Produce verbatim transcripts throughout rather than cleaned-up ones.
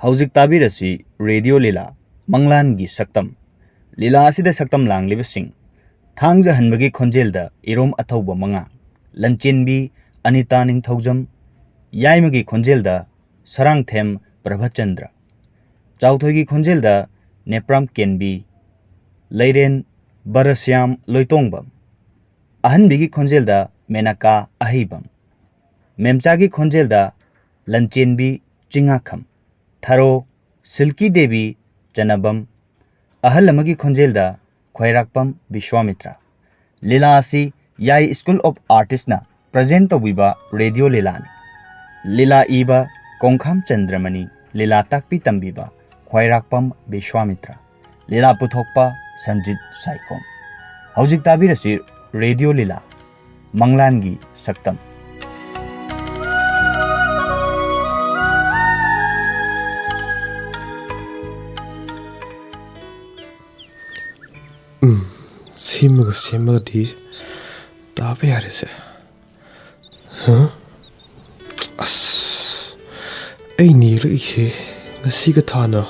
ꯍꯧꯖꯤꯛ ꯇꯥꯕꯤꯔꯁꯤ ꯔꯦꯗꯤꯑꯣ ꯂꯤꯂꯥ, ꯃꯪꯂꯥꯟꯒꯤ ꯁꯛꯇꯝ꯫ ꯂꯤꯂꯥ ꯑꯁꯤꯗ ꯁꯛꯇꯝ ꯂꯥꯡꯂꯤꯕꯁꯤꯡ: ꯊꯥꯡꯖꯍꯟꯕꯒꯤ ꯈꯣꯟꯖꯦꯜꯗ ꯏꯔꯣꯝ ꯑꯊꯧꯕ ꯃꯉꯥ, ꯂꯟꯆꯦꯟꯕꯤ ꯑꯅꯤꯇꯥ ꯅꯤꯡꯊꯧꯖꯝ, ꯌꯥꯏꯃꯒꯤ ꯈꯣꯟꯖꯦꯜꯗ ꯁꯔꯥꯡꯊꯦꯝ ꯄ꯭ꯔꯚꯆꯟꯗ꯭ꯔ, ꯆꯥꯎꯊꯣꯏꯒꯤ ꯈꯣꯟꯖꯦꯜꯗ ꯅꯦꯄ꯭ꯔꯥꯝ ꯀꯦꯟꯕꯤ, ꯂꯩꯔꯦꯟ ꯕꯔꯁ꯭ꯌꯥꯝ ꯂꯣꯏꯇꯣꯡꯕꯝ, ꯑꯍꯟꯕꯤꯒꯤ ꯈꯣꯟꯖꯦꯜꯗ ꯃꯦꯅꯀꯥ ꯑꯍꯩꯕꯝ, ꯃꯦꯝꯆꯥꯒꯤ ꯈꯣꯟꯖꯦꯜꯗ ꯂꯟꯆꯦꯟꯕꯤ ꯆꯤꯡꯉꯥꯈꯝ, ꯊꯔꯣ ꯁꯤꯜꯀꯤ ꯗꯦꯕꯤ ꯆꯅꯕꯝ, ꯑꯍꯜ ꯑꯃꯒꯤ ꯈꯣꯟꯖꯦꯜꯗ ꯈ꯭ꯋꯥꯏꯔꯥꯛꯄꯝ ꯕꯤꯁ꯭ꯋꯥꯃꯤꯇ꯭ꯔ꯫ ꯂꯤꯂꯥ ꯑꯁꯤ ꯌꯥꯏ ꯁ꯭ꯀꯨꯜ ꯑꯣꯐ ꯑꯥꯔꯇꯤꯁꯅ ꯄ꯭ꯔꯖꯦꯟ ꯇꯧꯕꯤꯕ ꯔꯦꯗꯤꯑꯣ ꯂꯤꯂꯥꯅꯤ꯫ ꯂꯤꯂꯥ ꯏꯕ ꯀꯣꯡꯈꯥꯝ ꯆꯟꯗ꯭ꯔꯃꯅꯤ, ꯂꯤꯂꯥ ꯇꯥꯛꯄꯤ ꯇꯝꯕꯤꯕ ꯈ꯭ꯋꯥꯏꯔꯥꯛꯄꯝ ꯕꯤꯁ꯭ꯋꯥꯃꯤꯇ꯭ꯔ, ꯂꯤꯂꯥ ꯄꯨꯊꯣꯛꯄ ꯁꯟꯖꯤꯠ ꯁꯥꯏꯈꯣꯝ꯫ ꯍꯧꯖꯤꯛ ꯇꯥꯕꯤꯔꯁꯤ ꯔꯦꯗꯤꯑꯣ ꯂꯤꯂꯥ, ꯃꯪꯂꯥꯟꯒꯤ ꯁꯛꯇꯝ꯫ ꯎꯝ, ꯁꯦꯝꯃꯒ ꯁꯦꯝꯃꯒꯗꯤ ꯇꯥꯕ ꯌꯥꯔꯦꯁꯦ꯫ ꯍꯥ? ꯑꯁ, ꯑꯩꯅ ꯌꯦꯛꯂꯛꯏꯁꯦ ꯉꯁꯤꯒ ꯊꯥꯅ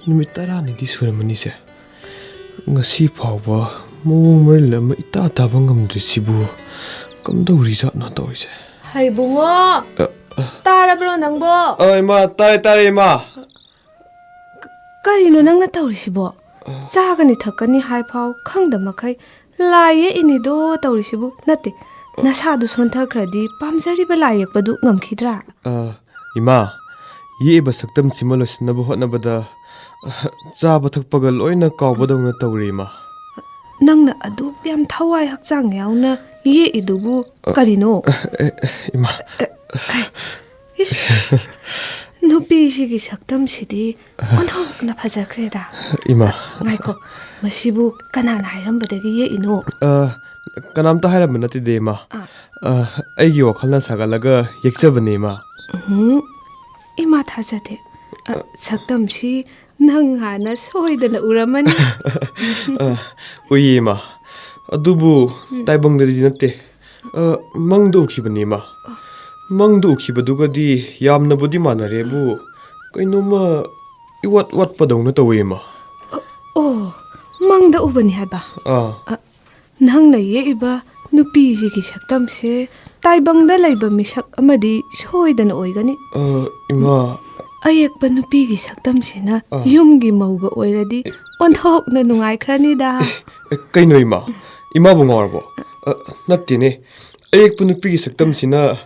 ꯅꯨꯃꯤꯠ ꯇꯔꯥꯅꯤꯗꯤ ꯁꯨꯔꯝꯃꯅꯤꯁꯦ꯫ ꯉꯁꯤ ꯐꯥꯎꯕ ꯃꯑꯣꯡ ꯃꯔꯤꯜ ꯑꯃ ꯏꯇꯥ ꯇꯥꯕ ꯉꯝꯗ꯭ꯔꯤꯁꯤꯕꯨ ꯀꯝꯗꯧꯔꯤꯖꯥꯠꯅꯣ ꯇꯧꯔꯤꯁꯦ? ꯍꯩ ꯕꯨꯡꯉꯣ, ꯑ, ꯑ꯫ ꯇꯥꯔꯕ꯭ꯔꯣ ꯅꯪꯕꯣ? ꯑ, ꯏꯃꯥ, ꯇꯥꯔꯦ, ꯇꯥꯔꯦ, ꯏꯃꯥ꯫ ꯀ-, ꯀꯔꯤꯅꯣ ꯅꯪꯅ ꯇꯧꯔꯤꯁꯤꯕꯣ? ꯑ꯫ ꯆꯥꯒꯅꯤ ꯊꯛꯀꯅꯤ ꯍꯥꯏꯐꯥꯎ ꯈꯪꯗ ꯃꯈꯩ ꯂꯥꯏ ꯌꯦꯛꯏꯅꯤꯗꯣ ꯇꯧꯔꯤꯁꯤꯕꯨ꯫ ꯅꯠꯇꯦ, ꯅꯁꯥꯗꯨ ꯁꯣꯟꯊꯈ꯭ꯔꯗꯤ ꯄꯥꯝꯖꯔꯤꯕ ꯂꯥꯏ ꯌꯦꯛꯄꯗꯨ ꯉꯝꯈꯤꯗ꯭ꯔꯥ? ꯑ, ꯏꯃꯥ, ꯌꯦꯛꯏꯕ ꯁꯛꯇꯝꯁꯤꯃ ꯂꯣꯏꯁꯤꯟꯅꯕ ꯍꯣꯠꯅꯕꯗ, ꯑ, ꯆꯥꯕ ꯊꯛꯄꯒ ꯂꯣꯏꯅ ꯀꯥꯎꯕꯗꯧꯅ ꯇꯧꯔꯦ, ꯏꯃꯥ꯫ ꯅꯪꯅ ꯑꯗꯨꯛ ꯌꯥꯝ ꯊꯋꯥꯏ ꯍꯛꯆꯥꯡ ꯌꯥꯎꯅ ꯌꯦꯛꯏꯗꯨꯕꯨ ꯑ, ꯀꯔꯤꯅꯣ? ꯑ, ꯑ, ꯏꯃꯥ꯫ ꯑ, ꯑ, ꯏꯁ, ꯅꯨꯄꯤꯁꯤꯒꯤ ꯁꯛꯇꯝꯁꯤꯗꯤ ꯑꯣꯟꯊꯣꯛꯅ ꯐꯖꯈ꯭ꯔꯦꯗ꯫ ꯏꯃꯥ꯫ ꯉꯥꯏꯈꯣ, ꯃꯁꯤꯕꯨ ꯀꯅꯥꯅ ꯍꯥꯏꯔꯝꯕꯗꯒꯤ ꯌꯦꯛꯏꯅꯣ? ꯑ, ꯀꯅꯥꯝꯇ ꯍꯥꯏꯔꯝꯕ ꯅꯠꯇꯦꯗ, ꯏꯃꯥ꯫ ꯑꯥ꯫ ꯑ, ꯑꯩꯒꯤ ꯋꯥꯈꯜꯅ ꯁꯥꯒꯠꯂꯒ ꯌꯦꯛꯆꯕꯅꯦ, ꯏꯃꯥ꯫ ꯎꯝ, ꯏꯃꯥ ꯊꯥꯖꯗꯦ꯫ ꯑ, ꯁꯛꯇꯝꯁꯤ ꯅꯪ ꯍꯥꯟꯅ ꯁꯣꯏꯗꯅ ꯎꯔꯝꯃꯅꯤ꯫ ꯑ, ꯎꯏꯌꯦ, ꯏꯃꯥ꯫ ꯑꯗꯨꯕꯨ ꯎꯝ꯫ ꯇꯥꯏꯕꯪꯗꯗꯤ ꯅꯠꯇꯦ꯫ ꯑ, ꯃꯪꯗ ꯎꯈꯤꯕꯅꯤ, ꯏꯃꯥ꯫ ꯃꯪꯗ ꯎꯈꯤꯕꯗꯨꯒꯗꯤ ꯌꯥꯝꯅꯕꯨꯗꯤ ꯃꯥꯟꯅꯔꯦꯕꯨ, ꯀꯩꯅꯣꯝꯃ ꯏꯋꯥꯠ ꯋꯥꯠꯄꯗꯧꯅ ꯇꯧꯋꯦ, ꯏꯃꯥ꯫ ꯑꯣ, ꯃꯪꯗ ꯎꯕꯅꯤ ꯍꯥꯏꯕ? ꯑꯥ꯫ ꯑ, ꯅꯪꯅ ꯌꯦꯛꯏꯕ ꯅꯨꯄꯤꯁꯤꯒꯤ ꯁꯛꯇꯝꯁꯦ ꯇꯥꯏꯕꯪꯗ ꯂꯩꯕ ꯃꯤꯁꯛ ꯑꯃꯗꯤ ꯁꯣꯏꯗꯅ ꯑꯣꯏꯒꯅꯤ꯫ ꯑ, ꯏꯃꯥ꯫ ꯑꯌꯦꯛꯄ ꯅꯨꯄꯤꯒꯤ ꯁꯛꯇꯝꯁꯤꯅ ꯑꯥ꯫ ꯌꯨꯝꯒꯤ ꯃꯧꯒ ꯑꯣꯏꯔꯗꯤ ꯑꯦ꯫ ꯑꯣꯟꯊꯣꯛꯅ ꯅꯨꯡꯉꯥꯏꯈ꯭ꯔꯅꯤꯗ꯫ ꯑꯦ, ꯀꯩꯅꯣ ꯏꯃꯥ? ꯏꯃꯥꯕꯨ ꯉꯥꯎꯔꯕꯣ? ꯑ, ꯅꯠꯇꯦꯅꯦ꯫ ꯑꯌꯦꯛꯄ ꯅꯨꯄꯤꯒꯤ ꯁꯛꯇꯝꯁꯤꯅ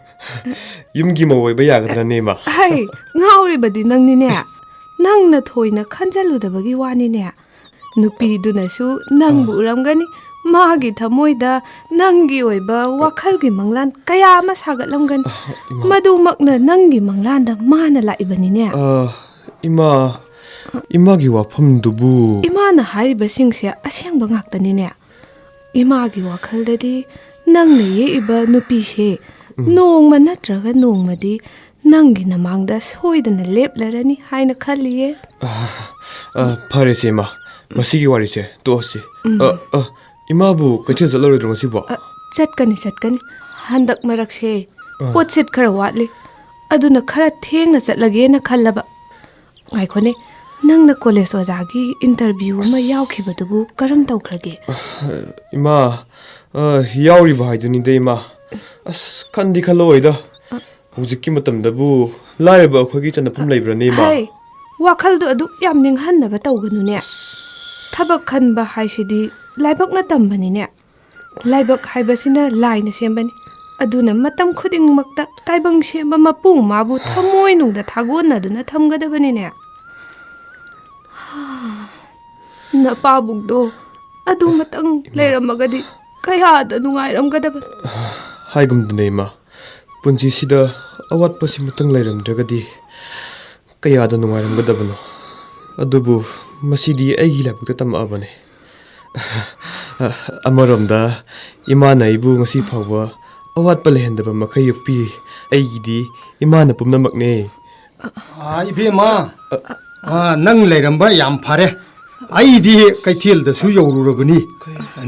ꯌꯨꯝꯒꯤ ꯃꯧ ꯑꯣꯏꯕ ꯌꯥꯒꯗ꯭ꯔꯅꯦ, ꯏꯃꯥ? ꯍꯩ, ꯉꯥꯎꯔꯤꯕꯗꯤ ꯅꯪꯅꯤꯅꯦ꯫ ꯅꯪꯅ ꯊꯣꯏꯅ ꯈꯟꯖꯜꯂꯨꯗꯕꯒꯤ ꯋꯥꯅꯤꯅꯦ꯫ ꯅꯨꯄꯤꯗꯨꯅꯁꯨ ꯅꯪꯕꯨ ꯑꯥ꯫ ꯎꯔꯝꯒꯅꯤ꯫ ꯃꯥꯒꯤ ꯊꯃꯣꯏꯗ ꯅꯪꯒꯤ ꯑꯣꯏꯕ ꯋꯥꯈꯜꯒꯤ ꯃꯪꯂꯥꯟ ꯀꯌꯥ ꯑꯃ ꯁꯥꯒꯠꯂꯝꯒꯅꯤ꯫ ꯑ, ꯏꯃꯥ꯫ ꯃꯗꯨꯃꯛꯅ ꯅꯪꯒꯤ ꯃꯪꯂꯥꯟꯗ ꯃꯥꯅ ꯂꯥꯛꯏꯕꯅꯤꯅꯦ꯫ ꯑ, ꯏꯃꯥ, ꯏꯃꯥꯒꯤ ꯋꯥꯐꯝꯗꯨꯕꯨ꯫ ꯏꯃꯥꯅ ꯍꯥꯏꯔꯤꯕꯁꯤꯡꯁꯦ ꯑꯁꯦꯡꯕ ꯉꯥꯛꯇꯅꯤꯅꯦ꯫ ꯏꯃꯥꯒꯤ ꯋꯥꯈꯜꯗꯗꯤ ꯅꯪꯅ ꯌꯦꯛꯏꯕ ꯅꯨꯄꯤꯁꯦ ꯎꯝ꯫ ꯅꯣꯡꯃ ꯅꯠꯇ꯭ꯔꯒ ꯅꯣꯡꯃꯗꯤ ꯅꯪꯒꯤ ꯅꯃꯥꯡꯗ ꯁꯣꯏꯗꯅ ꯂꯦꯞꯂꯔꯅꯤ ꯍꯥꯏꯅ ꯈꯜꯂꯤꯌꯦ꯫ ꯑ, ꯑ, ꯐꯔꯦꯁꯦ, ꯏꯃꯥ꯫ ꯃꯁꯤꯒꯤ ꯋꯥꯔꯤꯁꯦ ꯇꯣꯛꯑꯁꯤ꯫ ꯎꯝ꯫ ꯑ, ꯑ, ꯏꯃꯥꯕꯨ ꯀꯩꯊꯦꯜ ꯆꯠꯂꯔꯣꯏꯗ꯭ꯔꯣ ꯉꯁꯤꯕꯣ? ꯑ, ꯆꯠꯀꯅꯤ, ꯆꯠꯀꯅꯤ꯫ ꯍꯟꯗꯛ ꯃꯔꯛꯁꯦ ꯑ꯫ ꯄꯣꯠꯁꯤꯠ ꯈꯔ ꯋꯥꯠꯂꯤ꯫ ꯑꯗꯨꯅ ꯈꯔ ꯊꯦꯡꯅ ꯆꯠꯂꯒꯦꯅ ꯈꯜꯂꯕ꯫ ꯉꯥꯏꯈꯣꯅꯦ, ꯅꯪꯅ ꯀꯣꯂꯦꯖ ꯑꯣꯖꯥꯒꯤ interview ꯑꯃ ꯑꯁ꯫ ꯌꯥꯎꯈꯤꯕꯗꯨꯕꯨ ꯀꯔꯝ ꯇꯧꯈ꯭ꯔꯒꯦ? ꯏꯃꯥ, ꯑ, ꯌꯥꯎꯔꯤꯕ ꯍꯥꯏꯗꯨꯅꯤꯗ, ꯏꯃꯥ꯫ ꯑꯁ, ꯈꯟꯗꯤ ꯈꯜꯂꯛꯑꯣꯏꯗ꯫ ꯑ꯫ ꯍꯧꯖꯤꯛꯀꯤ ꯃꯇꯝꯗꯕꯨ ꯂꯥꯏꯔꯕ ꯑꯩꯈꯣꯏꯒꯤ ꯆꯟꯅꯐꯝ ꯂꯩꯕ꯭ꯔꯅꯦ, ꯏꯃꯥ? ꯍꯩ, ꯋꯥꯈꯜꯗꯣ ꯑꯗꯨꯛ ꯌꯥꯝ ꯅꯤꯡꯍꯟꯅꯕ ꯇꯧꯒꯅꯨꯅꯦ꯫ ꯑꯁ꯫ ꯊꯕꯛ ꯈꯟꯕ ꯍꯥꯏꯁꯤꯗꯤ ꯂꯥꯏꯕꯛꯅ ꯇꯝꯕꯅꯤꯅꯦ꯫ ꯂꯥꯏꯕꯛ ꯍꯥꯏꯕꯁꯤꯅ ꯂꯥꯏꯅ ꯁꯦꯝꯕꯅꯤ꯫ ꯑꯗꯨꯅ ꯃꯇꯝ ꯈꯨꯗꯤꯡꯃꯛꯇ ꯇꯥꯏꯕꯪ ꯁꯦꯝꯕ ꯃꯄꯨ ꯃꯥꯕꯨ ꯊꯃꯣꯏꯅꯨꯡꯗ ꯊꯥꯒꯣꯟꯅꯗꯨꯅ ꯊꯝꯒꯗꯕꯅꯤꯅꯦ꯫ ꯅꯄꯥꯕꯨꯡꯗꯣ ꯑꯗꯨꯃꯇꯪ ꯏꯃꯥ꯫ ꯂꯩꯔꯝꯃꯒꯗꯤ ꯀꯌꯥꯗ ꯅꯨꯡꯉꯥꯏꯔꯝꯒꯗꯕꯅꯤ꯫ ꯍꯥꯏꯒꯨꯝꯗꯅ, ꯏꯃꯥ, ꯄꯨꯟꯁꯤꯁꯤꯗ ꯑꯋꯥꯠꯄꯁꯤꯃꯇꯪ ꯂꯩꯔꯝꯗ꯭ꯔꯒꯗꯤ ꯀꯌꯥꯗ ꯅꯨꯡꯉꯥꯏꯔꯝꯒꯗꯕꯅꯣ꯫ ꯑꯗꯨꯕꯨ ꯃꯁꯤꯗꯤ ꯑꯩꯒꯤ ꯂꯥꯏꯕꯛꯇ ꯇꯝꯃꯛꯑꯕꯅꯦ꯫ ꯑꯃꯔꯣꯝꯗ ꯏꯃꯥꯅ ꯑꯩꯕꯨ ꯉꯁꯤ ꯐꯥꯎꯕ ꯑꯋꯥꯠꯄ ꯂꯩꯍꯟꯗꯕ ꯃꯈꯩ ꯌꯣꯛꯄꯤꯔꯤ꯫ ꯑꯩꯒꯤꯗꯤ ꯏꯃꯥꯅ ꯄꯨꯝꯅꯃꯛꯅꯦ꯫ ꯑꯥ, ꯏꯕꯦꯝꯃ, ꯑꯥ, ꯅꯪ ꯂꯩꯔꯝꯕ ꯌꯥꯝ ꯐꯔꯦ꯫ ꯑꯩꯗꯤ ꯀꯩꯊꯦꯜꯗꯁꯨ ꯌꯧꯔꯨꯔꯕꯅꯤ꯫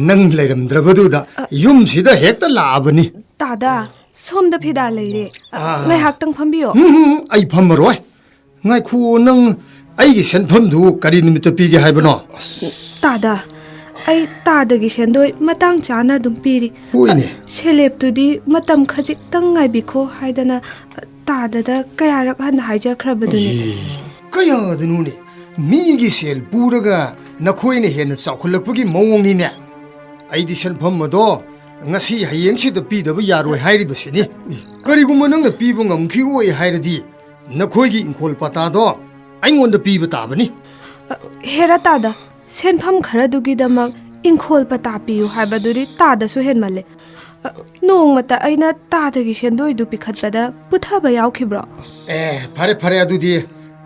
ꯅꯪ ꯂꯩꯔꯝꯗ꯭ꯔꯕꯗꯨꯗ ꯌꯨꯝꯁꯤꯗ ꯍꯦꯛꯇ ꯂꯥꯛꯑꯕꯅꯤ꯫ ꯇꯥꯗ, ꯁꯣꯝꯗ ꯐꯤꯗꯥ ꯂꯩꯔꯦ꯫ ꯑꯥ꯫ ꯉꯥꯏꯍꯥꯛꯇꯪ ꯐꯝꯕꯤꯌꯣ꯫ ꯎꯝ, ꯎꯝ, ꯑꯩ ꯐꯝꯃꯔꯣꯏ꯫ ꯉꯥꯏꯈꯨꯑꯣ, ꯅꯪ ꯑꯩꯒꯤ ꯁꯦꯟꯐꯝꯗꯨ ꯀꯔꯤ ꯅꯨꯃꯤꯠꯇ ꯄꯤꯒꯦ ꯍꯥꯏꯕꯅꯣ? ꯇꯥꯗ, ꯑꯩ ꯇꯥꯗꯒꯤ ꯁꯦꯟꯗꯣꯏ ꯃꯇꯥꯡ ꯆꯥꯅ ꯑꯗꯨꯝ ꯄꯤꯔꯤ꯫ ꯍꯣꯏꯅꯦ꯫ ꯁꯦꯂꯦꯞꯇꯨꯗꯤ ꯃꯇꯝ ꯈꯖꯤꯛꯇꯪ ꯉꯥꯏꯕꯤꯈꯣ ꯍꯥꯏꯗꯅ ꯇꯥꯗꯗ ꯀꯌꯥꯔꯛ ꯍꯟꯅ ꯍꯥꯏꯖꯈ꯭ꯔꯕꯗꯨꯅꯤ꯫ ꯏ, ꯀꯌꯥꯗꯅꯣꯅꯦ? ꯃꯤꯒꯤ ꯁꯦꯜ ꯄꯨꯔꯒ ꯅꯈꯣꯏꯅ ꯍꯦꯟꯅ ꯆꯥꯎꯈꯠꯂꯛꯄꯒꯤ ꯃꯑꯣꯡꯅꯤꯅꯦ꯫ ꯑꯩꯗꯤ ꯁꯦꯟꯐꯝ ꯑꯗꯣ ꯉꯁꯤ ꯍꯌꯦꯡꯁꯤꯗ ꯄꯤꯗꯕ ꯌꯥꯔꯣꯏ ꯍꯥꯏꯔꯤꯕꯁꯤꯅꯤ꯫ ꯀꯔꯤꯒꯨꯝꯕ ꯅꯪꯅ ꯄꯤꯕ ꯉꯝꯈꯤꯔꯣꯏ ꯍꯥꯏꯔꯗꯤ ꯅꯈꯣꯏꯒꯤ ꯏꯪꯈꯣꯜ ꯄꯇꯥꯗꯣ ꯑꯩꯉꯣꯟꯗ ꯄꯤꯕ ꯇꯥꯕꯅꯤ꯫ ꯑ, ꯍꯦꯔꯥ ꯇꯥꯗ, ꯁꯦꯟꯐꯝ ꯈꯔꯗꯨꯒꯤꯗꯃꯛ ꯏꯪꯈꯣꯜ ꯄꯇꯥ ꯄꯤꯌꯨ ꯍꯥꯏꯕꯗꯨꯗꯤ ꯇꯥꯗꯁꯨ ꯍꯦꯟꯃꯜꯂꯦ꯫ ꯑ, ꯅꯣꯡꯃꯇ ꯑꯩꯅ ꯇꯥꯗꯒꯤ ꯁꯦꯟꯗꯣꯏꯗꯨ ꯄꯤꯈꯠꯄꯗ ꯄꯨꯊꯕ ꯌꯥꯎꯈꯤꯕ꯭ꯔꯣ? ꯑꯦ, ꯐꯔꯦ, ꯐꯔꯦ, ꯑꯗꯨꯗꯤ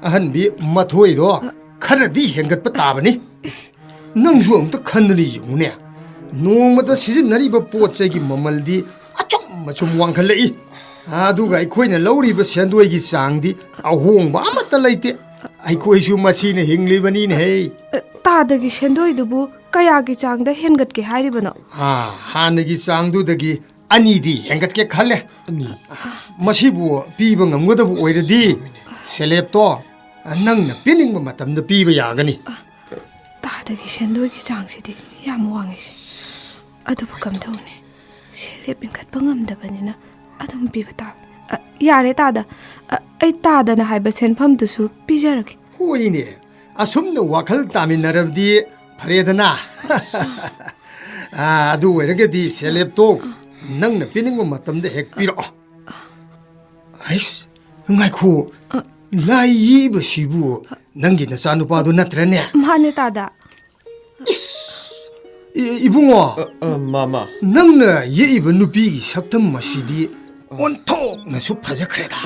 ꯑꯍꯟꯕꯤ ꯃꯊꯣꯏꯗꯣ ꯈꯔꯗꯤ ꯍꯦꯟꯒꯠꯄ ꯇꯥꯕꯅꯤ꯫ ꯅꯪꯁꯨ ꯑꯃꯨꯛꯇ ꯈꯟꯗꯨꯅ ꯌꯦꯡꯉꯨꯅꯦ, ꯅꯣꯡꯃꯗ ꯁꯤꯖꯤꯟꯅꯔꯤꯕ ꯄꯣꯠ ꯆꯩꯒꯤ ꯃꯃꯜꯗꯤ ꯑꯆꯨꯝ ꯑꯆꯨꯝ ꯋꯥꯡꯈꯠꯂꯛꯏ, ꯑꯗꯨꯒ ꯑꯩꯈꯣꯏꯅ ꯂꯧꯔꯤꯕ ꯁꯦꯟꯗꯣꯏꯒꯤ ꯆꯥꯡꯗꯤ ꯑꯍꯣꯡꯕ ꯑꯃꯠꯇ ꯂꯩꯇꯦ꯫ ꯑꯩꯈꯣꯏꯁꯨ ꯃꯁꯤꯅ ꯍꯤꯡꯂꯤꯕꯅꯤꯅꯦꯍꯦ꯫ ꯑ, ꯇꯥꯗꯒꯤ ꯁꯦꯟꯗꯣꯏꯗꯨꯕꯨ ꯀꯌꯥꯒꯤ ꯆꯥꯡꯗ ꯍꯦꯟꯒꯠꯀꯦ ꯍꯥꯏꯔꯤꯕꯅꯣ? ꯑꯥ, ꯍꯥꯟꯅꯒꯤ ꯆꯥꯡꯗꯨꯗꯒꯤ ꯑꯅꯤꯗꯤ ꯍꯦꯟꯒꯠꯀꯦ ꯈꯜꯂꯦ꯫ ꯑꯅꯤ? ꯃꯁꯤꯕꯨ ꯄꯤꯕ ꯉꯝꯒꯗꯕ ꯑꯣꯏꯔꯗꯤ ꯁꯦꯂꯦꯞꯇꯣ ꯅꯪꯅ ꯄꯤꯅꯤꯡꯕ ꯃꯇꯝꯗ ꯄꯤꯕ ꯌꯥꯒꯅꯤ꯫ ꯇꯥꯗꯒꯤ ꯁꯦꯟꯗꯣꯏꯒꯤ ꯆꯥꯡꯁꯤꯗꯤ ꯌꯥꯝ ꯋꯥꯡꯉꯤꯁꯦ꯫ ꯑꯗꯨꯕꯨ ꯀꯝꯗꯧꯅꯤ? ꯁꯦꯜ ꯍꯦꯞ ꯏꯟꯈꯠꯄ ꯉꯝꯗꯕꯅꯤꯅ ꯑꯗꯨꯝ ꯄꯤꯕ ꯇꯥꯕ꯫ ꯑ, ꯌꯥꯔꯦ ꯇꯥꯗ꯫ ꯑ, ꯑꯩ ꯇꯥꯗꯅ ꯍꯥꯏꯕ ꯁꯦꯟꯐꯝꯗꯨꯁꯨ ꯄꯤꯖꯔꯒꯦ꯫ ꯍꯣꯏꯅꯦ, ꯑꯁꯨꯝꯅ ꯋꯥꯈꯜ ꯇꯥꯃꯤꯟꯅꯔꯕꯗꯤ ꯐꯔꯦꯗꯅ꯫ ꯑ, ꯑꯗꯨ ꯑꯣꯏꯔꯒꯗꯤ ꯁꯦꯜ ꯍꯦꯞꯇꯣ ꯅꯪꯅ ꯄꯤꯅꯤꯡꯕ ꯃꯇꯝꯗ ꯍꯦꯛ ꯄꯤꯔꯛꯑꯣ꯫ ꯑꯩꯁ, ꯉꯥꯏꯈꯣ, ꯑ꯫ ꯂꯥꯏ ꯌꯦꯛꯏꯕꯁꯤꯕꯨ ꯅꯪꯒꯤ ꯅꯆꯥꯅꯨꯄꯥꯗꯨ ꯅꯠꯇ꯭ꯔꯅꯦ? ꯃꯥꯅꯦ ꯇꯥꯗ꯫ ꯏꯁ! ꯏ-, ꯏꯕꯨꯡꯉꯣ! ꯑ, ꯑ, ꯃꯥꯃ꯫ ꯅꯪꯅ ꯌꯦꯛꯏꯕ ꯅꯨꯄꯤꯒꯤ ꯁꯛꯇꯝ ꯑꯁꯤꯗꯤ ꯑꯣꯟꯊꯣꯛꯅꯁꯨ ꯐꯖꯈ꯭ꯔꯦꯗ꯫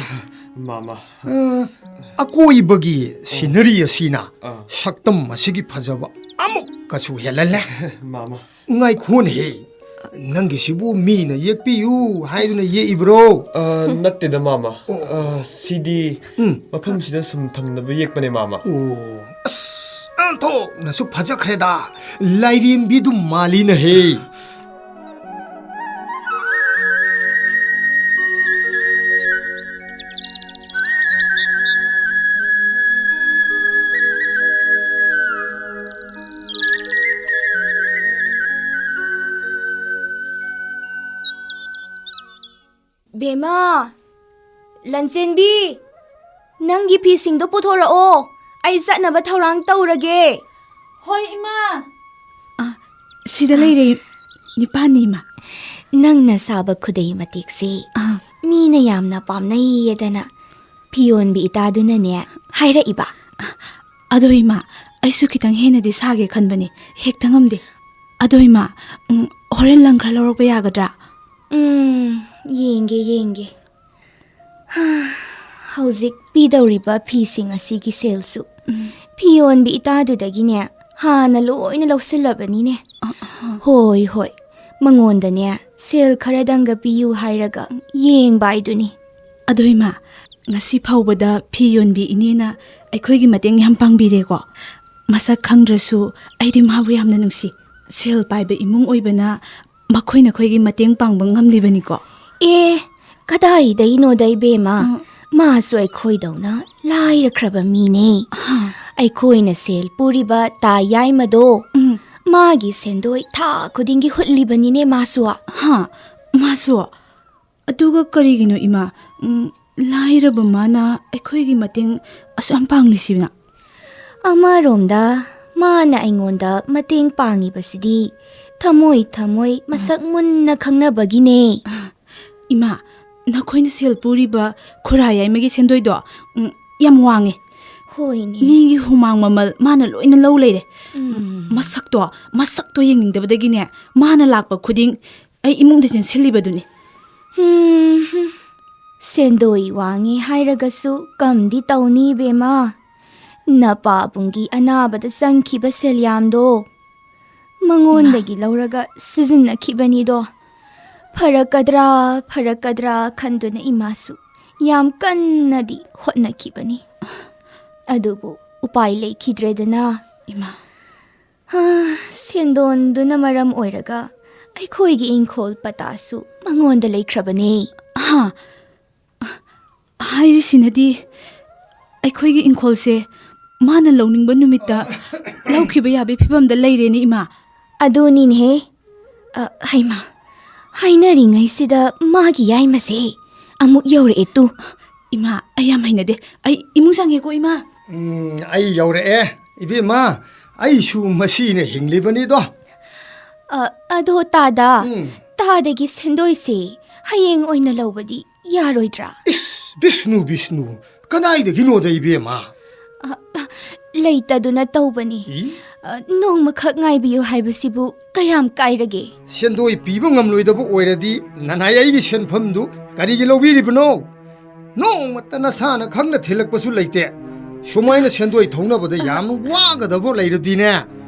ꯃꯥꯃ꯫ ꯑ, ꯑꯀꯣꯏꯕꯒꯤ ꯁꯤꯅꯔꯤ ꯑꯁꯤꯅ ꯑ꯫ ꯁꯛꯇꯝ ꯑꯁꯤꯒꯤ ꯐꯖꯕ ꯑꯃꯨꯛꯀꯁꯨ ꯍꯦꯜꯍꯜꯂꯦ꯫ ꯃꯥꯃ꯫ ꯉꯥꯏꯈꯣꯅꯦꯍꯦ, ꯅꯪꯒꯤꯁꯤꯕꯨ ꯃꯤꯅ ꯌꯦꯛꯄꯤꯌꯨ ꯍꯥꯏꯗꯨꯅ ꯌꯦꯛꯏꯕ꯭ꯔꯣ? ꯑ, ꯅꯠꯇꯦꯗ, ꯃꯥꯃ꯫ ꯑꯣ꯫ ꯑ, ꯁꯤꯗꯤ ꯎꯝ꯫ ꯃꯐꯝꯁꯤꯗ ꯁꯨꯝ ꯊꯝꯅꯕ ꯌꯦꯛꯄꯅꯦ, ꯃꯥꯃ꯫ ꯑꯣ, ꯑꯁ, ꯑꯣꯟꯊꯣꯛꯅꯁꯨ ꯐꯖꯈ꯭ꯔꯦꯗ꯫ ꯂꯥꯏꯔꯦꯝꯕꯤꯗꯨ ꯃꯥꯜꯂꯤꯅꯦꯍꯦ꯫ ꯕꯦꯝꯃ, ꯂꯟꯆꯦꯟꯕꯤ, ꯅꯪꯒꯤ ꯐꯤꯁꯤꯡꯗꯣ ꯄꯨꯊꯣꯔꯛꯑꯣ꯫ ꯑꯩ ꯆꯠꯅꯕ ꯊꯧꯔꯥꯡ ꯇꯧꯔꯒꯦ꯫ ꯍꯣꯏ, ꯏꯃꯥ꯫ ꯑ, ꯁꯤꯗ ꯂꯩꯔꯦ, ꯅꯤꯄꯥꯅꯤ, ꯏꯃꯥ꯫ ꯅꯪꯅ ꯁꯥꯕ ꯈꯨꯗꯩ ꯃꯇꯦꯛꯁꯤ ꯑ꯫ ꯃꯤꯅ ꯌꯥꯝꯅ ꯄꯥꯝꯅꯩꯌꯦꯗꯅ ꯐꯤꯌꯣꯟꯕꯤ ꯏꯇꯥꯗꯨꯅꯅꯦ ꯍꯥꯏꯔꯛꯏꯕ꯫ ꯑꯗꯣ ꯏꯃꯥ, ꯑꯩꯁꯨ ꯈꯤꯇꯪ ꯍꯦꯟꯅꯗꯤ ꯁꯥꯒꯦ ꯈꯟꯕꯅꯤ, ꯍꯦꯛꯇ ꯉꯝꯗꯦ꯫ ꯑꯗꯣ ꯏꯃꯥ, ꯎꯝ, ꯍꯣꯔꯦꯟ ꯂꯪ ꯈꯔ ꯂꯧꯔꯛꯄ ꯌꯥꯒꯗ꯭ꯔꯥ? ꯎꯝ, ꯌꯦꯡꯒꯦ, ꯌꯦꯡꯒꯦ꯫ ꯍꯥ, ꯍꯧꯖꯤꯛ ꯄꯤꯗꯧꯔꯤꯕ ꯐꯤꯁꯤꯡ ꯑꯁꯤꯒꯤ ꯁꯦꯜꯁꯨ ꯎꯝ꯫ ꯐꯤꯌꯣꯟꯕꯤ ꯏꯇꯥꯗꯨꯗꯒꯤꯅꯦ ꯍꯥꯟꯅ ꯂꯣꯏꯅ ꯂꯧꯁꯤꯜꯂꯕꯅꯤꯅꯦ꯫ ꯑ, ꯑ꯫ ꯍꯣꯏ, ꯍꯣꯏ, ꯃꯉꯣꯟꯗꯅꯦ ꯁꯦꯜ ꯈꯔꯗꯪꯒ ꯄꯤꯌꯨ ꯍꯥꯏꯔꯒ ꯌꯦꯡꯕ ꯍꯥꯏꯗꯨꯅꯤ꯫ ꯑꯗꯣ ꯏꯃꯥ, ꯉꯁꯤ ꯐꯥꯎꯕꯗ ꯐꯤ ꯌꯣꯟꯕꯤ ꯏꯅꯦꯅ ꯑꯩꯈꯣꯏꯒꯤ ꯃꯇꯦꯡ ꯌꯥꯝ ꯄꯥꯡꯕꯤꯔꯦꯀꯣ꯫ ꯃꯁꯛ ꯈꯪꯗ꯭ꯔꯁꯨ ꯑꯩꯗꯤ ꯃꯥꯕꯨ ꯌꯥꯝꯅ ꯅꯨꯡꯁꯤ꯫ ꯁꯦꯜ ꯄꯥꯏꯕ ꯏꯃꯨꯡ ꯑꯣꯏꯕꯅ ꯃꯈꯣꯏꯅ ꯑꯩꯈꯣꯏꯒꯤ ꯃꯇꯦꯡ ꯄꯥꯡꯕ ꯉꯝꯂꯤꯕꯅꯤꯀꯣ꯫ ꯑꯦ, ꯀꯗꯥꯏꯗꯩꯅꯣꯗ ꯏꯕꯦꯝꯃ? ꯎꯝ꯫ ꯃꯥꯁꯨ ꯑꯩꯈꯣꯏꯗꯧꯅ ꯂꯥꯏꯔꯈ꯭ꯔꯕ ꯃꯤꯅꯦ꯫ ꯍꯥ꯫ ꯑꯩꯈꯣꯏꯅ ꯁꯦꯜ ꯄꯨꯔꯤꯕ ꯇꯥ ꯌꯥꯏꯃꯗꯣ, ꯎꯝ꯫ ꯃꯥꯒꯤ ꯁꯦꯟꯗꯣꯏ ꯊꯥ ꯈꯨꯗꯤꯡꯒꯤ ꯍꯨꯠꯂꯤꯕꯅꯤꯅꯦ ꯃꯥꯁꯨ꯫ ꯍꯥ, ꯃꯥꯁꯨ? ꯑꯗꯨꯒ ꯀꯔꯤꯒꯤꯅꯣ ꯏꯃꯥ, ꯎꯝ, ꯂꯥꯏꯔꯕ ꯃꯥꯅ ꯑꯩꯈꯣꯏꯒꯤ ꯃꯇꯦꯡ ꯑꯁꯨꯛ ꯌꯥꯝ ꯄꯥꯡꯂꯤꯁꯤꯅ? ꯑꯃꯔꯣꯝꯗ ꯃꯥꯅ ꯑꯩꯉꯣꯟꯗ ꯃꯇꯦꯡ ꯄꯥꯡꯉꯤꯕꯁꯤꯗꯤ ꯊꯃꯣꯏ ꯊꯃꯣꯏ ꯃꯁꯛ ꯃꯨꯟꯅ ꯈꯪꯅꯕꯒꯤꯅꯦ꯫ ꯏꯃꯥ, ꯅꯈꯣꯏꯅ ꯁꯦꯜ ꯄꯨꯔꯤꯕ ꯈꯨꯔꯥ ꯌꯥꯏꯃꯒꯤ ꯁꯦꯟꯗꯣꯏꯗꯣ, ꯎꯝ, ꯌꯥꯝ ꯋꯥꯡꯉꯦ꯫ ꯍꯣꯏꯅꯦ꯫ ꯃꯤꯒꯤ ꯍꯨꯃꯥꯡ ꯃꯃꯜ ꯃꯥꯅ ꯂꯣꯏꯅ ꯂꯧ ꯂꯩꯔꯦ꯫ ꯎꯝ꯫ ꯃꯁꯛꯇꯣ, ꯃꯁꯛꯇꯣ ꯌꯦꯡꯅꯤꯡꯗꯕꯗꯒꯤꯅꯦ, ꯃꯥꯅ ꯂꯥꯛꯄ ꯈꯨꯗꯤꯡ ꯑꯩ ꯏꯃꯨꯡꯗ ꯆꯦꯟꯁꯤꯜꯂꯤꯕꯗꯨꯅꯤ꯫ ꯍꯨꯝ, ꯍꯨꯝ꯫ ꯁꯦꯟꯗꯣꯏ ꯋꯥꯡꯉꯤ ꯍꯥꯏꯔꯒꯁꯨ ꯀꯝꯗꯤ ꯇꯧꯅꯤ ꯏꯕꯦꯝꯃ꯫ ꯅꯄꯥꯕꯨꯡꯒꯤ ꯑꯅꯥꯕꯗ ꯆꯪꯈꯤꯕ ꯁꯦꯜ ꯌꯥꯝꯗꯣ ꯃꯉꯣꯟꯗꯒꯤ ꯂꯧꯔꯒ ꯁꯤꯖꯤꯟꯅꯈꯤꯕꯅꯤꯗꯣ꯫ ꯐꯔꯛꯀꯗ꯭ꯔꯥ, ꯐꯔꯛꯀꯗ꯭ꯔꯥ ꯈꯟꯗꯨꯅ ꯏꯃꯥꯁꯨ ꯌꯥꯝ ꯀꯟꯅꯗꯤ ꯍꯣꯠꯅꯈꯤꯕꯅꯤ꯫ ꯑꯗꯨꯕꯨ ꯎꯄꯥꯏ ꯂꯩꯈꯤꯗ꯭ꯔꯦꯗꯅ꯫ ꯏꯃꯥ꯫ ꯍꯥ, ꯁꯦꯟꯗꯣꯟꯗꯨꯅ ꯃꯔꯝ ꯑꯣꯏꯔꯒ ꯑꯩꯈꯣꯏꯒꯤ ꯏꯪꯈꯣꯜ ꯄꯇꯥꯁꯨ ꯃꯉꯣꯟꯗ ꯂꯩꯈ꯭ꯔꯕꯅꯦ꯫ ꯍꯥ, ꯍꯥꯏꯔꯤꯁꯤꯅꯗꯤ ꯑꯩꯈꯣꯏꯒꯤ ꯏꯪꯈꯣꯜꯁꯦ ꯃꯥꯅ ꯂꯧꯅꯤꯡꯕ ꯅꯨꯃꯤꯠꯇ ꯂꯧꯈꯤꯕ ꯌꯥꯕꯒꯤ ꯐꯤꯕꯝꯗ ꯂꯩꯔꯦꯅꯦ, ꯏꯃꯥ꯫ ꯑꯗꯨꯅꯤꯅꯦꯍꯦ꯫ ꯑ, ꯍꯩꯃꯥ, ꯍꯥꯏꯅꯔꯤꯉꯩꯁꯤꯗ ꯃꯥꯒꯤ ꯌꯥꯏꯃꯁꯦ ꯑꯃꯨꯛ ꯌꯧꯔꯛꯑꯦ ꯇꯨ꯫ ꯏꯃꯥ, ꯑꯩ ꯌꯥꯝ ꯍꯩꯅꯗꯦ꯫ ꯑꯩ ꯏꯃꯨꯡ ꯆꯪꯉꯦꯀꯣ, ꯏꯃꯥ꯫ ꯎꯝ, ꯑꯩ ꯌꯧꯔꯛꯑꯦ, ꯏꯕꯦꯝꯃ꯫ ꯑꯩꯁꯨ ꯃꯁꯤꯅ ꯍꯤꯡꯂꯤꯕꯅꯤꯗꯣ꯫ ꯑ, ꯑꯗꯣ ꯇꯥꯗ, ꯎꯝ꯫ ꯇꯥꯗꯒꯤ ꯁꯦꯟꯗꯣꯏꯁꯦ ꯍꯌꯦꯡ ꯑꯣꯏꯅ ꯂꯧꯕꯗꯤ ꯌꯥꯔꯣꯏꯗ꯭ꯔꯥ? ꯏꯁ, ꯕꯤꯁꯅꯨ, ꯕꯤꯁꯅꯨ, ꯀꯗꯥꯏꯗꯒꯤꯅꯣꯗ, ꯏꯕꯦꯝꯃ? ꯑ, ꯑ, ꯂꯩꯇꯗꯨꯅ ꯇꯧꯕꯅꯤ꯫ ꯏ? ꯑ, ꯅꯣꯡꯃꯈꯛ ꯉꯥꯏꯕꯤꯌꯨ ꯍꯥꯏꯕꯁꯤꯕꯨ ꯀꯌꯥꯝ ꯀꯥꯏꯔꯒꯦ? ꯁꯦꯟꯗꯣꯏ ꯄꯤꯕ ꯉꯝꯂꯣꯏꯗꯕ ꯑꯣꯏꯔꯗꯤ ꯅꯅꯥꯏ ꯑꯩꯒꯤ ꯁꯦꯟꯐꯝꯗꯨ ꯀꯔꯤꯒꯤ ꯂꯧꯕꯤꯔꯤꯕꯅꯣ? ꯅꯣꯡꯃꯇ ꯅꯁꯥꯅ ꯈꯪꯅ ꯊꯤꯜꯂꯛꯄꯁꯨ ꯂꯩꯇꯦ꯫ ꯁꯨꯃꯥꯏꯅ ꯁꯦꯟꯗꯣꯏ ꯊꯧꯅꯕꯗ ꯌꯥꯝꯅ ꯋꯥꯒꯗꯕ ꯂꯩꯔꯗꯤꯅꯦ,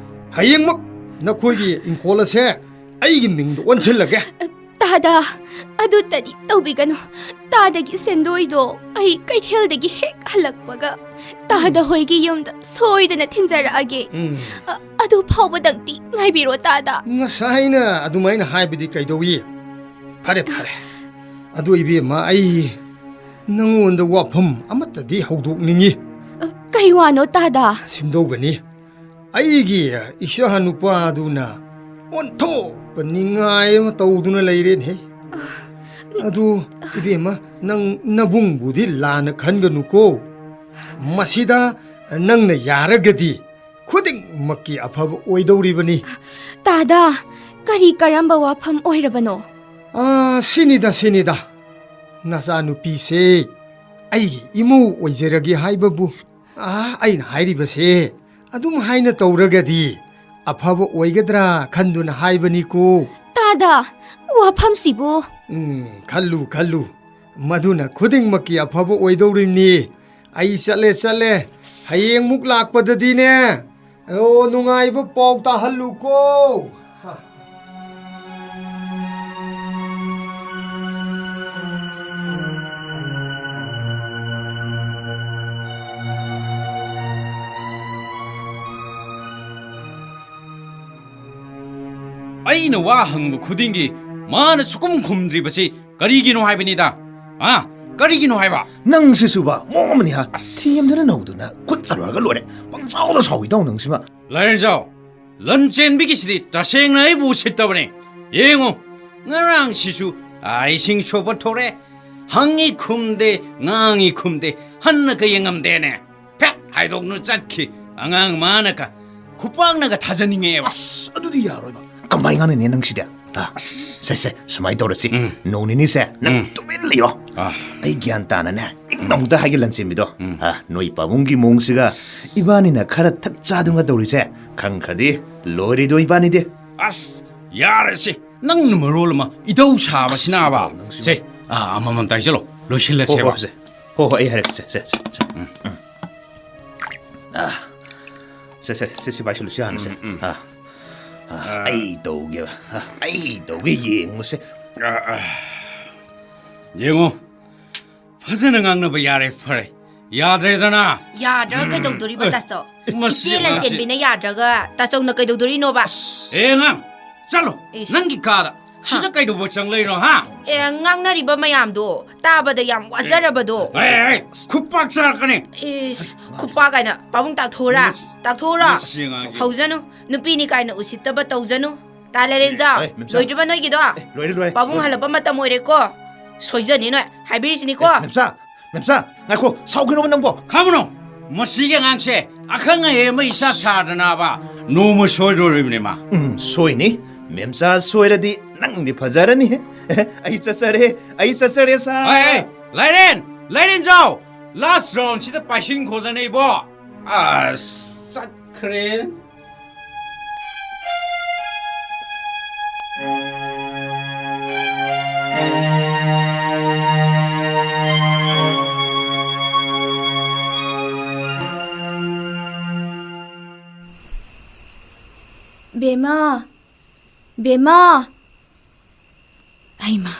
ꯍꯌꯦꯡꯃꯛ ꯅꯈꯣꯏꯒꯤ ꯏꯪꯈꯣꯜ ꯑꯁꯦ ꯑꯩꯒꯤ ꯃꯤꯡꯗ ꯑꯣꯟꯁꯤꯜꯂꯒꯦ꯫ ꯇꯥꯗ, ꯑꯗꯨꯇꯗꯤ ꯇꯧꯕꯤꯒꯅꯨ꯫ ꯇꯥꯗꯒꯤ ꯁꯦꯟꯗꯣꯏꯗꯣ ꯑꯩ ꯀꯩꯊꯦꯜꯗꯒꯤ ꯍꯦꯛ ꯍꯜꯂꯛꯄꯒ ꯇꯥꯗ ꯎꯝ꯫ ꯍꯣꯏꯒꯤ ꯌꯨꯝꯗ ꯁꯣꯏꯗꯅ ꯊꯤꯟꯖꯔꯛꯑꯒꯦ꯫ ꯎꯝ꯫ ꯑ-, ꯑꯗꯨ ꯐꯥꯎꯕꯗꯪꯗꯤ ꯉꯥꯏꯕꯤꯔꯣ, ꯇꯥꯗ꯫ ꯉꯁꯥꯏꯅ ꯑꯗꯨꯃꯥꯏꯅ ꯍꯥꯏꯕꯗꯤ ꯀꯩꯗꯧꯏ? ꯐꯔꯦ, ꯐꯔꯦ꯫ ꯑꯗꯨ ꯏꯕꯦꯝꯃ, ꯑꯩ ꯅꯉꯣꯟꯗ ꯋꯥꯐꯝ ꯑꯃꯠꯇꯗꯤ ꯍꯧꯗꯣꯛꯅꯤꯡꯏ꯫ ꯑ, ꯀꯩ ꯋꯥꯅꯣ, ꯇꯥꯗ? ꯁꯨꯝꯗꯧꯕꯅꯤ, ꯑꯩꯒꯤ ꯏꯆꯥ ꯅꯨꯄꯥꯗꯨꯅ ꯑꯣꯟꯊꯣꯛꯄ ꯅꯤꯡꯉꯥꯏ ꯑꯃ ꯇꯧꯗꯨꯅ ꯂꯩꯔꯦꯅꯦ꯫ ꯑꯗꯨ ꯏꯕꯦꯝꯃ, ꯅꯪ ꯅꯕꯨꯡꯕꯨꯗꯤ ꯂꯥꯟꯅ ꯈꯟꯒꯅꯨꯀꯣ꯫ ꯃꯁꯤꯗ ꯅꯪꯅ ꯌꯥꯔꯒꯗꯤ ꯈꯨꯗꯤꯡꯃꯛꯀꯤ ꯑꯐꯕ ꯑꯣꯏꯗꯧꯔꯤꯕꯅꯤ꯫ ꯇꯥꯗ, ꯀꯔꯤ ꯀꯔꯝꯕ ꯋꯥꯐꯝ ꯑꯣꯏꯔꯕꯅꯣ? ꯑꯥ, ꯁꯤꯅꯤꯗ, ꯁꯤꯅꯤꯗ꯫ ꯅꯆꯥꯅꯨꯄꯤꯁꯦ ꯑꯩꯒꯤ ꯏꯃꯧ ꯑꯣꯏꯖꯔꯒꯦ ꯍꯥꯏꯕꯕꯨ, ꯑꯥ, ꯑꯩꯅ ꯍꯥꯏꯔꯤꯕꯁꯦ ꯑꯗꯨꯝ ꯍꯥꯏꯅ ꯇꯧꯔꯒꯗꯤ ꯑꯐꯕ ꯑꯣꯏꯒꯗ꯭ꯔꯥ ꯈꯟꯗꯨꯅ ꯍꯥꯏꯕꯅꯤꯀꯣ꯫ ꯇꯥꯗ, ꯋꯥꯐꯝꯁꯤꯕꯨ꯫ ꯎꯝ, ꯈꯜꯂꯨ, ꯈꯜꯂꯨ꯫ ꯃꯗꯨꯅ ꯈꯨꯗꯤꯡꯃꯛꯀꯤ ꯑꯐꯕ ꯑꯣꯏꯗꯧꯔꯤꯕꯅꯤ꯫ ꯑꯩ ꯆꯠꯂꯦ, ꯆꯠꯂꯦ꯫ ꯍꯌꯦꯡꯃꯨꯛ ꯂꯥꯛꯄꯗꯗꯤꯅꯦ, ꯑꯣ, ꯅꯨꯡꯉꯥꯏꯕ ꯄꯥꯎ ꯇꯥꯍꯜꯂꯨꯀꯣ꯫ ꯑꯩꯅ ꯋꯥ ꯍꯪꯕ ꯈꯨꯗꯤꯡꯒꯤ ꯃꯥꯅ ꯁꯨꯈꯨꯝ ꯈꯨꯝꯗ꯭ꯔꯤꯕꯁꯤ ꯀꯔꯤꯒꯤꯅꯣ ꯍꯥꯏꯕꯅꯤꯗ? ꯑ? ꯀꯔꯤꯒꯤꯅꯣ ꯍꯥꯏꯕ? ꯅꯪꯁꯤꯁꯨꯕ ꯃꯑꯣꯡ ꯑꯃꯅꯤ ꯍꯥ? ꯑꯁ꯫ ꯊꯦꯝꯗꯅ ꯅꯧꯗꯅ ꯈꯨꯠ ꯆꯠꯂꯨꯔꯒ ꯂꯣꯏꯔꯦ꯫ ꯄꯪꯁꯥꯎꯗ ꯁꯥꯎꯏ ꯇꯧ ꯅꯪꯁꯤꯃ꯫ ꯂꯥꯏꯔꯦꯟꯖꯥꯎ, ꯂꯟꯆꯦꯟꯕꯤꯒꯤꯁꯤꯗꯤ ꯇꯁꯦꯡꯅ ꯑꯩꯕꯨ ꯎꯁꯤꯠꯇꯕꯅꯤ꯫ ꯌꯦꯡꯉꯨ, ꯉꯔꯥꯡꯁꯤꯁꯨ ꯑꯥ, ꯏꯁꯤꯡ ꯁꯣꯛꯄ ꯊꯣꯔꯛꯑꯦ꯫ ꯍꯪꯉꯤ ꯈꯨꯝꯗꯦ, ꯉꯥꯡꯉꯤ ꯈꯨꯝꯗꯦ, ꯍꯟꯅ ꯀ ꯌꯦꯡꯉꯝꯗꯦꯅꯦ꯫ ꯐꯦꯠ ꯍꯥꯏꯗꯣꯛꯅ ꯆꯠꯈꯤ꯫ ꯑꯉꯥꯡ ꯃꯥꯅꯒ ꯈꯨꯄꯥꯛꯅꯒ ꯊꯥꯖꯅꯤꯡꯉꯛꯑꯦꯕ꯫ ꯑꯁ, ꯑꯗꯨꯗꯤ ꯌꯥꯔꯣꯏꯕ꯫ ꯀꯃꯥꯏ ꯉꯥꯡꯅꯅꯤ ꯅꯪꯁꯤꯗꯤ? ꯑ, ꯁꯦ, ꯁꯦ, ꯁꯨꯃꯥꯏꯅ ꯇꯧꯔꯁꯤ꯫ ꯎꯝ꯫ ꯅꯣꯡ ꯅꯤꯅꯤꯁꯦ ꯅꯪ ꯎꯝ꯫ ꯇꯨꯃꯤꯟ ꯂꯩꯔꯣ꯫ ꯑ꯫ ꯑꯩ ꯒ꯭ꯌꯥꯟ ꯇꯥꯅꯅꯦ, ꯏꯪꯅ ꯑꯝꯇ ꯍꯥꯏꯒꯦ ꯂꯟꯆꯦꯟꯕꯤꯗꯣ꯫ ꯎꯝ꯫ ꯑ, ꯅꯣꯏ ꯄꯥꯕꯨꯡꯒꯤ ꯃꯑꯣꯡꯁꯤꯒ ꯏꯕꯥꯅꯤꯅ ꯈꯔ ꯊꯛ ꯆꯥꯗꯨꯅ ꯇꯧꯔꯤꯁꯦ ꯈꯪꯈ꯭ꯔꯗꯤ ꯂꯣꯏꯔꯤꯗꯣ ꯏꯕꯥꯅꯤꯗꯤ꯫ ꯑꯁ, ꯌꯥꯔꯦꯁꯦ꯫ ꯅꯪꯅ ꯃꯔꯣꯜ ꯑꯃ ꯏꯇꯧ ꯁꯥꯕꯁꯤꯅꯕ꯫ ꯅꯪꯁꯨ꯫ ꯁꯦ, ꯑ, ꯑꯃꯃꯝ ꯇꯥꯏꯁꯤꯜꯂꯣ꯫ ꯂꯣꯏꯁꯤꯜꯂꯁꯦꯕ꯫ ꯍꯣ, ꯍꯣ, ꯁꯦ꯫ ꯍꯣ, ꯍꯣ, ꯑꯩ ꯍꯥꯏꯔꯛꯀꯦ꯫ ꯁꯦ, ꯁꯦ, ꯁꯦ, ꯁꯦ꯫ ꯎꯝ꯫ ꯎꯝ꯫ ꯑ, ꯁꯦ, ꯁꯦ, ꯁꯦ, ꯁꯤ ꯄꯥꯏꯁꯤꯜꯂꯨ, ꯁꯤ ꯍꯥꯟꯅꯁꯦ꯫ ꯎꯝ, ꯎꯝ꯫ ꯑ, ꯑ, ꯑ꯫ ꯑꯩ ꯇꯧꯒꯦꯕ꯫ ꯑ, ꯑꯩ ꯇꯧꯒꯦ, ꯌꯦꯡꯉꯨꯁꯦ꯫ ꯑ, ꯑ꯫ ꯌꯦꯡꯉꯣ꯫ ꯐꯖꯅ ꯉꯥꯡꯅꯕ ꯌꯥꯔꯦ, ꯐꯔꯦ꯫ ꯌꯥꯗ꯭ꯔꯦꯗꯅ꯫ ꯌꯥꯗ꯭ꯔꯒ ꯀꯩꯗꯧꯗꯣꯔꯤꯕ, ꯑꯦ, ꯇꯥꯆꯧ? ꯃꯁꯤ ꯏꯆꯦ ꯑꯉꯥꯡꯁꯤ꯫ ꯂꯟꯆꯦꯟꯕꯤꯅ ꯌꯥꯗ꯭ꯔꯒ ꯇꯥꯆꯧꯅ ꯀꯩꯗꯧꯗꯣꯔꯤꯅꯣꯕ? ꯑꯦ, ꯑꯉꯥꯡ, ꯆꯠꯂꯣ꯫ ꯏꯁ꯫ ꯅꯪꯒꯤ ꯀꯥꯗ꯫ ꯁꯤꯗ ꯍꯥ꯫ ꯀꯩꯗꯧꯕ ꯆꯪꯂꯛꯏꯅꯣ, ꯍꯥ? ꯑꯦ, ꯉꯥꯡꯅꯔꯤꯕ ꯃꯌꯥꯝꯗꯣ ꯇꯥꯕꯗ ꯌꯥꯝ ꯋꯥꯖꯔꯕꯗꯣ꯫ ꯑꯦ, ꯑꯦ, ꯈꯨꯄꯥꯛ ꯆꯥꯔꯛꯀꯅꯤ꯫ ꯏꯁ, ꯈꯨꯄꯥꯛ ꯀꯥꯏꯅ꯫ ꯄꯥꯕꯨꯡ ꯇꯥꯛꯊꯣꯛꯎꯔꯥ? ꯃꯁꯤ-, ꯇꯥꯛꯊꯣꯛꯎꯔꯥ? ꯃꯁꯤ ꯑꯉꯥꯡꯁꯦ꯫ ꯍꯧꯖꯅꯨ꯫ ꯅꯨꯄꯤꯅꯤ ꯀꯥꯏꯅ ꯎꯁꯤꯠꯇꯕ ꯇꯧꯖꯅꯨ꯫ ꯇꯥ ꯂꯩꯔꯦꯟꯖꯥꯎ, ꯑꯦ, ꯃꯦꯝꯆꯥ꯫ ꯂꯣꯏꯗ꯭ꯔꯤꯕ ꯅꯣꯏꯒꯤꯗꯣ? ꯑꯦ, ꯂꯣꯏꯔꯦ, ꯂꯣꯏꯔꯦ, ꯄꯥꯕꯨꯡ ꯂꯣꯏꯔꯦ꯫ ꯍꯜꯂꯛꯄ ꯃꯇꯝ ꯑꯣꯏꯔꯦꯀꯣ꯫ ꯁꯣꯏꯖꯅꯤ ꯅꯣꯏ꯫ ꯍꯥꯏꯕꯤꯔꯤꯁꯤꯅꯤꯀꯣ꯫ ꯑꯦ, ꯃꯦꯝꯆꯥ, ꯃꯦꯝꯆꯥ, ꯉꯥꯏꯈꯣ, ꯁꯥꯎꯈꯤꯅꯣꯕ ꯅꯪꯕꯣ꯫ ꯈꯥꯃꯨꯅꯣ, ꯃꯁꯤꯒꯤ ꯑꯉꯥꯡꯁꯦ ꯑꯈꯪ ꯑꯍꯩ ꯑꯃ ꯏꯁꯥ ꯁꯥꯗꯅꯕ ꯅꯣꯡꯃ ꯁꯣꯏꯗꯣꯔꯤꯕꯅꯦ ꯃꯥ꯫ ꯎꯝ, ꯁꯣꯏꯅꯤ꯫ ꯃꯦꯝꯆꯥ ꯁꯣꯏꯔꯗꯤ ꯅꯪꯗꯤ ꯐꯖꯔꯅꯤ꯫ ꯑꯩ ꯆꯠꯆꯔꯦ, ꯑꯩ ꯆꯠꯆꯔꯦ, ꯁꯥꯔ꯫ ꯑꯦ, ꯑꯦ, ꯂꯥꯏꯔꯦꯟ, ꯂꯥꯏꯔꯦꯟꯖꯥꯎ, last round ꯁꯤꯗ ꯄꯥꯏꯁꯤꯟꯈꯣꯗꯅ ꯏꯕꯣ꯫ ꯑꯁ, ꯆꯠꯈ꯭ꯔꯦ꯫ ꯕꯦꯝꯃ, ꯕꯦꯝꯃ꯫ ꯍꯩꯃꯥ,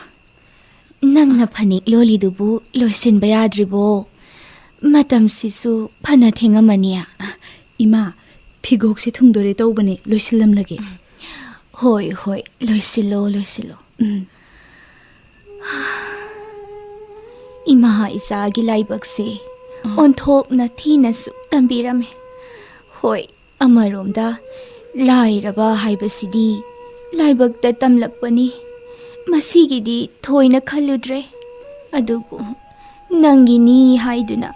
ꯅꯪꯅ ꯐꯅꯦꯛ ꯂꯣꯜꯂꯤꯗꯨꯕꯨ ꯂꯣꯏꯁꯤꯟꯕ ꯌꯥꯗ꯭ꯔꯤꯕꯣ? ꯃꯇꯝꯁꯤꯁꯨ ꯐꯅ ꯊꯦꯡꯉꯝꯃꯅꯤ꯫ ꯏꯃꯥ, ꯐꯤꯒꯣꯛꯁꯦ ꯊꯨꯡꯗꯣꯔꯦ ꯇꯧꯕꯅꯦ, ꯂꯣꯏꯁꯤꯜꯂꯝꯂꯒꯦ꯫ ꯍꯣꯏ, ꯍꯣꯏ, ꯂꯣꯏꯁꯤꯜꯂꯣ, ꯂꯣꯏꯁꯤꯜꯂꯣ꯫ ꯎꯝ꯫ ꯏꯃꯥ ꯏꯆꯥꯒꯤ ꯂꯥꯏꯕꯛꯁꯦ ꯎꯝ꯫ ꯑꯣꯟꯊꯣꯛꯅ ꯊꯤꯅꯁꯨ ꯇꯝꯕꯤꯔꯝꯃꯦ꯫ ꯍꯣꯏ, ꯑꯃꯔꯣꯝꯗ ꯂꯥꯏꯔꯕ ꯍꯥꯏꯕꯁꯤꯗꯤ ꯂꯥꯏꯕꯛꯇ ꯇꯝꯂꯛꯄꯅꯤ꯫ ꯃꯁꯤꯒꯤꯗꯤ ꯊꯣꯏꯅ ꯈꯜꯂꯨꯗ꯭ꯔꯦ꯫ ꯑꯗꯨꯕꯨ ꯅꯪꯒꯤꯅꯤ ꯍꯥꯏꯗꯨꯅ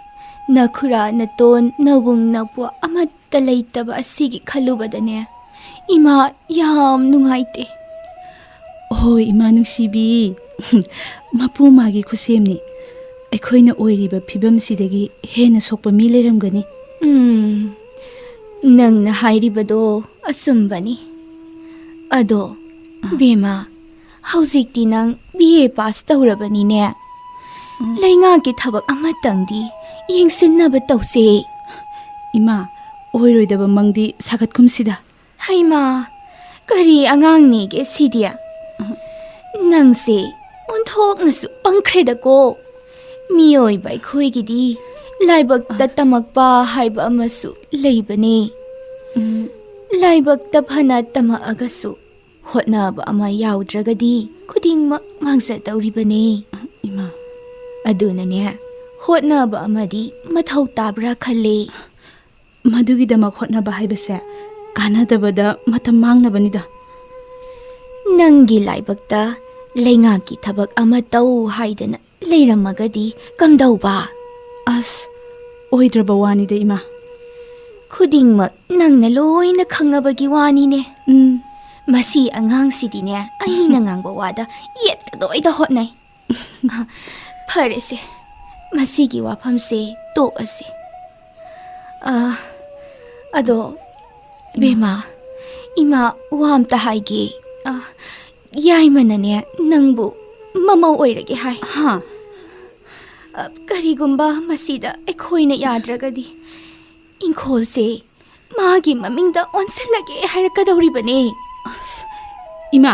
ꯅꯈꯨꯔꯥ ꯅꯇꯣꯟ ꯅꯕꯨꯡ ꯅꯄ꯭ꯋꯥ ꯑꯃꯠꯇ ꯂꯩꯇꯕ ꯑꯁꯤꯒꯤ ꯈꯜꯂꯨꯕꯗꯅꯦ, ꯏꯃꯥ ꯌꯥꯝ ꯅꯨꯡꯉꯥꯏꯇꯦ꯫ ꯍꯣꯏ, ꯏꯃꯥ ꯅꯨꯡꯁꯤꯕꯤ꯫ ꯃꯄꯨ ꯃꯥꯒꯤ ꯈꯨꯠꯁꯦꯝꯅꯤ꯫ ꯑꯩꯈꯣꯏꯅ ꯑꯣꯏꯔꯤꯕ ꯐꯤꯕꯝꯁꯤꯗꯒꯤ ꯍꯦꯟꯅ ꯁꯣꯛꯄ ꯃꯤ ꯂꯩꯔꯝꯒꯅꯤ꯫ ꯎꯝ, ꯅꯪꯅ ꯍꯥꯏꯔꯤꯕꯗꯣ ꯑꯆꯨꯝꯕꯅꯤ꯫ ꯑꯗꯣ, ꯕꯦꯝꯃ, ꯍꯧꯖꯤꯛꯇꯤ ꯅꯪ ꯕꯤ ꯑꯦ ꯄꯥꯁ ꯇꯧꯔꯕꯅꯤꯅꯦ꯫ ꯎꯝ꯫ ꯂꯩꯉꯥꯛꯀꯤ ꯊꯕꯛ ꯑꯃꯇꯪꯗꯤ ꯌꯦꯡꯁꯤꯟꯅꯕ ꯇꯧꯁꯦ꯫ ꯏꯃꯥ, ꯑꯣꯏꯔꯣꯏꯗꯕ ꯃꯪꯗꯤ ꯁꯥꯒꯠꯀꯨꯝꯁꯤꯗ꯫ ꯍꯩꯃꯥ, ꯀꯔꯤ ꯑꯉꯥꯡꯅꯦꯒꯦ ꯁꯤꯗꯤ? ꯎꯝ꯫ ꯅꯪꯁꯦ ꯑꯣꯟꯊꯣꯛꯅꯁꯨ ꯄꯪꯈ꯭ꯔꯦꯗꯀꯣ꯫ ꯃꯤꯑꯣꯏꯕ ꯑꯩꯈꯣꯏꯒꯤꯗꯤ ꯂꯥꯏꯕꯛꯇ ꯑ꯫ ꯇꯝꯃꯛꯄ ꯍꯥꯏꯕ ꯑꯃꯁꯨ ꯂꯩꯕꯅꯦ꯫ ꯎꯝ꯫ ꯂꯥꯏꯕꯛꯇ ꯐꯅ ꯇꯝꯃꯛꯑꯒꯁꯨ ꯍꯣꯠꯅꯕ ꯑꯃ ꯌꯥꯎꯗ꯭ꯔꯒꯗꯤ ꯈꯨꯗꯤꯡꯃꯛ ꯃꯥꯡꯖꯗꯧꯔꯤꯕꯅꯦ꯫ ꯏꯃꯥ꯫ ꯑꯗꯨꯅꯅꯦ, ꯍꯣꯠꯅꯕ ꯑꯃꯗꯤ ꯃꯊꯧ ꯇꯥꯕ꯭ꯔꯥ ꯈꯜꯂꯦ꯫ ꯃꯗꯨꯒꯤꯗꯃꯛ ꯍꯣꯠꯅꯕ ꯍꯥꯏꯕꯁꯦ ꯀꯥꯟꯅꯗꯕꯗ ꯃꯇꯝ ꯃꯥꯡꯅꯕꯅꯤꯗ꯫ ꯅꯪꯒꯤ ꯂꯥꯏꯕꯛꯇ ꯂꯩꯉꯥꯛꯀꯤ ꯊꯕꯛ ꯑꯃ ꯇꯧ ꯍꯥꯏꯗꯅ ꯂꯩꯔꯝꯃꯒꯗꯤ ꯀꯝꯗꯧꯕ? ꯑꯁ, ꯑꯣꯏꯗ꯭ꯔꯕ ꯋꯥꯅꯤꯗ, ꯏꯃꯥ꯫ ꯈꯨꯗꯤꯡꯃꯛ ꯅꯪꯅ ꯂꯣꯏꯅ ꯈꯪꯉꯕꯒꯤ ꯋꯥꯅꯤꯅꯦ꯫ ꯎꯝ꯫ ꯃꯁꯤ ꯑꯉꯥꯡꯁꯤꯗꯤꯅꯦ, ꯑꯩꯅ ꯉꯥꯡꯕ ꯋꯥꯗ ꯌꯦꯠꯀꯗꯣꯏꯗ ꯍꯣꯠꯅꯩ꯫ ꯑ, ꯐꯔꯦꯁꯦ, ꯃꯁꯤꯒꯤ ꯋꯥꯐꯝꯁꯦ ꯇꯣꯛꯑꯁꯤ꯫ ꯑ, ꯑꯗꯣ, ꯏꯃꯥ꯫ ꯕꯦꯝꯃ, ꯏꯃꯥ ꯋꯥ ꯑꯝꯇ ꯍꯥꯏꯒꯦ꯫ ꯑ, ꯌꯥꯏꯃꯅꯅꯦ, ꯅꯪꯕꯨ ꯃꯃꯧ ꯑꯣꯏꯔꯒꯦ ꯍꯥꯏ꯫ ꯍꯥ? ꯑ, ꯀꯔꯤꯒꯨꯝꯕ ꯃꯁꯤꯗ ꯑꯩꯈꯣꯏꯅ ꯌꯥꯗ꯭ꯔꯒꯗꯤ, ꯏꯪꯈꯣꯜꯁꯦ ꯃꯥꯒꯤ ꯃꯃꯤꯡꯗ ꯑꯣꯟꯁꯤꯜꯂꯒꯦ ꯍꯥꯏꯔꯛꯀꯗꯧꯔꯤꯕꯅꯦ꯫ ꯑꯁ, ꯏꯃꯥ,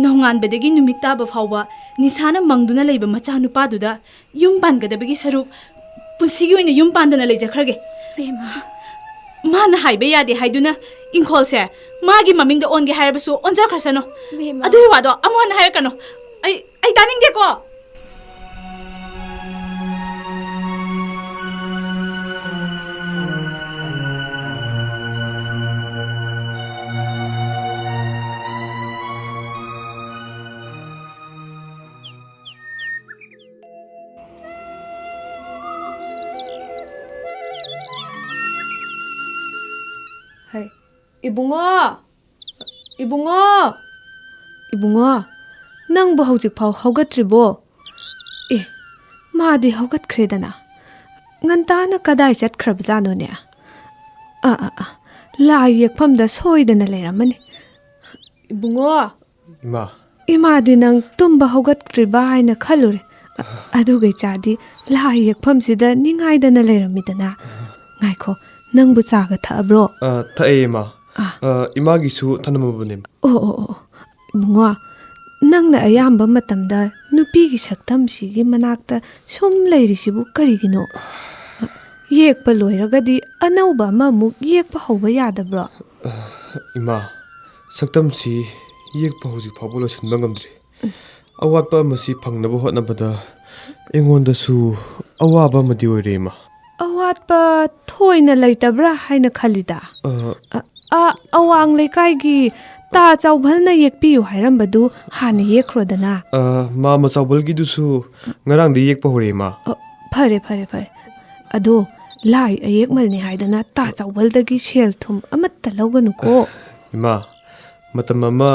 ꯅꯣꯡꯉꯥꯟꯕꯗꯒꯤ ꯅꯨꯃꯤꯠ ꯇꯥꯕ ꯐꯥꯎꯕ ꯅꯤꯁꯥꯅ ꯃꯪꯗꯨꯅ ꯂꯩꯕ ꯃꯆꯥꯅꯨꯄꯥꯗꯨꯗ ꯌꯨꯝ ꯄꯥꯟꯒꯗꯕꯒꯤ ꯁꯔꯨꯛ ꯄꯨꯟꯁꯤꯒꯤ ꯑꯣꯏꯅ ꯌꯨꯝ ꯄꯥꯟꯗꯅ ꯂꯩꯖꯈ꯭ꯔꯒꯦ꯫ ꯕꯦꯝꯃ꯫ ꯃꯥꯅ ꯍꯥꯏꯕ ꯌꯥꯗꯦ ꯍꯥꯏꯗꯨꯅ ꯏꯪꯈꯣꯜꯁꯦ ꯃꯥꯒꯤ ꯃꯃꯤꯡꯗ ꯑꯣꯟꯒꯦ ꯍꯥꯏꯔꯕꯁꯨ ꯑꯣꯟꯖꯈ꯭ꯔꯁꯅꯨ꯫ ꯕꯦꯝꯃ꯫ ꯑꯗꯨꯒꯤ ꯋꯥꯗꯣ ꯑꯃꯨꯛ ꯍꯟꯅ ꯍꯥꯏꯔꯛꯀꯅꯨ꯫ ꯑꯩ, ꯑꯩ ꯇꯥꯅꯤꯡꯗꯦꯀꯣ꯫ ꯍꯩ, ꯏꯕꯨꯡꯉꯣ! ꯏꯕꯨꯡꯉꯣ! ꯏꯕꯨꯡꯉꯣ, ꯅꯪꯕꯨ ꯍꯧꯖꯤꯛꯐꯥꯎ ꯍꯧꯒꯠꯇ꯭ꯔꯤꯕꯣ? ꯑꯦ, ꯃꯥꯗꯤ ꯍꯧꯒꯠꯈ꯭ꯔꯦꯗꯅ꯫ ꯉꯟꯇꯥꯅ ꯀꯗꯥꯏ ꯆꯠꯈ꯭ꯔꯕꯖꯥꯠꯅꯣꯅꯦ? ꯑꯥ, ꯑꯥ, ꯑꯥ, ꯂꯥꯏ ꯌꯦꯛꯐꯝꯗ ꯁꯣꯏꯗꯅ ꯂꯩꯔꯝꯃꯅꯤ꯫ ꯏꯕꯨꯡꯉꯣ! ꯏꯃꯥ꯫ ꯏꯃꯥꯗꯤ ꯅꯪ ꯇꯨꯝꯕ ꯍꯧꯒꯠꯇ꯭ꯔꯤꯕ ꯍꯥꯏꯅ ꯈꯜꯂꯨꯔꯦ꯫ ꯑ-, ꯑꯗꯨꯒ ꯏꯆꯥꯗꯤ ꯂꯥꯏ ꯌꯦꯛꯐꯝꯁꯤꯗ ꯅꯤꯡꯉꯥꯏꯗꯅ ꯂꯩꯔꯝꯃꯤꯗꯅ꯫ ꯉꯥꯏꯈꯣ, ꯅꯪꯕꯨ ꯆꯥꯒ ꯊꯛꯑꯕ꯭ꯔꯣ? ꯑ, ꯊꯛꯑꯦ, ꯏꯃꯥ꯫ ꯑ꯫ ꯑ, ꯏꯃꯥꯒꯤꯁꯨ ꯊꯅꯝꯃꯕꯅꯦ꯫ ꯑꯣ, ꯑꯣ, ꯑꯣ, ꯑꯣ꯫ ꯏꯕꯨꯡꯉꯣ, ꯅꯪꯅ ꯑꯌꯥꯝꯕ ꯃꯇꯝꯗ ꯅꯨꯄꯤꯒꯤ ꯁꯛꯇꯝꯁꯤꯒꯤ ꯃꯅꯥꯛꯇ ꯁꯨꯝ ꯂꯩꯔꯤꯁꯤꯕꯨ ꯀꯔꯤꯒꯤꯅꯣ? ꯌꯦꯛꯄ ꯂꯣꯏꯔꯒꯗꯤ ꯑꯅꯧꯕ ꯑꯃꯃꯨꯛ ꯌꯦꯛꯄ ꯍꯧꯕ ꯌꯥꯗꯕ꯭ꯔꯣ? ꯏꯃꯥ, ꯁꯛꯇꯝꯁꯤ ꯌꯦꯛꯄ ꯍꯧꯖꯤꯛ ꯐꯥꯎꯕ ꯂꯣꯏꯁꯤꯟꯕ ꯉꯝꯗ꯭ꯔꯤ꯫ ꯑꯋꯥꯠꯄ ꯑꯃꯁꯤ ꯐꯪꯅꯕ ꯍꯣꯠꯅꯕꯗ ꯑꯩꯉꯣꯟꯗꯁꯨ ꯑꯋꯥꯕ ꯑꯃꯗꯤ ꯑꯣꯏꯔꯦ, ꯏꯃꯥ꯫ ꯑꯋꯥꯠꯄ ꯊꯣꯏꯅ ꯂꯩꯇꯕ꯭ꯔꯥ ꯍꯥꯏꯅ ꯈꯜꯂꯤꯗ꯫ ꯑ, ꯑ, ꯑ, ꯑꯋꯥꯡ ꯂꯩꯀꯥꯏꯒꯤ ꯇꯥ ꯆꯥꯎꯕꯜꯅ ꯌꯦꯛꯄꯤꯌꯨ ꯍꯥꯏꯔꯝꯕꯗꯨ ꯍꯥꯟꯅ ꯌꯦꯛꯈ꯭ꯔꯣꯗꯅ꯫ ꯑ, ꯃꯥꯃ ꯆꯥꯎꯕꯜꯒꯤꯗꯨꯁꯨ ꯉꯔꯥꯡꯗꯤ ꯌꯦꯛꯄ ꯍꯧꯔꯦ, ꯏꯃꯥ꯫ ꯑ, ꯐꯔꯦ, ꯐꯔꯦ, ꯐꯔꯦ꯫ ꯑꯗꯣ ꯂꯥꯏ ꯑꯌꯦꯛꯃꯜꯅꯤ ꯍꯥꯏꯗꯅ ꯇꯥ ꯆꯥꯎꯕꯜꯗꯒꯤ ꯁꯦꯜ ꯊꯨꯝ ꯑꯃꯠꯇ ꯂꯧꯒꯅꯨꯀꯣ꯫ ꯏꯃꯥ, ꯃꯇꯝ ꯑꯃ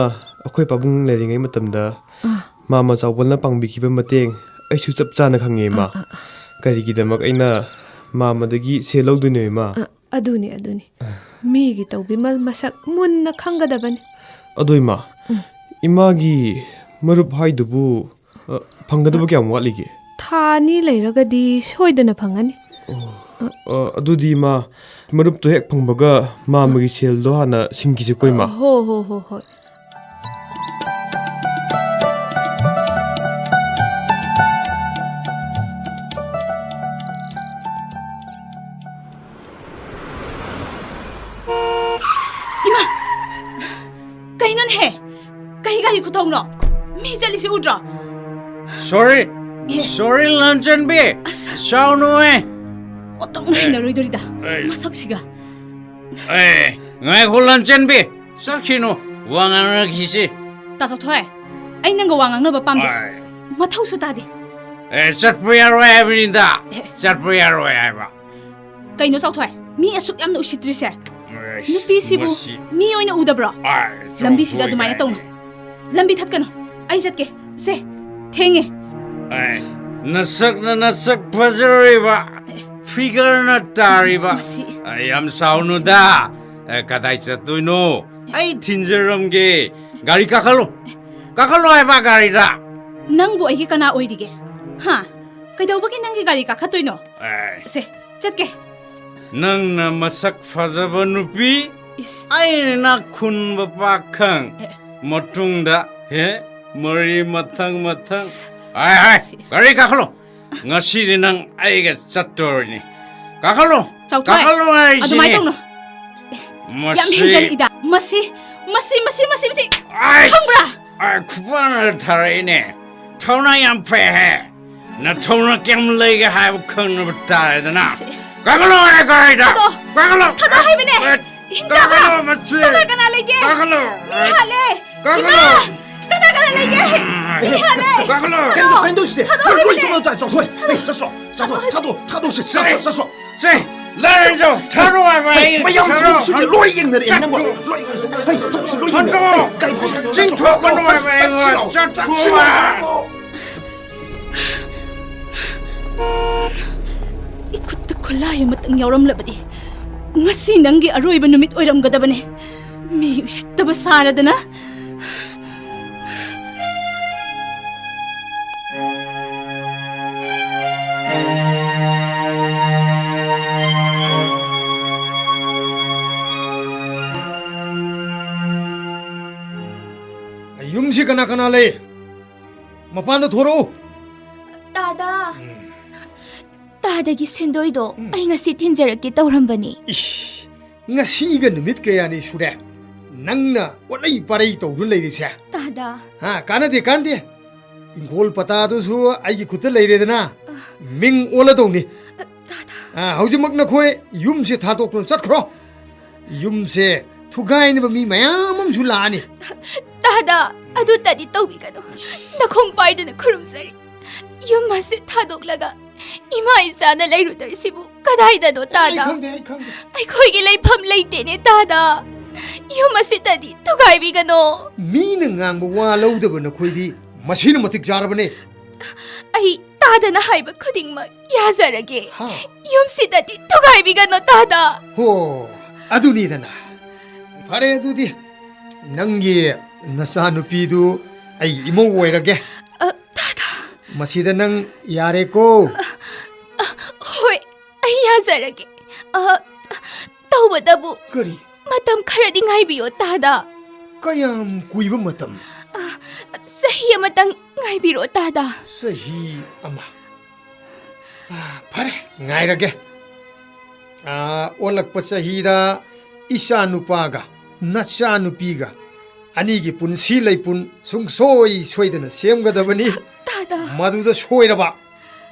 ꯑꯩꯈꯣꯏ ꯄꯥꯕꯨꯡ ꯂꯩꯔꯤꯉꯩ ꯃꯇꯝꯗ ꯑꯥ꯫ ꯃꯥꯃ ꯆꯥꯎꯕꯜꯅ ꯄꯥꯡꯕꯤꯈꯤꯕ ꯃꯇꯦꯡ ꯑꯩꯁꯨ ꯆꯞ ꯆꯥꯅ ꯈꯪꯉꯦ, ꯏꯃꯥ꯫ ꯑꯥ, ꯑꯥ, ꯑꯥ꯫ ꯀꯔꯤꯒꯤꯗꯃꯛ ꯑꯩꯅ ꯃꯥꯃꯗꯒꯤ ꯁꯦꯜ ꯂꯧꯗꯣꯏꯅꯣ, ꯏꯃꯥ? ꯑ, ꯑꯗꯨꯅꯤ, ꯑꯗꯨꯅꯤ꯫ ꯑ꯫ ꯃꯤꯒꯤ ꯇꯧꯕꯤꯃꯜ ꯃꯁꯛ ꯃꯨꯟꯅ ꯈꯪꯒꯗꯕꯅꯤ꯫ ꯑꯗꯣ, ꯏꯃꯥ, ꯎꯝ꯫ ꯏꯃꯥꯒꯤ ꯃꯔꯨꯞ ꯍꯥꯏꯗꯨꯕꯨ, ꯑ, ꯐꯪꯒꯗꯕ ꯀꯌꯥꯝ ꯋꯥꯠꯂꯤꯒꯦ? ꯊꯥ ꯑꯅꯤ ꯂꯩꯔꯒꯗꯤ ꯁꯣꯏꯗꯅ ꯐꯪꯒꯅꯤ꯫ ꯑꯣ, ꯑ, ꯑꯗꯨꯗꯤ, ꯏꯃꯥ, ꯃꯔꯨꯞꯇꯣ ꯍꯦꯛ ꯐꯪꯕꯒ ꯃꯥꯃꯒꯤ ꯁꯦꯜꯗꯣ ꯍꯥꯟꯅ ꯁꯤꯡꯈꯤꯁꯦꯀꯣ, ꯏꯃꯥ꯫ ꯍꯣ, ꯍꯣ, ꯍꯣ, ꯍꯣꯏ꯫ ꯏꯃꯥ! ꯀꯩꯅꯣꯅꯦꯍꯦ? ꯀꯩ ꯒꯥꯔꯤ ꯈꯨꯊꯧꯅꯣ? ꯃꯤ ꯆꯠꯂꯤꯁꯤ ꯎꯗ꯭ꯔꯣ? Sorry. ꯑꯦ꯫ Sorry, ꯂꯟꯆꯟꯕꯤ꯫ ꯑꯁ꯫ ꯁꯥꯎꯅꯨꯍꯦ꯫ ꯑꯣꯟꯊꯣꯛꯅ ꯑꯦ꯫ ꯍꯩꯅꯔꯣꯏꯗꯣꯔꯤꯗ, ꯑꯦ꯫ ꯃꯁꯛꯁꯤꯒ꯫ ꯑꯦ, ꯉꯥꯏꯈꯣ, ꯂꯟꯆꯟꯕꯤ꯫ ꯆꯠꯈꯤꯅꯨ꯫ ꯋꯥ ꯉꯥꯡꯅꯈꯤꯁꯤ꯫ ꯇꯥ ꯆꯥꯎꯊꯣꯏ, ꯑꯩ ꯅꯪꯒ ꯋꯥ ꯉꯥꯡꯅꯕ ꯄꯥꯝꯗꯦ꯫ ꯑꯥꯏ꯫ ꯃꯊꯧꯁꯨ ꯇꯥꯗꯦ꯫ ꯑꯦ, ꯆꯠꯄ ꯌꯥꯔꯣꯏ ꯍꯥꯏꯕꯅꯤꯗ꯫ ꯑꯦ꯫ ꯆꯠꯄ ꯌꯥꯔꯣꯏ ꯍꯥꯏꯕ꯫ ꯀꯩꯅꯣ ꯆꯥꯎꯊꯣꯏ? ꯃꯤ ꯑꯁꯨꯛ ꯌꯥꯝꯅ ꯎꯁꯤꯠꯇ꯭ꯔꯤꯁꯦ? ꯅꯨꯄꯤꯁꯤꯕꯨ ꯃꯁꯤ ꯃꯤ ꯑꯣꯏꯅ ꯎꯗꯕ꯭ꯔꯣ? ꯑꯥꯏ, ꯂꯝꯕꯤꯁꯤꯗ ꯑꯗꯨꯃꯥꯏꯅ ꯆꯥꯎꯊꯣꯛꯑꯦ ꯇꯧꯅꯨ꯫ ꯀꯥꯏꯅ꯫ ꯂꯝꯕꯤ ꯊꯠꯀꯅꯨ꯫ ꯑꯩ ꯆꯠꯀꯦ꯫ ꯁꯦ, ꯊꯦꯡꯉꯦ꯫ ꯑꯥꯏ, ꯅꯁꯛꯅ ꯅꯁꯛ ꯐꯖꯔꯤꯕ, figureꯅ ꯇꯥꯔꯤꯕ꯫ ꯃꯁꯤ ꯑꯥꯏ, ꯌꯥꯝ ꯁꯥꯎꯅꯨꯗ꯫ ꯑꯦ, ꯀꯗꯥꯏ ꯆꯠꯇꯣꯏꯅꯣ? ꯑꯩ ꯊꯤꯟꯖꯔꯝꯒꯦ꯫ ꯒꯥꯔꯤ ꯀꯥꯈꯠꯂꯣ꯫ ꯀꯥꯈꯠꯂꯣ ꯍꯥꯏꯕ ꯒꯥꯔꯤꯗ꯫ ꯅꯪꯕꯨ ꯑꯩꯒꯤ ꯀꯅꯥ ꯑꯣꯏꯔꯤꯒꯦ? ꯍꯥ? ꯀꯩꯗꯧꯕꯒꯤ ꯅꯪꯒꯤ ꯒꯥꯔꯤ ꯀꯥꯈꯠꯇꯣꯏꯅꯣ? ꯑꯦ꯫ ꯁꯦ, ꯆꯠꯀꯦ꯫ ꯅꯪꯅ ꯃꯁꯛ ꯐꯖꯕ ꯅꯨꯄꯤ, ꯏꯁ꯫ ꯑꯩꯅ ꯈꯨꯟꯕ ꯄꯥꯈꯪ꯫ ꯑꯦ꯫ ꯃꯇꯨꯡꯗ, ꯍꯦ, ꯃꯔꯤ ꯃꯊꯪ ꯃꯊꯪ꯫ ꯏꯁ꯫ ꯍꯥꯏ, ꯍꯥꯏ, ꯁꯤ꯫ ꯒꯥꯔꯤ ꯀꯥꯈꯠꯂꯣ꯫ ꯉꯁꯤꯗꯤ ꯅꯪ ꯑꯩꯒ ꯆꯠꯇꯣꯔꯤꯅꯤ꯫ ꯀꯥꯈꯠꯂꯣ꯫ ꯆꯥꯎꯊꯣꯏ, ꯀꯥꯈꯠꯂꯣ ꯍꯥꯏꯁꯤꯅꯤ꯫ ꯑꯗꯨꯃꯥꯏꯅ ꯇꯧꯅꯨ꯫ ꯃꯁꯤ ꯌꯥꯝ ꯍꯦꯟꯖꯜꯂꯛꯏꯗ꯫ ꯃꯁꯤ, ꯃꯁꯤ, ꯃꯁꯤ, ꯃꯁꯤ, ꯃꯁꯤ꯫ ꯑꯥꯏꯁ! ꯈꯪꯕ꯭ꯔꯥ? ꯑꯥꯏ, ꯈꯨꯄꯥꯛꯅ ꯊꯥꯔꯛꯏꯅꯦ꯫ ꯊꯧꯅꯥ ꯌꯥꯝ ꯐꯩꯍꯦ꯫ ꯅꯊꯧꯅ ꯀꯌꯥꯝ ꯂꯩꯒꯦ ꯍꯥꯏꯕ ꯈꯪꯅꯕ ꯇꯥꯔꯦꯗꯅ꯫ ꯁꯤ꯫ ꯀꯥꯈꯠꯂꯣ ꯍꯥꯏ ꯒꯥꯔꯤꯗ꯫ ꯊꯥꯗꯣꯛꯑꯣ꯫ ꯀꯥꯈꯠꯂꯣ꯫ ꯊꯥꯗꯣꯛꯑꯣ ꯍꯥꯏꯕꯅꯦ꯫ ꯑꯦ, ꯍꯤꯡꯆꯥꯕ! ꯀꯥꯈꯠꯂꯣ, ꯃꯁꯤ꯫ ꯀꯅꯥ ꯀꯅꯥ ꯂꯩꯒꯦ? ꯀꯥꯈꯠꯂꯣ꯫ ꯃꯤ ꯍꯥꯠꯂꯦ! ꯀꯥꯈꯠꯂꯣ꯫ ꯏꯃꯥ! ꯀꯅꯥ ꯀꯅꯥ ꯂꯩꯒꯦ? ꯃꯤ ꯍꯥꯠꯂꯦ! ꯀꯥꯈꯠꯂꯣ꯫ ꯀꯩꯅꯣ, ꯊꯥꯗꯣꯛꯑꯣ! ꯀꯩꯅꯣ ꯇꯧꯁꯤꯗꯤ? ꯊꯥꯗꯣꯛꯑꯣ ꯂꯣꯏ ꯍꯥꯏꯕꯅꯦ! ꯆꯠꯂꯣ, ꯆꯠꯂꯣ꯫ ꯍꯣꯏ, ꯍꯣꯏ, ꯆꯠꯁꯣ, ꯆꯠꯁꯣ, ꯊꯥꯗꯣꯛꯑꯣ ꯍꯥꯏꯕꯅꯦ! ꯊꯥꯗꯣꯛꯑꯣ, ꯆꯠꯁꯣ, ꯆꯠꯁꯣ, ꯆꯠꯁꯣ꯫ ꯁꯦ, ꯂꯥꯏꯔꯦꯟꯖꯧ, ꯊꯥꯔꯣ ꯍꯥꯏꯕ ꯍꯩ, ꯑꯩ ꯃꯌꯥꯝ ꯊꯥꯔꯣ, ꯊꯕꯛ ꯁꯨꯗꯦ, ꯍꯟ-, ꯂꯣꯏ ꯌꯦꯡꯅꯔꯦ, ꯅꯪꯕꯣ꯫ ꯆꯠꯈ꯭ꯔꯣ꯫ ꯂꯣꯏ, ꯍꯩ, ꯊꯕꯛ ꯁꯨ ꯂꯣꯏ ꯌꯦꯡꯅꯔꯦ꯫ ꯍꯟꯗꯣ, ꯍꯩ, ꯀꯔꯤ ꯊꯕꯛ ꯁꯨ-, ꯆꯤꯡꯊꯣꯛꯀꯅꯨ ꯍꯥꯏꯕ ꯑꯩ, ꯆꯠꯁꯤ ꯂꯥꯎ, ꯆꯠꯈ꯭ꯔꯣ ꯆꯠꯁꯤ ꯍꯥꯏꯕ꯫ ꯂꯥꯎ꯫ ꯏꯈꯨꯠꯇ ꯈꯨꯠꯂꯥꯏ ꯑꯃꯇꯪ ꯌꯥꯎꯔꯝꯂꯕꯗꯤ ꯉꯁꯤ ꯅꯪꯒꯤ ꯑꯔꯣꯏꯕ ꯅꯨꯃꯤꯠ ꯑꯣꯏꯔꯝꯒꯗꯕꯅꯦ꯫ ꯃꯤ ꯎꯁꯤꯠꯇꯕ ꯁꯥꯔꯗꯅ꯫ ꯌꯨꯝꯁꯤ ꯀꯅꯥ ꯀꯅꯥ ꯂꯩ? ꯃꯄꯥꯟꯗ ꯊꯣꯔꯛꯎ꯫ ꯇꯥꯗ꯫ ꯎꯝ꯫ ꯇꯥꯗꯒꯤ ꯁꯦꯟꯗꯣꯏꯗꯣ ꯎꯝ꯫ ꯑꯩ ꯉꯁꯤ ꯊꯤꯟꯖꯔꯛꯀꯦ ꯇꯧꯔꯝꯕꯅꯤ꯫ ꯏꯁ, ꯉꯁꯤꯒ ꯅꯨꯃꯤꯠ ꯀꯌꯥꯅꯤ ꯁꯨꯔꯦ ꯅꯪꯅ ꯑꯣꯠꯂꯩ ꯄꯥꯔꯩ ꯇꯧꯗꯨꯅ ꯂꯩꯔꯤꯕꯁꯦ? ꯇꯥꯗ꯫ ꯍꯥ, ꯀꯥꯟꯅꯗꯦ, ꯀꯥꯟꯅꯗꯦ꯫ ꯏꯪꯈꯣꯜ ꯄꯇꯥꯗꯨꯁꯨ ꯑꯩꯒꯤ ꯈꯨꯠꯇ ꯂꯩꯔꯦꯗꯅ, ꯑ꯫ ꯃꯤꯡ ꯑꯣꯜꯂꯗꯧꯅꯤ꯫ ꯑ, ꯇꯥꯗ꯫ ꯑ, ꯍꯧꯖꯤꯛꯃꯛ ꯅꯈꯣꯏ ꯌꯨꯝꯁꯦ ꯊꯥꯗꯣꯛꯇꯨꯅ ꯆꯠꯈ꯭ꯔꯣ꯫ ꯌꯨꯝꯁꯦ ꯊꯨꯒꯥꯏꯅꯕ ꯃꯤ ꯃꯌꯥꯝ ꯑꯃꯁꯨ ꯂꯥꯛꯑꯅꯤ꯫ ꯇꯥꯗ, ꯑꯗꯨꯇꯗꯤ ꯇꯧꯕꯤꯒꯅꯨ꯫ ꯅꯈꯣꯡ ꯄꯥꯏꯗꯨꯅ ꯈꯨꯔꯨꯝꯖꯔꯤ꯫ ꯌꯨꯝ ꯑꯁꯤ ꯊꯥꯗꯣꯛꯂꯒ ꯏꯃꯥ ꯏꯆꯥꯅ ꯂꯩꯔꯨꯗꯣꯏꯁꯤꯕꯨ ꯀꯗꯥꯏꯗꯅꯣ, ꯑꯩ ꯇꯥꯗ? ꯈꯪꯗꯦ, ꯑꯩ ꯈꯪꯗꯦ꯫ ꯑꯩꯈꯣꯏꯒꯤ ꯂꯩꯐꯝ ꯂꯩꯇꯦꯅꯦ, ꯇꯥꯗ꯫ ꯌꯨꯝ ꯑꯁꯤꯗꯗꯤ ꯊꯨꯒꯥꯏꯕꯤꯒꯅꯣ꯫ ꯃꯤꯅ ꯉꯥꯡꯕ ꯋꯥ ꯂꯧꯗꯕ ꯅꯈꯣꯏꯗꯤ ꯃꯁꯤꯅ ꯃꯇꯤꯛ ꯆꯥꯔꯕꯅꯦ꯫ ꯑꯩ ꯇꯥꯗꯅ ꯍꯥꯏꯕ ꯈꯨꯗꯤꯡꯃꯛ ꯌꯥꯖꯔꯒꯦ꯫ ꯍꯥ? ꯌꯨꯝꯁꯤꯗꯗꯤ ꯊꯨꯒꯥꯏꯕꯤꯒꯅꯣ, ꯇꯥꯗ꯫ ꯍꯣ, ꯑꯗꯨꯅꯤꯗꯅ꯫ ꯐꯔꯦ, ꯑꯗꯨꯗꯤ ꯅꯪꯒꯤ ꯅꯆꯥꯅꯨꯄꯤꯗꯨ ꯑꯩ ꯏꯃꯧ ꯑꯣꯏꯔꯒꯦ꯫ ꯑ, ꯇꯥꯗ꯫ ꯃꯁꯤꯗ ꯅꯪ ꯌꯥꯔꯦꯀꯣ? ꯍꯣꯏ, ꯑꯩ ꯌꯥꯖꯔꯒꯦ꯫ ꯑ, ꯇꯧꯕꯇꯕꯨ ꯀꯔꯤ? ꯃꯇꯝ ꯈꯔꯗꯤ ꯉꯥꯏꯕꯤꯌꯣ, ꯇꯥꯗ꯫ ꯀꯌꯥꯝ ꯀꯨꯏꯕ ꯃꯇꯝ? ꯑ, ꯆꯍꯤ ꯑꯃꯇꯪ ꯉꯥꯏꯕꯤꯔꯣ, ꯇꯥꯗ꯫ ꯆꯍꯤ ꯑꯃ? ꯑ, ꯐꯔꯦ, ꯉꯥꯏꯔꯒꯦ꯫ ꯑ, ꯑꯣꯜꯂꯛꯄ ꯆꯍꯤꯗ ꯏꯆꯥ ꯅꯨꯄꯥꯒ ꯅꯆꯥ ꯅꯨꯄꯤꯒ ꯑꯅꯤꯒꯤ ꯄꯨꯟꯁꯤ ꯂꯩꯄꯨꯟ ꯁꯨꯡꯁꯣꯏ ꯁꯣꯏꯗꯅ ꯁꯦꯝꯒꯗꯕꯅꯤ꯫ ꯇꯥꯗ꯫ ꯃꯗꯨꯗ ꯁꯣꯏꯔꯕ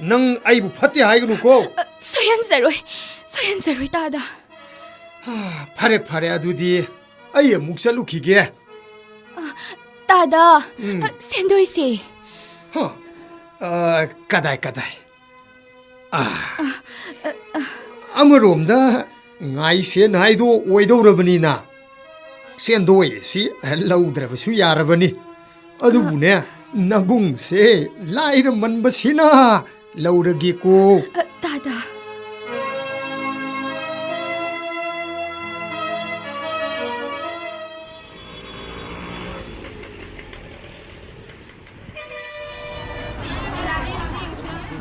ꯅꯪ ꯑꯩꯕꯨ ꯐꯠꯇꯦ ꯍꯥꯏꯒꯅꯨꯀꯣ꯫ ꯑ, ꯁꯣꯏꯍꯟꯖꯔꯣꯏ, ꯁꯣꯏꯍꯟꯖꯔꯣꯏ, ꯇꯥꯗ꯫ ꯍꯥ, ꯐꯔꯦ, ꯐꯔꯦ, ꯑꯗꯨꯗꯤ ꯑꯩ ꯑꯃꯨꯛ ꯆꯠꯂꯨꯈꯤꯒꯦ꯫ ꯑ, ꯇꯥꯗ, ꯎꯝ꯫ ꯑ, ꯁꯦꯟꯗꯣꯏꯁꯦ꯫ ꯍ, ꯑ, ꯀꯗꯥꯏ, ꯀꯗꯥꯏ? ꯑ, ꯑꯃꯔꯣꯝꯗ ꯉꯥꯏꯁꯦꯟ ꯍꯥꯏꯗꯣ ꯑꯣꯏꯗꯧꯔꯕꯅꯤꯅ ꯁꯦꯟꯗꯣꯏ ꯑꯁꯤ ꯂꯧꯗ꯭ꯔꯕꯁꯨ ꯌꯥꯔꯕꯅꯤ꯫ ꯑꯗꯨꯕꯨꯅꯦ, ꯅꯕꯨꯡꯁꯦ ꯂꯥꯏꯔꯃꯟꯕꯁꯤꯅ ꯂꯧꯔꯒꯦꯀꯣ꯫ ꯑ, ꯇꯥꯗ꯫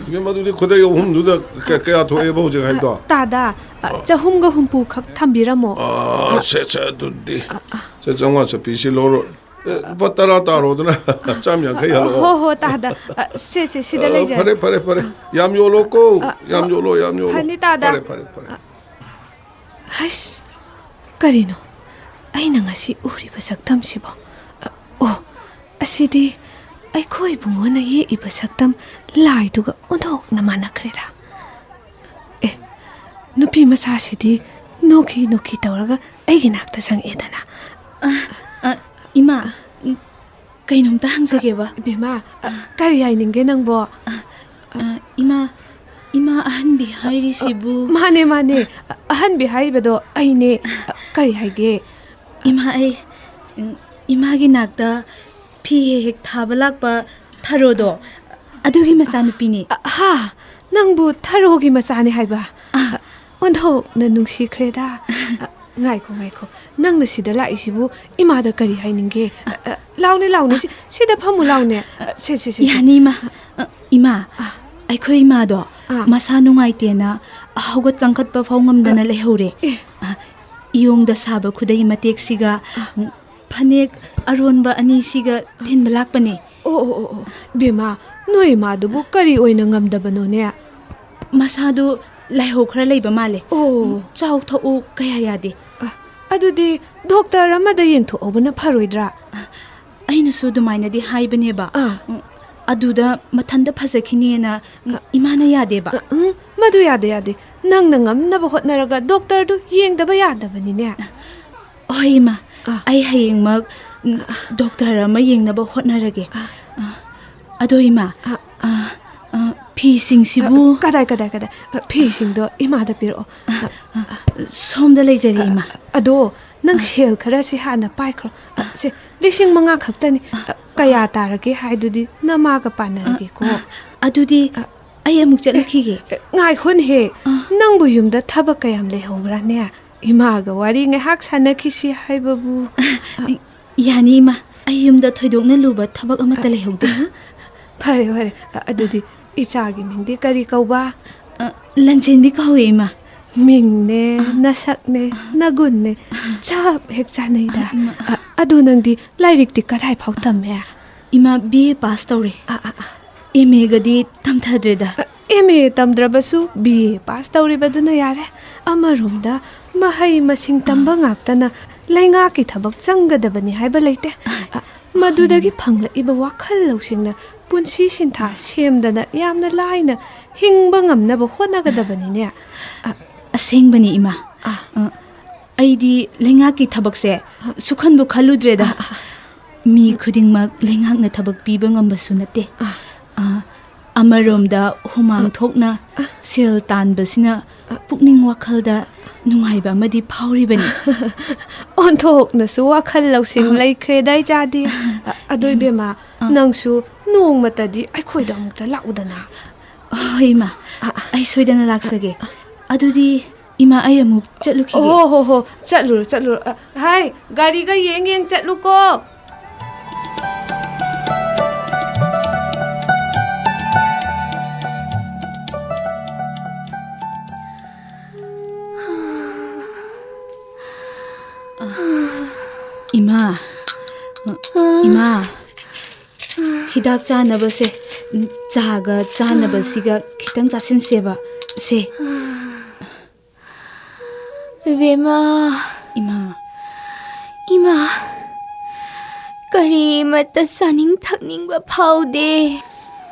ꯏꯕꯦꯝꯃ, ꯑꯗꯨꯗꯤ ꯈꯨꯗꯩ ꯑꯍꯨꯝꯗꯨꯗ ꯀ-, ꯀꯌꯥ ꯊꯣꯛꯑꯦꯕ ꯍꯧꯖꯤꯛ ꯍꯥꯏꯕꯗꯣ? ꯇꯥꯗ, ꯑ, ꯆꯍꯨꯝꯒ ꯍꯨꯝꯐꯨ ꯈꯛ ꯊꯝꯕꯤꯔꯝꯃꯣ꯫ ꯑ, ꯁꯦ, ꯁꯦ, ꯑꯗꯨꯗꯤ꯫ ꯁꯦ, ꯆꯥꯝꯃꯉꯥ ꯆꯠꯄꯤꯁꯤ ꯂꯧꯔꯣ꯫ ꯑꯦ, ꯂꯨꯄꯥ ꯇꯔꯥ ꯇꯥꯔꯣꯗꯅ, ꯆꯥꯝ ꯌꯥꯡꯈꯩ ꯍꯜꯂꯛꯑꯣ꯫ ꯍꯣ, ꯍꯣ, ꯇꯥꯗ꯫ ꯑ, ꯁꯦ, ꯁꯦ, ꯁꯤꯗ ꯑ, ꯂꯩꯖꯔꯦ꯫ ꯐꯔꯦ, ꯐꯔꯦ, ꯐꯔꯦ꯫ ꯌꯥꯝ ꯌꯣꯜꯂꯣꯀꯣ꯫ ꯑ, ꯌꯥꯝ ꯌꯣꯜꯂꯣ, ꯌꯥꯝ ꯌꯣꯜꯂꯣ꯫ ꯐꯅꯤ, ꯇꯥꯗ꯫ ꯐꯔꯦ, ꯐꯔꯦ, ꯐꯔꯦ꯫ ꯑ, ꯍꯩꯁ, ꯀꯔꯤꯅꯣ ꯑꯩꯅ ꯉꯁꯤ ꯎꯔꯤꯕ ꯁꯛꯇꯝꯁꯤꯕꯣ? ꯑ, ꯑꯣ, ꯑꯁꯤꯗꯤ ꯑꯩꯈꯣꯏ ꯏꯕꯨꯡꯉꯣꯅ ꯌꯦꯛꯏꯕ ꯁꯛꯇꯝ ꯂꯥꯏꯗꯨꯒ ꯑꯣꯟꯊꯣꯛꯅ ꯃꯥꯟꯅꯈ꯭ꯔꯦꯗ꯫ ꯑꯦ, ꯅꯨꯄꯤ ꯃꯆꯥꯁꯤꯗꯤ ꯅꯣꯛꯈꯤ ꯅꯣꯛꯈꯤ ꯇꯧꯔꯒ ꯑꯩꯒꯤ ꯅꯥꯛꯇ ꯆꯪꯉꯛꯑꯦꯗꯅ꯫ ꯑ, ꯑ, ꯏꯃꯥ, ꯎꯝ, ꯀꯩꯅꯣꯝꯇ ꯍꯪꯖꯒꯦꯕ꯫ ꯏꯕꯦꯝꯃ, ꯑ, ꯀꯔꯤ ꯍꯥꯏꯅꯤꯡꯒꯦ ꯅꯪꯕꯣ? ꯑ, ꯑ, ꯏꯃꯥ, ꯑꯍꯟꯕꯤ ꯍꯥꯏꯔꯤꯁꯤꯕꯨ? ꯃꯥꯅꯦ, ꯃꯥꯅꯦ꯫ ꯑꯍꯟꯕꯤ ꯍꯥꯏꯔꯤꯕꯗꯣ ꯑꯩꯅꯦ꯫ ꯀꯔꯤ ꯍꯥꯏꯒꯦ? ꯏꯃꯥ, ꯑꯩ, ꯎꯝ, ꯏꯃꯥꯒꯤ ꯅꯥꯛꯇ ꯐꯤ ꯍꯦꯛ ꯍꯦꯛ ꯊꯥꯕ ꯂꯥꯛꯄ ꯊꯔꯣꯗꯣ, ꯑꯗꯨꯒꯤ ꯃꯆꯥꯅꯨꯄꯤꯅꯦ꯫ ꯑ, ꯍꯥ? ꯅꯪꯕꯨ ꯊꯔꯣꯒꯤ ꯃꯆꯥꯅꯦ ꯍꯥꯏꯕ? ꯑꯥ꯫ ꯑꯣꯟꯊꯣꯛꯅ ꯅꯨꯡꯁꯤꯈ꯭ꯔꯦꯗ꯫ ꯑ, ꯉꯥꯏꯈꯣ, ꯉꯥꯏꯈꯣ꯫ ꯅꯪꯅ ꯁꯤꯗ ꯂꯥꯛꯏꯁꯤꯕꯨ ꯏꯃꯥꯗ ꯀꯔꯤ ꯍꯥꯏꯅꯤꯡꯒꯦ? ꯑ, ꯑ, ꯂꯥꯎꯅꯦ, ꯂꯥꯎꯅꯦ꯫ ꯁꯤ-, ꯁꯤꯗ ꯐꯝꯃꯨ ꯂꯥꯎꯅꯦ꯫ ꯑ, ꯁꯦ, ꯁꯦ, ꯁꯦ, ꯁꯦ꯫ ꯌꯥꯅꯤ, ꯏꯃꯥ꯫ ꯑ, ꯏꯃꯥ, ꯑ꯫ ꯑꯩꯈꯣꯏ ꯏꯃꯥꯗꯣ ꯑ꯫ ꯃꯁꯥ ꯅꯨꯡꯉꯥꯏꯇꯦꯅ ꯍꯧꯒꯠ ꯀꯥꯡꯈꯠꯄ ꯐꯥꯎ ꯉꯝꯗꯅ ꯑ꯫ ꯂꯩꯍꯧꯔꯦ꯫ ꯑꯦ꯫ ꯑ, ꯏꯌꯣꯡꯗ ꯁꯥꯕ ꯈꯨꯗꯩ ꯃꯇꯦꯛꯁꯤꯒ, ꯑ꯫ ꯎꯝ, ꯐꯅꯦꯛ ꯑꯔꯣꯟꯕ ꯑꯅꯤꯁꯤꯒ ꯊꯤꯟꯕ ꯂꯥꯛꯄꯅꯦ꯫ ꯑꯣ, ꯑꯣ, ꯑꯣ, ꯑꯣ꯫ ꯕꯦꯝꯃ, ꯅꯣꯏ ꯏꯃꯥꯗꯨꯕꯨ ꯀꯔꯤ ꯑꯣꯏꯅ ꯉꯝꯗꯕꯅꯣꯅꯦ? ꯃꯁꯥꯗꯨ ꯂꯥꯏꯍꯧ ꯈꯔ ꯂꯩꯕ ꯃꯥꯜꯂꯦ꯫ ꯑꯣ꯫ ꯆꯥꯎ ꯊꯛꯎ ꯀꯌꯥ ꯌꯥꯗꯦ꯫ ꯑ, ꯑꯗꯨꯗꯤ ꯗꯣꯛꯇꯔ ꯑꯃꯗ ꯌꯦꯡꯊꯣꯛꯍꯧꯕꯅ ꯐꯔꯣꯏꯗ꯭ꯔꯥ? ꯑ, ꯑꯩꯅꯁꯨ ꯑꯗꯨꯃꯥꯏꯅꯗꯤ ꯍꯥꯏꯕꯅꯦꯕ꯫ ꯑꯥ꯫ ꯎꯝ, ꯑꯗꯨꯗ ꯃꯊꯟꯇ ꯐꯖꯈꯤꯅꯦꯅ, ꯎꯝ, ꯑ, ꯏꯃꯥꯅ ꯌꯥꯗꯦꯕ꯫ ꯑ, ꯎꯝ, ꯃꯗꯨ ꯌꯥꯗꯦ, ꯌꯥꯗꯦ꯫ ꯅꯪꯅ ꯉꯝꯅꯕ ꯍꯣꯠꯅꯔꯒ ꯗꯣꯛꯇꯔꯗꯨ ꯌꯦꯡꯗꯕ ꯌꯥꯗꯕꯅꯤꯅꯦ꯫ ꯍꯣꯏ, ꯏꯃꯥ꯫ ꯑꯥ꯫ ꯑꯩ ꯍꯌꯦꯡꯃꯛ, ꯎꯝ, ꯗꯣꯛꯇꯔ ꯑꯃ ꯌꯦꯡꯅꯕ ꯍꯣꯠꯅꯔꯒꯦ꯫ ꯑꯥ꯫ ꯑꯥ, ꯑꯗꯣ, ꯏꯃꯥ, ꯑꯥ꯫ ꯑꯥ, ꯑꯥ, ꯐꯤꯁꯤꯡꯁꯤꯕꯨ ꯑ, ꯀꯗꯥꯏ, ꯀꯗꯥꯏ, ꯀꯗꯥꯏ? ꯑ, ꯐꯤꯁꯤꯡꯗꯣ ꯏꯃꯥꯗ ꯄꯤꯔꯛꯑꯣ꯫ ꯑ, ꯑ, ꯁꯣꯝꯗ ꯂꯩꯖꯔꯦ, ꯑ, ꯏꯃꯥ꯫ ꯑꯗꯣ ꯅꯪ ꯑ꯫ ꯁꯦꯜ ꯈꯔꯁꯤ ꯍꯥꯟꯅ ꯄꯥꯏꯈ꯭ꯔꯣ꯫ ꯑ, ꯁꯦ, ꯂꯤꯁꯤꯡ ꯃꯉꯥ ꯈꯛꯇꯅꯤ꯫ ꯑ꯫ ꯑ, ꯀꯌꯥ ꯇꯥꯔꯒꯦ ꯍꯥꯏꯗꯨꯗꯤ ꯅꯃꯥꯒ ꯄꯥꯟꯅꯔꯒꯦꯀꯣ꯫ ꯑ, ꯑ, ꯑꯗꯨꯗꯤ ꯑ꯫ ꯑꯩ ꯑꯃꯨꯛ ꯆꯠꯂꯨꯈꯤꯒꯦ꯫ ꯑ, ꯉꯥꯏꯈꯣꯅꯦꯍꯦ꯫ ꯑ꯫ ꯅꯪꯕꯨ ꯌꯨꯝꯗ ꯊꯕꯛ ꯀꯌꯥꯝ ꯂꯩꯍꯧꯕ꯭ꯔꯥꯅꯦ? ꯏꯃꯥꯒ ꯋꯥꯔꯤ ꯉꯥꯏꯍꯥꯛ ꯁꯥꯟꯅꯈꯤꯁꯤ ꯍꯥꯏꯕꯕꯨ꯫ ꯑ, ꯌꯥꯅꯤ, ꯏꯃꯥ꯫ ꯑꯩ ꯌꯨꯝꯗ ꯊꯣꯏꯗꯣꯛꯅ ꯂꯨꯕ ꯊꯕꯛ ꯑꯃꯠꯇ ꯑ, ꯂꯩꯍꯧꯗꯦ꯫ ꯐꯔꯦ, ꯐꯔꯦ꯫ ꯑ, ꯑꯗꯨꯗꯤ ꯏꯆꯥꯒꯤ ꯃꯤꯡꯗꯤ ꯀꯔꯤ ꯀꯧꯕ? ꯑ, ꯂꯟꯆꯦꯟꯕꯤ ꯀꯧꯏ, ꯏꯃꯥ꯫ ꯃꯤꯡꯅꯦ, ꯑ, ꯅꯁꯛꯅꯦ, ꯑ, ꯅꯒꯨꯟꯅꯦ, ꯑ, ꯆꯞ ꯍꯦꯛ ꯆꯥꯅꯩꯗ꯫ ꯑ, ꯏꯃꯥ꯫ ꯑ, ꯑꯗꯨ ꯅꯪꯗꯤ ꯂꯥꯏꯔꯤꯛꯇꯤ ꯀꯗꯥꯏ ꯐꯥꯎ ꯇꯝꯃꯦ? ꯏꯃꯥ, ꯕꯤ ꯑꯦ ꯄꯥꯁ ꯇꯧꯔꯦ꯫ ꯑ, ꯑ, ꯑ꯫ ꯑꯦꯝ ꯑꯦꯒꯗꯤ ꯇꯝꯊꯗ꯭ꯔꯦꯗ꯫ ꯑ, ꯑꯦꯝ ꯑꯦ ꯇꯝꯗ꯭ꯔꯕꯁꯨ ꯕꯤ ꯑꯦ ꯄꯥꯁ ꯇꯧꯔꯤꯕꯗꯨꯅ ꯌꯥꯔꯦ꯫ ꯑꯃꯔꯣꯝꯗ ꯃꯍꯩ ꯃꯁꯤꯡ ꯇꯝꯕ ꯉꯥꯛꯇꯅ ꯂꯩꯉꯥꯛꯀꯤ ꯊꯕꯛ ꯆꯪꯒꯗꯕꯅꯤ ꯍꯥꯏꯕ ꯂꯩꯇꯦ꯫ ꯑ, ꯃꯗꯨꯗꯒꯤ ꯐꯪꯂꯛꯏꯕ ꯋꯥꯈꯜ ꯂꯧꯁꯤꯡꯅ ꯄꯨꯟꯁꯤ ꯁꯤꯟꯊꯥ ꯁꯦꯝꯗꯅ ꯌꯥꯝꯅ ꯂꯥꯏꯅ ꯍꯤꯡꯕ ꯉꯝꯅꯕ ꯍꯣꯠꯅꯒꯗꯕꯅꯤꯅꯦ꯫ ꯑ, ꯑꯁꯦꯡꯕꯅꯤ, ꯏꯃꯥ꯫ ꯑ꯫ ꯑ, ꯑꯩꯗꯤ ꯂꯩꯉꯥꯛꯀꯤ ꯊꯕꯛꯁꯦ ꯑ꯫ ꯁꯨꯈꯟꯕꯨ ꯈꯜꯂꯨꯗ꯭ꯔꯦꯗ꯫ ꯑ, ꯑ꯫ ꯃꯤ ꯈꯨꯗꯤꯡꯃꯛ ꯂꯩꯉꯥꯛꯅ ꯊꯕꯛ ꯄꯤꯕ ꯉꯝꯕꯁꯨ ꯅꯠꯇꯦ꯫ ꯑ꯫ ꯑ, ꯑꯃꯔꯣꯝꯗ ꯍꯨꯃꯥꯡ ꯊꯣꯛꯅ ꯁꯦꯜ ꯇꯥꯟꯕꯁꯤꯅ ꯄꯨꯛꯅꯤꯡ ꯋꯥꯈꯜꯗ ꯅꯨꯡꯉꯥꯏꯕ ꯑꯃꯗꯤ ꯐꯥꯎꯔꯤꯕꯅꯤ꯫ ꯑꯣꯟꯊꯣꯛꯅꯁꯨ ꯋꯥꯈꯜ ꯂꯧꯁꯤꯡ ꯑ꯫ ꯂꯩꯈ꯭ꯔꯦꯗ, ꯏꯆꯥꯗꯤ꯫ ꯑ, ꯑꯗꯣ ꯏꯕꯦꯝꯃ, ꯑ꯫ ꯅꯪꯁꯨ ꯅꯣꯡꯃꯇꯗꯤ ꯑꯩꯈꯣꯏꯗ ꯑꯃꯨꯛꯇ ꯂꯥꯛꯎꯗꯅ꯫ ꯍꯣꯏ, ꯏꯃꯥ, ꯑ, ꯑ꯫ ꯑꯩ ꯁꯣꯏꯗꯅ ꯂꯥꯛꯆꯒꯦ꯫ ꯑꯗꯨꯗꯤ ꯏꯃꯥ, ꯑꯩ ꯑꯃꯨꯛ ꯆꯠꯂꯨꯈꯤꯒꯦ꯫ ꯑꯣ, ꯍꯣ, ꯍꯣ, ꯆꯠꯂꯨꯔꯣ, ꯆꯠꯂꯨꯔꯣ꯫ ꯑ, ꯍꯥꯏ, ꯒꯥꯔꯤꯒ ꯌꯦꯡ ꯌꯦꯡ ꯆꯠꯂꯨꯀꯣ꯫ ꯏꯃꯥ, ꯏꯃꯥ, ꯍꯤꯗꯥꯛ ꯆꯥꯅꯕꯁꯦ, ꯆꯥꯒ ꯆꯥꯅꯕꯁꯤꯒ ꯈꯤꯇꯪ ꯆꯥꯁꯤꯟꯁꯦꯕ꯫ ꯁꯦ꯫ ꯏꯕꯦꯝꯃ꯫ ꯏꯃꯥ꯫ ꯏꯃꯥ, ꯀꯔꯤꯃꯠꯇ ꯆꯥꯅꯤꯡ ꯊꯛꯅꯤꯡꯕ ꯐꯥꯎꯗꯦ꯫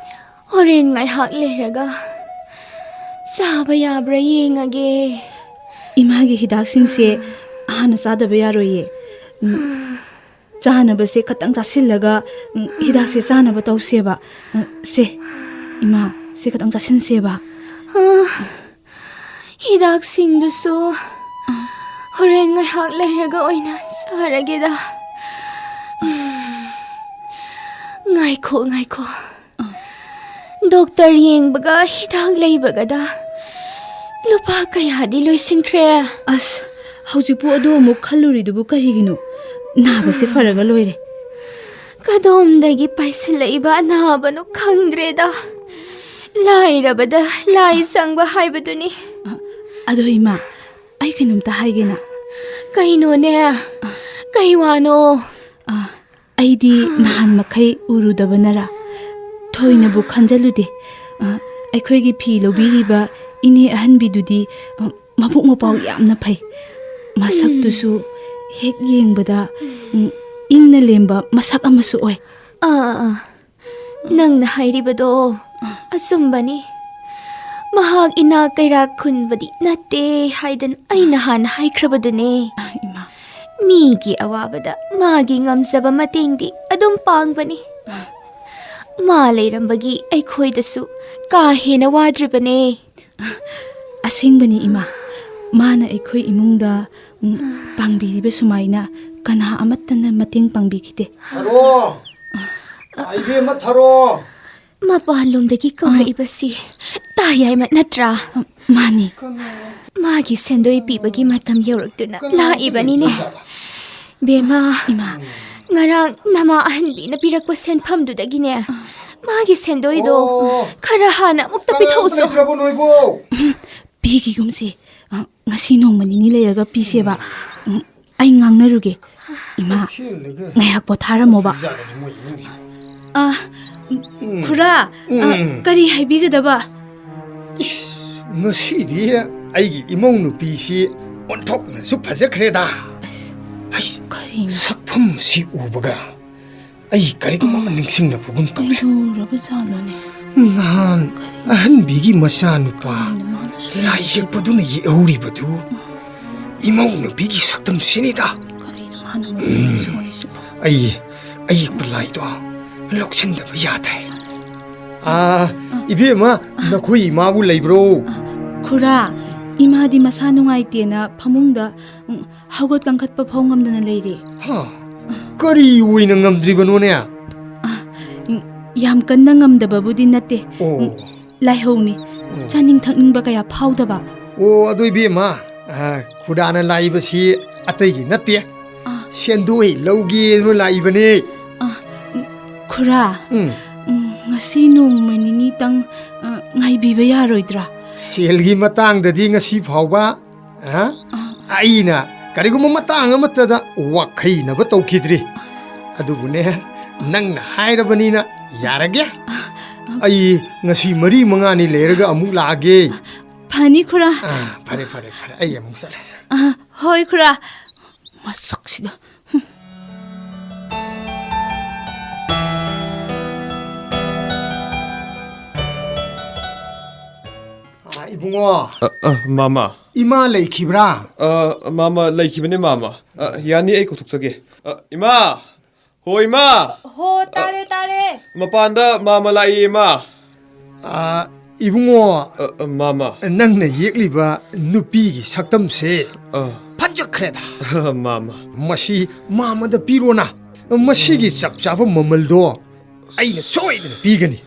ꯍꯣꯔꯦꯟ ꯉꯥꯏꯍꯥꯛ ꯂꯩꯔꯒ ꯆꯥꯕ ꯌꯥꯕ꯭ꯔꯥ ꯌꯦꯡꯉꯒꯦ꯫ ꯏꯃꯥꯒꯤ ꯍꯤꯗꯥꯛꯁꯤꯡꯁꯦ ꯍꯥꯟꯅ ꯆꯥꯗꯕ ꯌꯥꯔꯣꯏꯌꯦ꯫ ꯎꯝ, ꯆꯥꯅꯕꯁꯦ ꯈꯇꯪ ꯆꯥꯁꯤꯜꯂꯒ, ꯎꯝ, ꯍꯤꯗꯥꯛꯁꯦ ꯆꯥꯅꯕ ꯇꯧꯁꯦꯕ꯫ ꯎꯝ, ꯁꯦ, ꯏꯃꯥ, ꯁꯦ ꯈꯇꯪ ꯆꯥꯁꯤꯟꯁꯦꯕ꯫ ꯑ, ꯍꯤꯗꯥꯛꯁꯤꯡꯗꯨꯁꯨ ꯍꯣꯔꯦꯟ ꯉꯥꯏꯍꯥꯛ ꯂꯩꯔꯒ ꯑꯣꯏꯅ ꯆꯥꯔꯒꯦꯗ꯫ ꯎꯝ, ꯉꯥꯏꯈꯣ, ꯉꯥꯏꯈꯣ꯫ ꯗꯣꯛꯇꯔ ꯌꯦꯡꯕꯒ ꯍꯤꯗꯥꯛ ꯂꯩꯕꯒꯗ ꯂꯨꯄꯥ ꯀꯌꯥꯗꯤ ꯂꯣꯏꯁꯤꯟꯈ꯭ꯔꯦ? ꯑꯁ, ꯍꯧꯖꯤꯛꯄꯨ ꯑꯗꯨ ꯑꯃꯨꯛ ꯈꯜꯂꯨꯔꯤꯗꯨꯕꯨ ꯀꯔꯤꯒꯤꯅꯣ? ꯅꯥꯕꯁꯦ ꯐꯔꯒ ꯂꯣꯏꯔꯦ꯫ ꯀꯗꯣꯝꯗꯒꯤ ꯄꯥꯏꯁꯤꯜꯂꯛꯏꯕ ꯑꯅꯥꯕꯅꯣ ꯈꯪꯗ꯭ꯔꯦꯗ꯫ ꯂꯥꯏꯔꯕꯗ ꯂꯥꯏ ꯆꯪꯕ ꯍꯥꯏꯕꯗꯨꯅꯤ꯫ ꯑꯗꯣ ꯏꯃꯥ, ꯑꯩ ꯀꯩꯅꯣꯝꯇ ꯍꯥꯏꯒꯦꯅ꯫ ꯀꯩꯅꯣꯅꯦ? ꯀꯩ ꯋꯥꯅꯣ? ꯑ, ꯑꯩꯗꯤ ꯅꯍꯥꯟ ꯃꯈꯩ ꯎꯔꯨꯗꯕꯅꯔꯥ ꯊꯣꯏꯅꯕꯨ ꯈꯟꯖꯜꯂꯨꯗꯦ꯫ ꯑ, ꯑꯩꯈꯣꯏꯒꯤ ꯐꯤ ꯂꯧꯕꯤꯔꯤꯕ ꯏꯅꯦ ꯑꯍꯟꯕꯤꯗꯨꯗꯤ, ꯑ, ꯃꯕꯨꯛ ꯃꯄꯥꯎ ꯌꯥꯝꯅ ꯐꯩ꯫ ꯃꯁꯛꯇꯨꯁꯨ ꯍꯦꯛ ꯌꯦꯡꯕꯗ, ꯎꯝ, ꯏꯪꯅ ꯂꯦꯝꯕ ꯃꯁꯛ ꯑꯃꯁꯨ ꯑꯣꯏ꯫ ꯑꯥ, ꯑꯥ, ꯑꯥ꯫ ꯅꯪꯅ ꯍꯥꯏꯔꯤꯕꯗꯣ ꯑꯆꯨꯝꯕꯅꯤ꯫ ꯃꯍꯥꯛ ꯏꯅꯥꯛ ꯀꯩꯔꯥꯛ ꯈꯨꯟꯕꯗꯤ ꯅꯠꯇꯦ ꯍꯥꯏꯗꯅ ꯑꯩꯅ ꯍꯥꯟꯅ ꯍꯥꯏꯈ꯭ꯔꯕꯗꯨꯅꯦ꯫ ꯑ, ꯏꯃꯥ꯫ ꯃꯤꯒꯤ ꯑꯋꯥꯕꯗ ꯃꯥꯒꯤ ꯉꯝꯖꯕ ꯃꯇꯦꯡꯗꯤ ꯑꯗꯨꯝ ꯄꯥꯡꯕꯅꯤ꯫ ꯑ꯫ ꯃꯥ ꯂꯩꯔꯝꯕꯒꯤ ꯑꯩꯈꯣꯏꯗꯁꯨ ꯀꯥ ꯍꯦꯟꯅ ꯋꯥꯗ꯭ꯔꯤꯕꯅꯦ꯫ ꯑꯁꯦꯡꯕꯅꯤ, ꯏꯃꯥ꯫ ꯃꯥꯅ ꯑꯩꯈꯣꯏ ꯏꯃꯨꯡꯗ, ꯎꯝ, ꯄꯥꯡꯕꯤꯔꯤꯕ ꯁꯨꯃꯥꯏꯅ ꯀꯅꯥ ꯑꯃꯠꯇꯅ ꯃꯇꯦꯡ ꯄꯥꯡꯕꯤꯈꯤꯗꯦ꯫ ꯊꯔꯣ! ꯏꯕꯦꯝꯃ ꯊꯔꯣ! ꯃꯄꯥꯟꯂꯣꯝꯗꯒꯤ ꯀꯧꯔꯛꯏꯕꯁꯤ ꯇꯥ ꯌꯥꯏꯃ ꯅꯠꯇ꯭ꯔꯥ? ꯃꯥꯅꯤ꯫ ꯃꯥꯒꯤ ꯁꯦꯟꯗꯣꯏ ꯄꯤꯕꯒꯤ ꯃꯇꯝ ꯌꯧꯔꯛꯇꯨꯅ ꯂꯥꯛꯏꯕꯅꯤꯅꯦ꯫ ꯕꯦꯝꯃ, ꯏꯃꯥ꯫ ꯉꯔꯥꯡ ꯅꯃꯥ ꯑꯍꯟꯕꯤꯅ ꯄꯤꯔꯛꯄ ꯁꯦꯟꯐꯝꯗꯨꯗꯒꯤꯅꯦ, ꯃꯥꯒꯤ ꯁꯦꯟꯗꯣꯏꯗꯣ ꯑꯣ, ꯈꯔ ꯍꯥꯟꯅ ꯑꯃꯨꯛꯇ ꯀꯅꯥꯝꯇ ꯄꯤꯊꯣꯛꯎꯁꯣ꯫ ꯂꯩꯇ꯭ꯔꯕꯣ ꯅꯣꯏꯕꯣ? ꯎꯝ, ꯄꯤꯈꯤꯒꯨꯝꯁꯦ꯫ ꯑ, ꯉꯁꯤ ꯅꯣꯡꯃ ꯅꯤꯅꯤ ꯂꯩꯔꯒ ꯄꯤꯁꯦꯕ꯫ ꯎꯝ, ꯑꯩ ꯉꯥꯡꯅꯔꯨꯒꯦ꯫ ꯏꯃꯥ, ꯀꯩꯊꯦꯜꯗꯒ ꯉꯥꯏꯍꯥꯛ ꯄꯣꯊꯥꯔꯝꯃꯣꯕ꯫ ꯆꯠꯈꯤꯖꯥꯠꯂꯅꯦ ꯃꯣꯏ ꯏꯃꯨꯡꯁꯦ꯫ ꯑ, ꯎꯝ, ꯈꯨꯔꯥ, ꯑ, ꯎꯝ꯫ ꯀꯔꯤ ꯍꯥꯏꯕꯤꯒꯗꯕ? ꯏꯁ, ꯉꯁꯤꯗꯤ ꯑꯩꯒꯤ ꯏꯃꯧ ꯅꯨꯄꯤꯁꯤ ꯑꯣꯟꯊꯣꯛꯅꯁꯨ ꯐꯖꯈ꯭ꯔꯦꯗ꯫ ꯑꯁ, ꯍꯩꯁ, ꯀꯔꯤꯅꯣ? ꯁꯛꯐꯝꯁꯤ ꯎꯕꯒ ꯑꯩ ꯀꯔꯤꯒꯨꯝꯕ ꯑꯃ ꯅꯤꯡꯁꯤꯡꯂꯛꯄꯒꯨꯝ ꯇꯧꯔꯦ꯫ ꯀꯩꯗꯧꯔꯕꯖꯥꯠꯅꯣꯅꯦ? ꯅꯍꯥꯟ ꯀꯔꯤ? ꯑꯍꯟꯕꯤꯒꯤ ꯃꯆꯥꯅꯨꯄꯥ ꯀꯔꯤꯅꯣ ꯃꯥꯅ ꯁꯣꯏꯔꯤꯁꯤꯕꯣ? ꯂꯥꯏ ꯌꯦꯛꯄꯗꯨꯅ ꯌꯦꯛꯍꯧꯔꯤꯕꯗꯨ ꯏꯃꯧ ꯅꯨꯄꯤꯒꯤ ꯁꯛꯇꯝꯁꯤꯅꯤꯗ꯫ ꯀꯔꯤꯅꯣ ꯃꯥꯅ ꯃꯉꯣꯟꯗ ꯁꯣꯏꯔꯤꯁꯤꯕꯣ? ꯑꯩ ꯑꯌꯦꯛꯄ ꯂꯥꯏꯗꯣ ꯂꯧꯁꯤꯟꯗꯕ ꯌꯥꯗ꯭ꯔꯦ꯫ ꯑꯥ, ꯏꯕꯦꯝꯃ, ꯅꯈꯣꯏ ꯏꯃꯥꯕꯨ ꯂꯩꯕ꯭ꯔꯣ? ꯈꯨꯔꯥ, ꯏꯃꯥꯗꯤ ꯃꯁꯥ ꯅꯨꯡꯉꯥꯏꯇꯦꯅ ꯐꯃꯨꯡꯗ, ꯎꯝ, ꯍꯧꯒꯠ ꯀꯥꯡꯈꯠꯄ ꯐꯥꯎ ꯉꯝꯗꯅ ꯂꯩꯔꯦ꯫ ꯍꯥ? ꯀꯔꯤ ꯑꯣꯏꯅ ꯉꯝꯗ꯭ꯔꯤꯕꯅꯣꯅꯦ? ꯑ, ꯎꯝ, ꯌꯥꯝ ꯀꯟꯅ ꯉꯝꯗꯕꯕꯨꯗꯤ ꯅꯠꯇꯦ꯫ ꯑꯣ꯫ ꯎꯝ, ꯂꯥꯏꯍꯧꯅꯤ꯫ ꯑꯣ꯫ ꯆꯥꯅꯤꯡ ꯊꯛꯅꯤꯡꯕ ꯀꯌꯥ ꯐꯥꯎꯗꯕ꯫ ꯑꯣ, ꯑꯗꯨ ꯏꯕꯦꯝꯃ, ꯑ, ꯈꯨꯔꯥꯅ ꯂꯥꯛꯏꯕꯁꯤ ꯑꯇꯩꯒꯤ ꯅꯠꯇꯦ꯫ ꯑ꯫ ꯁꯦꯟꯗꯣꯏ ꯂꯧꯒꯦꯗꯅ ꯂꯥꯛꯏꯕꯅꯦ꯫ ꯑ, ꯎꯝ, ꯈꯨꯔꯥ, ꯎꯝ꯫ ꯎꯝ, ꯉꯁꯤ ꯅꯣꯡꯃ ꯅꯤꯅꯤꯇꯪ, ꯑ, ꯉꯥꯏꯕꯤꯕ ꯌꯥꯔꯣꯏꯗ꯭ꯔꯥ? ꯁꯦꯜꯒꯤ ꯃꯇꯥꯡꯗꯗꯤ ꯉꯁꯤ ꯐꯥꯎꯕ ꯑ? ꯑ꯫ ꯑꯩꯅ ꯀꯔꯤꯒꯨꯝꯕ ꯃꯇꯥꯡ ꯑꯃꯠꯇꯗ ꯋꯥꯈꯩꯅꯕ ꯇꯧꯈꯤꯗ꯭ꯔꯤ꯫ ꯑꯗꯨꯕꯨꯅꯦ, ꯅꯪꯅ ꯍꯥꯏꯔꯕꯅꯤꯅ ꯌꯥꯔꯒꯦ꯫ ꯑ, ꯑ꯫ ꯑꯩ ꯉꯁꯤ ꯃꯔꯤ ꯃꯉꯥꯅꯤ ꯂꯩꯔꯒ ꯑꯃꯨꯛ ꯂꯥꯛꯑꯒꯦ꯫ ꯐꯅꯤ, ꯈꯨꯔꯥ꯫ ꯑ, ꯐꯔꯦ, ꯐꯔꯦ, ꯐꯔꯦ꯫ ꯑꯩ ꯑꯃꯨꯛ ꯆꯠꯂꯦ꯫ ꯑ, ꯍꯣꯏ, ꯈꯨꯔꯥ꯫ ꯃꯁꯛꯁꯤꯒ꯫ ꯍꯨꯝ꯫ ꯑ, ꯏꯕꯨꯡꯉꯣ꯫ ꯑ, ꯑ, ꯃꯥꯃ꯫ ꯏꯃꯥ ꯂꯩꯈꯤꯕ꯭ꯔꯥ? ꯑ, ꯃꯥꯃ, ꯂꯩꯈꯤꯕꯅꯦ, ꯃꯥꯃ꯫ ꯑ, ꯌꯥꯅꯤ, ꯑꯩ ꯀꯧꯊꯣꯛꯆꯒꯦ꯫ ꯑ, ꯏꯃꯥ! ꯍꯣꯏ, ꯏꯃꯥ! ꯍꯣ, ꯇꯥꯔꯦ, ꯇꯥꯔꯦ꯫ ꯃꯄꯥꯟꯗ ꯃꯥꯃ ꯂꯥꯛꯏ, ꯏꯃꯥ꯫ ꯑꯥ, ꯏꯕꯨꯡꯉꯣ, ꯑ, ꯑ, ꯃꯥꯃ꯫ ꯅꯪꯅ ꯌꯦꯛꯂꯤꯕ ꯅꯨꯄꯤꯒꯤ ꯁꯛꯇꯝꯁꯦ ꯑ꯫ ꯐꯖꯈ꯭ꯔꯦꯗ꯫ ꯃꯥꯃ꯫ ꯃꯁꯤ ꯃꯥꯃꯗ ꯄꯤꯔꯣꯅ꯫ ꯃꯁꯤꯒꯤ ꯆꯞ ꯆꯥꯕ ꯃꯃꯜꯗꯣ ꯑꯩꯅ ꯁꯣꯏꯗꯅ ꯄꯤꯒꯅꯤ꯫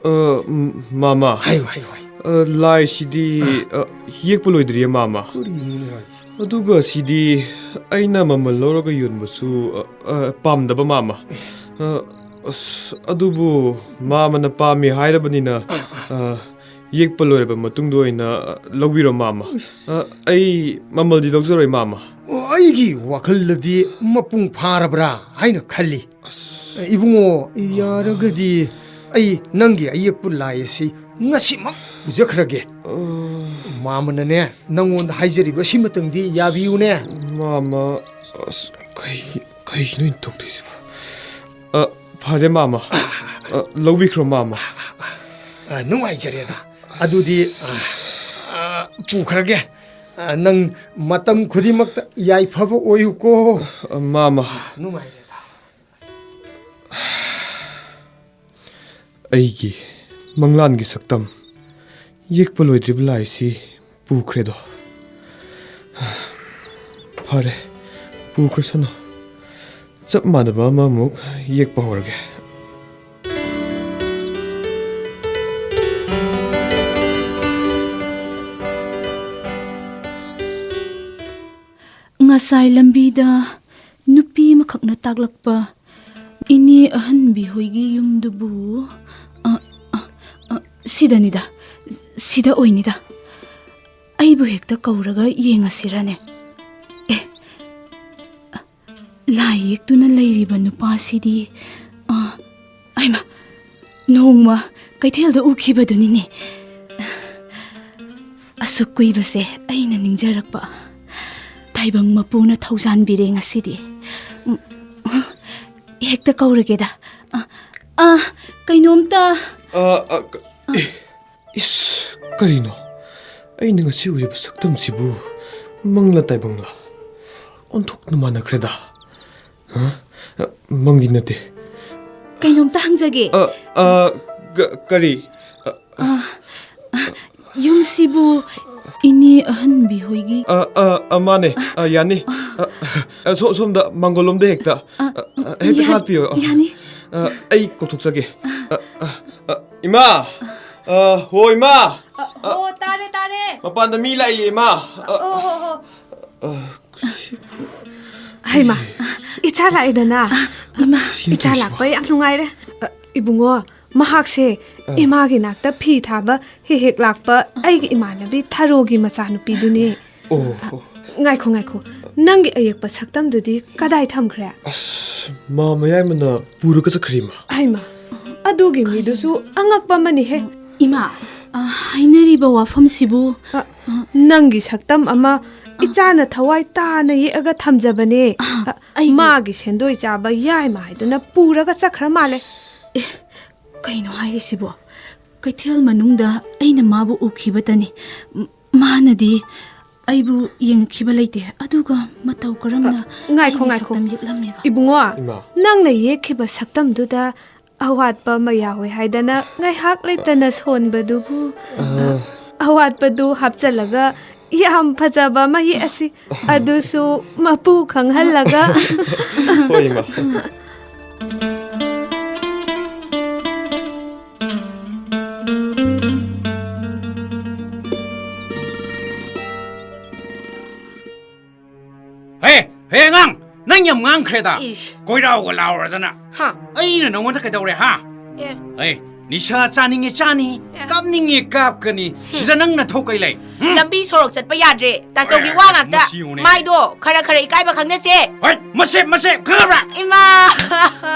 ꯑ, ꯝ-, ꯃꯥꯃ꯫ ꯍꯥꯏꯌꯨ, ꯍꯥꯏꯌꯨ, ꯍꯥꯏꯌꯨ꯫ ꯑ, ꯂꯥꯏꯁꯤꯗꯤ, ꯑ, ꯌꯦꯛꯄ ꯂꯣꯏꯗ꯭ꯔꯤꯌꯦ, ꯃꯥꯃ꯫ ꯀꯔꯤꯅꯣꯅꯦ ꯍꯥꯏꯁꯤꯕꯣ? ꯑꯗꯨꯒ ꯁꯤꯗꯤ ꯑꯩꯅ ꯃꯃꯜ ꯂꯧꯔꯒ ꯌꯣꯟꯕꯁꯨ, ꯑ, ꯑ, ꯄꯥꯝꯗꯕ, ꯃꯥꯃ꯫ ꯑ, ꯑꯁ, ꯑꯗꯨꯕꯨ ꯃꯥꯃꯅ ꯄꯥꯝꯃꯤ ꯍꯥꯏꯔꯕꯅꯤꯅ, ꯑ, ꯌꯦꯛꯄ ꯂꯣꯏꯔꯕ ꯃꯇꯨꯡꯗ ꯑꯣꯏꯅ, ꯑ, ꯂꯧꯕꯤꯔꯣ, ꯃꯥꯃ꯫ ꯑ, ꯑꯩ ꯃꯃꯜꯗꯤ ꯂꯧꯖꯔꯣꯏ, ꯃꯥꯃ꯫ ꯑꯣ, ꯑꯩꯒꯤ ꯋꯥꯈꯜꯗꯗꯤ ꯃꯄꯨꯡ ꯐꯥꯔꯕ꯭ꯔꯥ ꯍꯥꯏꯅ ꯈꯜꯂꯤ꯫ ꯑꯁ꯫ ꯏꯕꯨꯡꯉꯣ, ꯌꯥꯔꯒꯗꯤ ꯑꯩ ꯅꯪꯒꯤ ꯑꯌꯦꯛꯄ ꯂꯥꯏ ꯑꯁꯤ ꯉꯁꯤꯃꯛ ꯄꯨꯖꯈ꯭ꯔꯒꯦ꯫ ꯑ꯫ ꯃꯥꯃꯅꯅꯦ, ꯅꯪꯉꯣꯟꯗ ꯍꯥꯏꯖꯔꯤꯕ ꯑꯁꯤꯃꯇꯪꯗꯤ ꯌꯥꯕꯤꯌꯨꯅꯦ꯫ ꯃꯥꯃ, ꯑꯁ, ꯀꯩ-, ꯀꯩꯒꯤꯅꯣ ꯑꯩꯅ ꯇꯧꯗꯣꯏꯁꯤꯕꯣ? ꯑ, ꯐꯔꯦ, ꯃꯥꯃ꯫ ꯑ, ꯂꯧꯕꯤꯈ꯭ꯔꯣ, ꯃꯥꯃ꯫ ꯑ, ꯅꯨꯡꯉꯥꯏꯖꯔꯦꯗ꯫ ꯑꯗꯨꯗꯤ, ꯑ, ꯑ, ꯄꯨꯈ꯭ꯔꯒꯦ꯫ ꯑ, ꯅꯪ ꯃꯇꯝ ꯈꯨꯗꯤꯡꯃꯛꯇ ꯌꯥꯏꯐꯕ ꯑꯣꯏꯌꯨꯀꯣ꯫ ꯑ, ꯃꯥꯃ꯫ ꯅꯨꯡꯉꯥꯏꯔꯦꯗ꯫ ꯑꯩꯒꯤ ꯃꯪꯂꯥꯟꯒꯤ ꯁꯛꯇꯝ, ꯌꯦꯛꯄ ꯂꯣꯏꯗ꯭ꯔꯤꯕ ꯂꯥꯏꯁꯤ ꯄꯨꯈ꯭ꯔꯦꯗꯣ꯫ ꯐꯔꯦ, ꯄꯨꯈ꯭ꯔꯁꯅꯨ꯫ ꯆꯞ ꯃꯥꯟꯅꯕ ꯑꯃꯃꯨꯛ ꯌꯦꯛꯄ ꯍꯧꯔꯒꯦ꯫ ꯉꯁꯥꯏ ꯂꯝꯕꯤꯗ ꯅꯨꯄꯤ ꯑꯃꯈꯛꯅ ꯇꯥꯛꯂꯛꯄ ꯏꯅꯦ ꯑꯍꯟꯕꯤ ꯍꯣꯏꯒꯤ ꯌꯨꯝꯗꯨꯕꯨ, ꯑ, ꯑ, ꯑ, ꯁꯤꯗꯅꯤꯗ, ꯁꯤꯗ ꯑꯣꯏꯅꯤꯗ꯫ ꯑꯩꯕꯨ ꯍꯦꯛꯇ ꯀꯧꯔꯒ ꯌꯦꯡꯉꯁꯤꯔꯅꯦ? ꯑꯦ, ꯂꯥꯏ ꯌꯦꯛꯇꯨꯅ ꯂꯩꯔꯤꯕ ꯅꯨꯄꯥꯁꯤꯗꯤ, ꯑ, ꯑꯩꯃ, ꯅꯣꯡꯃ ꯀꯩꯊꯦꯜꯗ ꯎꯈꯤꯕꯗꯨꯅꯤꯅꯦ꯫ ꯑꯁꯨꯛ ꯀꯨꯏꯕꯁꯦ ꯑꯩꯅ ꯅꯤꯡꯖꯔꯛꯄ꯫ ꯇꯥꯏꯕꯪ ꯃꯄꯨꯅ ꯊꯧꯖꯥꯟꯕꯤꯔꯦ ꯉꯁꯤꯗꯤ꯫ ꯎꯝ, ꯍꯦꯛꯇ ꯀꯧꯔꯒꯦꯗ꯫ ꯑ, ꯑ, ꯀꯩꯅꯣꯝꯇ꯫ ꯑ, ꯑ, ꯀ-, ꯑꯦ, ꯏꯁ, ꯀꯔꯤꯅꯣ? ꯑꯩꯅ ꯉꯁꯤ ꯎꯔꯤꯕ ꯁꯛꯇꯝꯁꯤꯕꯨ ꯃꯪꯂꯥ ꯇꯥꯏꯕꯪꯂꯥ? ꯑꯣꯟꯊꯣꯛꯅ ꯃꯥꯟꯅꯈ꯭ꯔꯦꯗ꯫ ꯍꯥ? ꯑ, ꯃꯪꯗꯤ ꯅꯠꯇꯦ꯫ ꯀꯩꯅꯣꯝꯇ ꯍꯪꯖꯒꯦ꯫ ꯑ, ꯑ, ꯀ-, ꯀꯔꯤ? ꯑ, ꯑ, ꯑ, ꯌꯨꯝꯁꯤꯕꯨ ꯏꯅꯦ ꯑꯍꯟꯕꯤ ꯍꯣꯏꯒꯤ? ꯑ, ꯑ, ꯑ, ꯃꯥꯅꯦ꯫ ꯑ, ꯌꯥꯅꯤ꯫ ꯑ, ꯑ, ꯁꯣ-, ꯁꯣꯝꯗ ꯃꯥꯡꯒꯣꯜꯂꯣꯝꯗ ꯍꯦꯛꯇ, ꯑ, ꯑ, ꯑ, ꯍꯦꯛꯇ ꯌꯥ-, ꯈꯥꯠꯄꯤꯌꯣ꯫ ꯑ, ꯌꯥꯅꯤ꯫ ꯑ, ꯑꯩ ꯀꯧꯊꯣꯛꯆꯒꯦ꯫ ꯑ, ꯑ, ꯑ, ꯏꯃꯥ! ꯑ, ꯍꯣ, ꯏꯃꯥ! ꯑ, ꯍꯣ, ꯇꯥꯔꯦ, ꯇꯥꯔꯦ꯫ ꯃꯄꯥꯟꯗ ꯃꯤ ꯂꯥꯛꯏꯌꯦ, ꯏꯃꯥ! ꯑ, ꯑꯣ, ꯍꯣ, ꯍꯣ꯫ ꯑ, ꯍꯩꯃꯥ, ꯏꯆꯥ ꯂꯥꯛꯑꯦꯗꯅ꯫ ꯏꯃꯥ꯫ ꯏꯆꯥ ꯂꯥꯛꯄ ꯌꯥꯝ ꯅꯨꯡꯉꯥꯏꯔꯦ꯫ ꯑ, ꯏꯕꯨꯡꯉꯣ, ꯃꯍꯥꯛꯁꯦ ꯑ꯫ ꯏꯃꯥꯒꯤ ꯅꯥꯛꯇ ꯐꯤ ꯊꯥꯕ ꯍꯦꯛ ꯍꯦꯛ ꯂꯥꯛꯄ ꯑꯩꯒꯤ ꯏꯃꯥꯟꯅꯕꯤ ꯊꯔꯣꯒꯤ ꯃꯆꯥꯅꯨꯄꯤꯗꯨꯅꯦ꯫ ꯑꯣ꯫ ꯉꯥꯏꯈꯣ, ꯉꯥꯏꯈꯣ꯫ ꯅꯪꯒꯤ ꯑꯌꯦꯛꯄ ꯁꯛꯇꯝꯗꯨꯗꯤ ꯀꯗꯥꯏ ꯊꯝꯈ꯭ꯔꯦ? ꯑꯁ, ꯃꯥ ꯃꯌꯥꯏꯃꯅ ꯄꯨꯔꯒ ꯆꯠꯈ꯭ꯔꯦ, ꯏꯃꯥ꯫ ꯍꯩꯃꯥ, ꯑꯗꯨꯒꯤ ꯃꯤꯗꯨꯁꯨ ꯑꯉꯛꯄ ꯑꯃꯅꯤꯍꯦ꯫ ꯏꯃꯥ, ꯑ, ꯍꯥꯏꯅꯔꯤꯕ ꯋꯥꯐꯝꯁꯤꯕꯨ? ꯑ, ꯅꯪꯒꯤ ꯁꯛꯇꯝ ꯑꯃ ꯏꯆꯥꯅ ꯊꯋꯥꯏ ꯇꯥꯅ ꯌꯦꯛꯑꯒ ꯊꯝꯖꯕꯅꯦ꯫ ꯑ, ꯑ, ꯑꯩꯒꯤ ꯃꯥꯒꯤ ꯁꯦꯟꯗꯣꯏ ꯆꯥꯕ ꯌꯥꯏꯃ ꯍꯥꯏꯗꯨꯅ ꯄꯨꯔꯒ ꯆꯠꯈ꯭ꯔ ꯃꯥꯜꯂꯦ꯫ ꯑꯦ, ꯀꯩꯅꯣ ꯍꯥꯏꯔꯤꯁꯤꯕꯣ? ꯀꯩꯊꯦꯜ ꯃꯅꯨꯡꯗ ꯑꯩꯅ ꯃꯥꯕꯨ ꯎꯈꯤꯕꯇꯅꯤ꯫ ꯃ-, ꯃꯥꯅꯗꯤ ꯑꯩꯕꯨ ꯌꯦꯡꯉꯛꯈꯤꯕ ꯂꯩꯇꯦ, ꯑꯗꯨꯒ ꯃꯇꯧ ꯀꯔꯝꯅ ꯑ, ꯉꯥꯏꯈꯣ, ꯑꯩꯒꯤ ꯉꯥꯏꯈꯣ꯫ ꯁꯛꯇꯝ ꯌꯦꯛꯂꯝꯃꯤꯕ? ꯏꯕꯨꯡꯉꯣ, ꯏꯃꯥ꯫ ꯅꯪꯅ ꯌꯦꯛꯈꯤꯕ ꯁꯛꯇꯝꯗꯨꯗ ꯑꯋꯥꯠꯄ ꯑꯃ ꯌꯥꯎꯋꯦ ꯍꯥꯏꯗꯅ ꯉꯥꯏꯍꯥꯛ ꯂꯩꯇꯅ ꯁꯣꯟꯕꯗꯨꯕꯨ, ꯑ꯫ ꯑꯋꯥꯠꯄꯗꯨ ꯍꯥꯞꯆꯜꯂꯒ ꯌꯥꯝ ꯐꯖꯕ ꯑꯃ ꯌꯦꯛꯑꯁꯤ, ꯑꯗꯨꯁꯨ ꯃꯄꯨ ꯈꯪꯍꯜꯂꯒ꯫ ꯍꯣꯏ, ꯏꯃꯥ꯫ ꯍꯦ, ꯍꯦ, ꯑꯉꯥꯡ! ꯅꯪ ꯌꯥꯝ ꯉꯥꯡꯈ꯭ꯔꯦꯗ꯫ ꯏꯁ꯫ ꯀꯣꯏꯔꯥꯎꯒ ꯂꯥꯎꯔꯗꯅ꯫ ꯍꯥ? ꯑꯩꯅ ꯅꯉꯣꯟꯗ ꯀꯩꯗꯧꯔꯦ, ꯍꯥ? ꯑꯦ꯫ ꯍꯦ, ꯅꯤꯁꯥ ꯆꯥꯅꯤꯡꯉꯦ ꯆꯥꯅꯤ, ꯑꯦ꯫ ꯀꯥꯞꯅꯤꯡꯉꯦ ꯀꯥꯞꯀꯅꯤ꯫ ꯁꯤꯗ ꯅꯪ ꯅꯊꯧ ꯀꯩ ꯂꯩ? ꯍꯨꯝ? ꯂꯝꯕꯤ ꯁꯣꯔꯣꯛ ꯆꯠꯄ ꯌꯥꯗ꯭ꯔꯦ꯫ ꯇꯥꯆꯧꯒꯤ ꯍꯣꯏ, ꯋꯥ ꯉꯥꯛꯇ꯫ ꯃꯁꯤ ꯌꯦꯡꯉꯨꯅꯦ꯫ ꯃꯥꯏꯗꯣ ꯈꯔ ꯈꯔ ꯏꯀꯥꯏꯕ ꯈꯪꯅꯁꯦ꯫ ꯍꯣꯏ, ꯃꯁꯦ, ꯃꯁꯦ, ꯈꯪꯉꯕ꯭ꯔꯥ? ꯏꯃꯥ!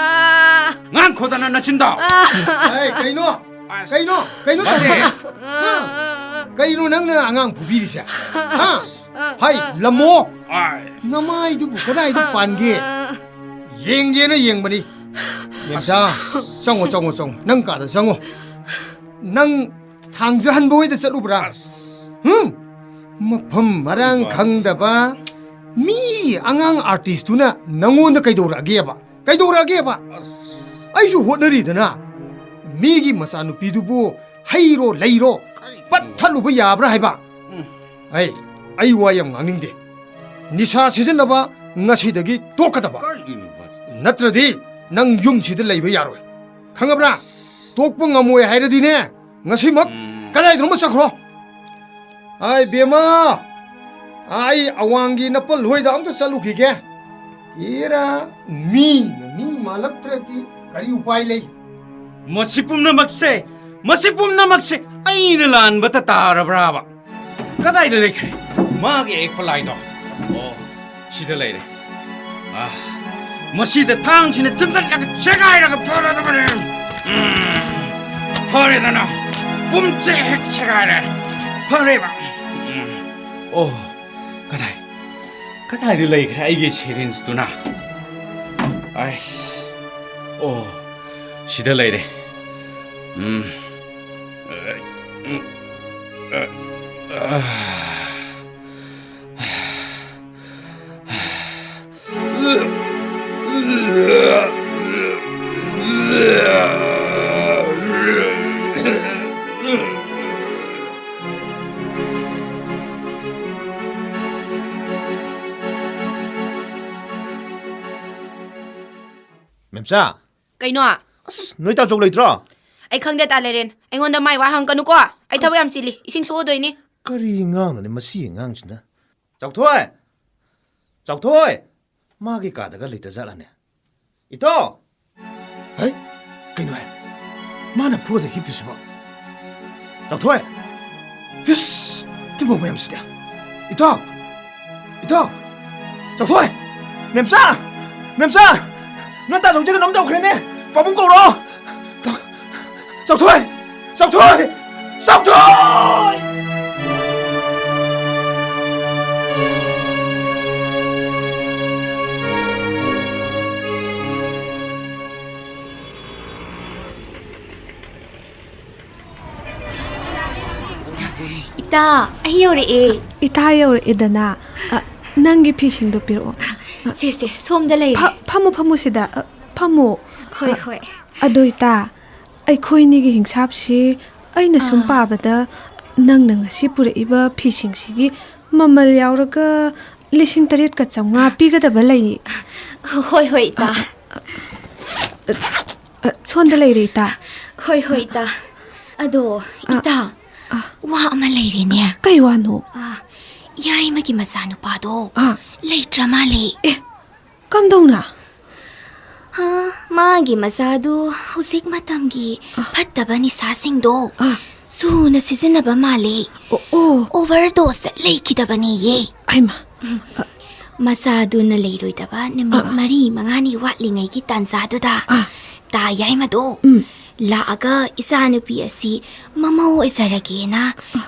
ꯉꯥꯡꯈꯣꯗꯅ ꯅꯆꯤꯟꯗꯣ꯫ ꯑꯥ꯫ ꯑꯦ, ꯀꯩꯅꯣ? ꯑꯁ꯫ ꯀꯩꯅꯣ? ꯀꯩꯅꯣ ꯃꯁꯦ꯫ ꯇꯧꯔꯤꯁꯦ? ꯍꯥ? ꯀꯩꯅꯣ ꯅꯪꯅ ꯑꯉꯥꯡ ꯐꯨꯕꯤꯔꯤꯁꯦ? ꯍꯥ? ꯑꯁ꯫ ꯍꯥꯏ, ꯂꯝꯑꯣꯛ! ꯑꯥꯏ꯫ ꯅꯃꯥꯏꯗꯨꯕꯨ ꯀꯗꯥꯏꯗ ꯄꯥꯟꯒꯦ? ꯌꯦꯡꯒꯦꯅ ꯌꯦꯡꯕꯅꯤ꯫ ꯃꯦꯝꯆꯥ, ꯆꯪꯉꯣ, ꯆꯪꯉꯣ, ꯆꯪꯉꯣ꯫ ꯅꯪ ꯀꯥꯗ ꯆꯪꯉꯣ꯫ ꯅꯪ ꯊꯥꯡꯖꯍꯟꯕ ꯍꯣꯏꯗ ꯆꯠꯂꯨꯕ꯭ꯔꯥ? ꯑꯁ꯫ ꯍꯨꯝ? ꯃꯐꯝ ꯃꯔꯥꯡ ꯏꯃꯥ꯫ ꯈꯪꯗꯕ꯫ ꯃꯤ ꯑꯉꯥꯡ ꯑꯥꯔꯇꯤꯁꯇꯨꯅ ꯅꯪꯉꯣꯟꯗ ꯀꯩꯗꯧꯔꯛꯑꯒꯦꯕ? ꯀꯩꯗꯧꯔꯛꯑꯒꯦꯕ? ꯑꯩꯁꯨ ꯍꯣꯠꯅꯔꯤꯗꯅ꯫ ꯃꯤꯒꯤ ꯃꯆꯥꯅꯨꯄꯤꯗꯨꯕꯨ ꯍꯩꯔꯣ ꯂꯩꯔꯣ ꯀꯔꯤꯅꯣ? ꯄꯠꯊꯠꯂꯨꯕ ꯌꯥꯕ꯭ꯔꯥ ꯍꯥꯏꯕ? ꯎꯝ꯫ ꯑꯩ, ꯑꯩ ꯋꯥ ꯌꯥꯝ ꯉꯥꯡꯅꯤꯡꯗꯦ꯫ ꯅꯤꯁꯥ ꯁꯤꯖꯤꯟꯅꯕ ꯉꯁꯤꯗꯒꯤ ꯇꯣꯛꯀꯗꯕ꯫ ꯀꯔꯤꯅꯣ ꯍꯥꯏꯁꯤꯕꯣ? ꯅꯠꯇ꯭ꯔꯗꯤ ꯅꯪ ꯌꯨꯝꯁꯤꯗ ꯂꯩꯕ ꯌꯥꯔꯣꯏ꯫ ꯈꯪꯉꯕ꯭ꯔꯥ? ꯇꯣꯛꯄ ꯉꯝꯃꯣꯏ ꯍꯥꯏꯔꯗꯤꯅꯦ, ꯉꯁꯤꯃꯛ ꯎꯝ꯫ ꯀꯗꯥꯏꯗꯅꯣꯃ ꯆꯠꯈ꯭ꯔꯣ꯫ ꯑꯥꯏ ꯕꯦꯝꯃ, ꯑꯩ ꯑꯋꯥꯡꯒꯤ ꯅꯄꯜ ꯍꯣꯏꯗ ꯑꯝꯇ ꯆꯠꯂꯨꯈꯤꯒꯦ꯫ ꯏꯔꯥ, ꯃꯤꯅ ꯃꯤ ꯃꯥꯜꯂꯛꯇ꯭ꯔꯗꯤ ꯀꯔꯤ ꯎꯄꯥꯏ ꯂꯩ? ꯃꯁꯤ ꯄꯨꯝꯅꯃꯛꯁꯦ, ꯃꯁꯤ ꯄꯨꯝꯅꯃꯛꯁꯦ ꯑꯩꯅ ꯂꯥꯟꯕꯇ ꯇꯥꯔꯕ꯭ꯔꯥꯕ? ꯀꯗꯥꯏꯗ ꯂꯩꯈ꯭ꯔꯦ ꯃꯥꯒꯤ ꯑꯦꯛꯄ ꯂꯥꯏꯗꯣ? ꯑꯣ, ꯁꯤꯗ ꯂꯩꯔꯦ꯫ ꯑꯥ, ꯃꯁꯤꯗ ꯊꯥꯡꯁꯤꯅ ꯊꯤꯟꯇꯠꯂꯒ ꯁꯦꯒꯥꯏꯔꯒ ꯐꯔꯗꯕꯅꯦ꯫ ꯎꯝ, ꯐꯔꯦꯗꯅ, ꯄꯨꯝꯆꯦ ꯍꯦꯛ ꯁꯦꯒꯥꯏꯔꯦ꯫ ꯐꯔꯦꯕ꯫ ꯎꯝ꯫ ꯑꯣ, ꯀꯗꯥꯏ, ꯀꯗꯥꯏꯗ ꯂꯩꯈ꯭ꯔꯦ ꯑꯩꯒꯤ ꯁꯦꯔꯤꯟꯁꯇꯨꯅ? ꯑꯩ, ꯑꯣ, ꯁꯤꯗ ꯂꯩꯔꯦ꯫ ꯎꯝ꯫ ꯎꯝ꯫ ꯃꯦꯝꯆꯥ꯫ ꯀꯩꯅꯣ? ꯑꯁ, ꯅꯣꯏ ꯇꯥꯆꯧ ꯂꯩꯇ꯭ꯔꯣ? ꯑꯩ ꯈꯪꯗꯦ, ꯇꯥ ꯂꯩꯔꯦꯟ꯫ ꯑꯩꯉꯣꯟꯗ ꯃꯥꯏ ꯋꯥ ꯍꯪꯀꯅꯨꯀꯣ꯫ ꯑꯩ ꯊꯕꯛ ꯌꯥꯝ ꯆꯤꯜꯂꯤ꯫ ꯏꯁꯤꯡ ꯁꯣꯛꯑꯗꯣꯏꯅꯤ꯫ ꯀꯔꯤ ꯑꯉꯥꯡꯅꯣꯅꯦ ꯃꯁꯤ ꯑꯉꯥꯡꯁꯤꯅ? ꯆꯥꯎꯊꯣꯏ! ꯆꯥꯎꯊꯣꯏ! ꯃꯥꯒꯤ ꯀꯥꯗꯒ ꯂꯩꯇꯖꯥꯠꯂꯅꯦ? ꯏꯇꯥꯎ! ꯍꯩ! ꯀꯩꯅꯣꯍꯦ? ꯃꯥꯅ ꯐ꯭ꯂꯣꯔꯗ ꯍꯤꯞꯄꯤꯁꯤꯕꯣ? ꯆꯥꯎꯊꯣꯏ! ꯏꯁ! ꯇꯤꯟꯐꯧ ꯃꯌꯥꯝꯁꯤꯗꯤ! ꯏꯇꯥꯎ! ꯏꯇꯥꯎ! ꯆꯥꯎꯊꯣꯏ! ꯃꯦꯝꯆꯥ! ꯃꯦꯝꯆꯥ! ꯅꯣꯏ ꯇꯥꯆꯧꯁꯦ ꯀꯩꯅꯣꯝ ꯇꯧꯈ꯭ꯔꯦꯅꯦ! ꯄꯥꯕꯨꯡ ꯀꯧꯔꯣ! ꯆꯥꯎꯊꯣꯏ! ꯆꯥꯎꯊꯣꯏ! ꯆꯥꯎꯊꯣꯏ! ꯏꯇꯥ, ꯑꯩ ꯌꯧꯔꯛꯑꯦ꯫ ꯏꯇꯥ ꯌꯧꯔꯛꯑꯦꯗꯅ꯫ ꯑ, ꯅꯪꯒꯤ ꯐꯤꯁꯤꯡꯗꯣ ꯄꯤꯔꯛꯑꯣ꯫ ꯁꯦ ꯁꯦ, ꯁꯣꯝꯗ ꯂꯩꯔꯦ꯫ ꯐ- ꯐꯝꯃꯨ, ꯐꯝꯃꯨ ꯁꯤꯗ꯫ ꯑ, ꯐꯝꯃꯨ꯫ ꯍꯣꯏ ꯍꯣꯏ꯫ ꯑꯗꯣ ꯏꯇꯥ, ꯑꯩꯈꯣꯏꯅꯤꯒꯤ ꯍꯤꯡꯁꯥꯞꯁꯤ ꯑꯩꯅ ꯁꯨꯝ ꯑꯥ꯫ ꯄꯥꯕꯗ ꯅꯪꯅ ꯉꯁꯤ ꯄꯨꯔꯛꯏꯕ ꯐꯤꯁꯤꯡꯁꯤꯒꯤ ꯃꯃꯜ ꯌꯥꯎꯔꯒ ꯂꯤꯁꯤꯡ ꯇꯔꯦꯠꯀ ꯆꯥꯝꯃꯉꯥ ꯄꯤꯒꯗꯕ ꯂꯩꯌꯦ꯫ ꯍꯣꯏ ꯍꯣꯏ, ꯏꯇꯥ꯫ ꯑ, ꯁꯣꯝꯗ ꯂꯩꯔꯦ ꯏꯇꯥ꯫ ꯍꯣꯏ ꯍꯣꯏ, ꯏꯇꯥ꯫ ꯑꯗꯣ, ꯏꯇꯥ, ꯋꯥ ꯑꯃ ꯂꯩꯔꯦꯅꯦ꯫ ꯀꯩ ꯋꯥꯅꯣ? ꯑꯥ, ꯌꯥꯏꯃꯒꯤ ꯃꯆꯥꯅꯨꯄꯥꯗꯣ ꯑꯥ꯫ ꯂꯩꯇ꯭ꯔ ꯃꯥꯜꯂꯦ꯫ ꯀꯝꯗꯧꯅ? ꯍꯥ, ꯃꯥꯒꯤ ꯃꯆꯥꯗꯨ ꯍꯧꯖꯤꯛ ꯃꯇꯝꯒꯤ ꯐꯠꯇꯕ ꯅꯤꯁꯥꯁꯤꯡꯗꯣ ꯑꯥ꯫ ꯁꯨꯅ ꯁꯤꯖꯤꯟꯅꯕ ꯃꯥꯜꯂꯦ꯫ ꯑꯣ, ꯑꯣ꯫ ꯑꯣꯚꯔ ꯗꯣꯁꯇ ꯂꯩꯈꯤꯗꯕꯅꯦꯌꯦ꯫ ꯑꯩꯃ꯫ ꯃꯆꯥꯗꯨꯅ ꯂꯩꯔꯣꯏꯗꯕ ꯅꯨꯃꯤꯠ ꯑꯥ꯫ ꯃꯔꯤ ꯃꯉꯥꯅꯤ ꯋꯥꯠꯂꯤꯉꯩꯒꯤ ꯇꯥꯟꯖꯥꯗꯨꯗ ꯑꯥ꯫ ꯇꯥ ꯌꯥꯏꯃꯗꯣ ꯎꯝ꯫ ꯂꯥꯛꯑꯒ ꯏꯆꯥꯅꯨꯄꯤ ꯑꯁꯤ ꯃꯃꯧ ꯑꯣꯏꯖꯔꯒꯦꯅ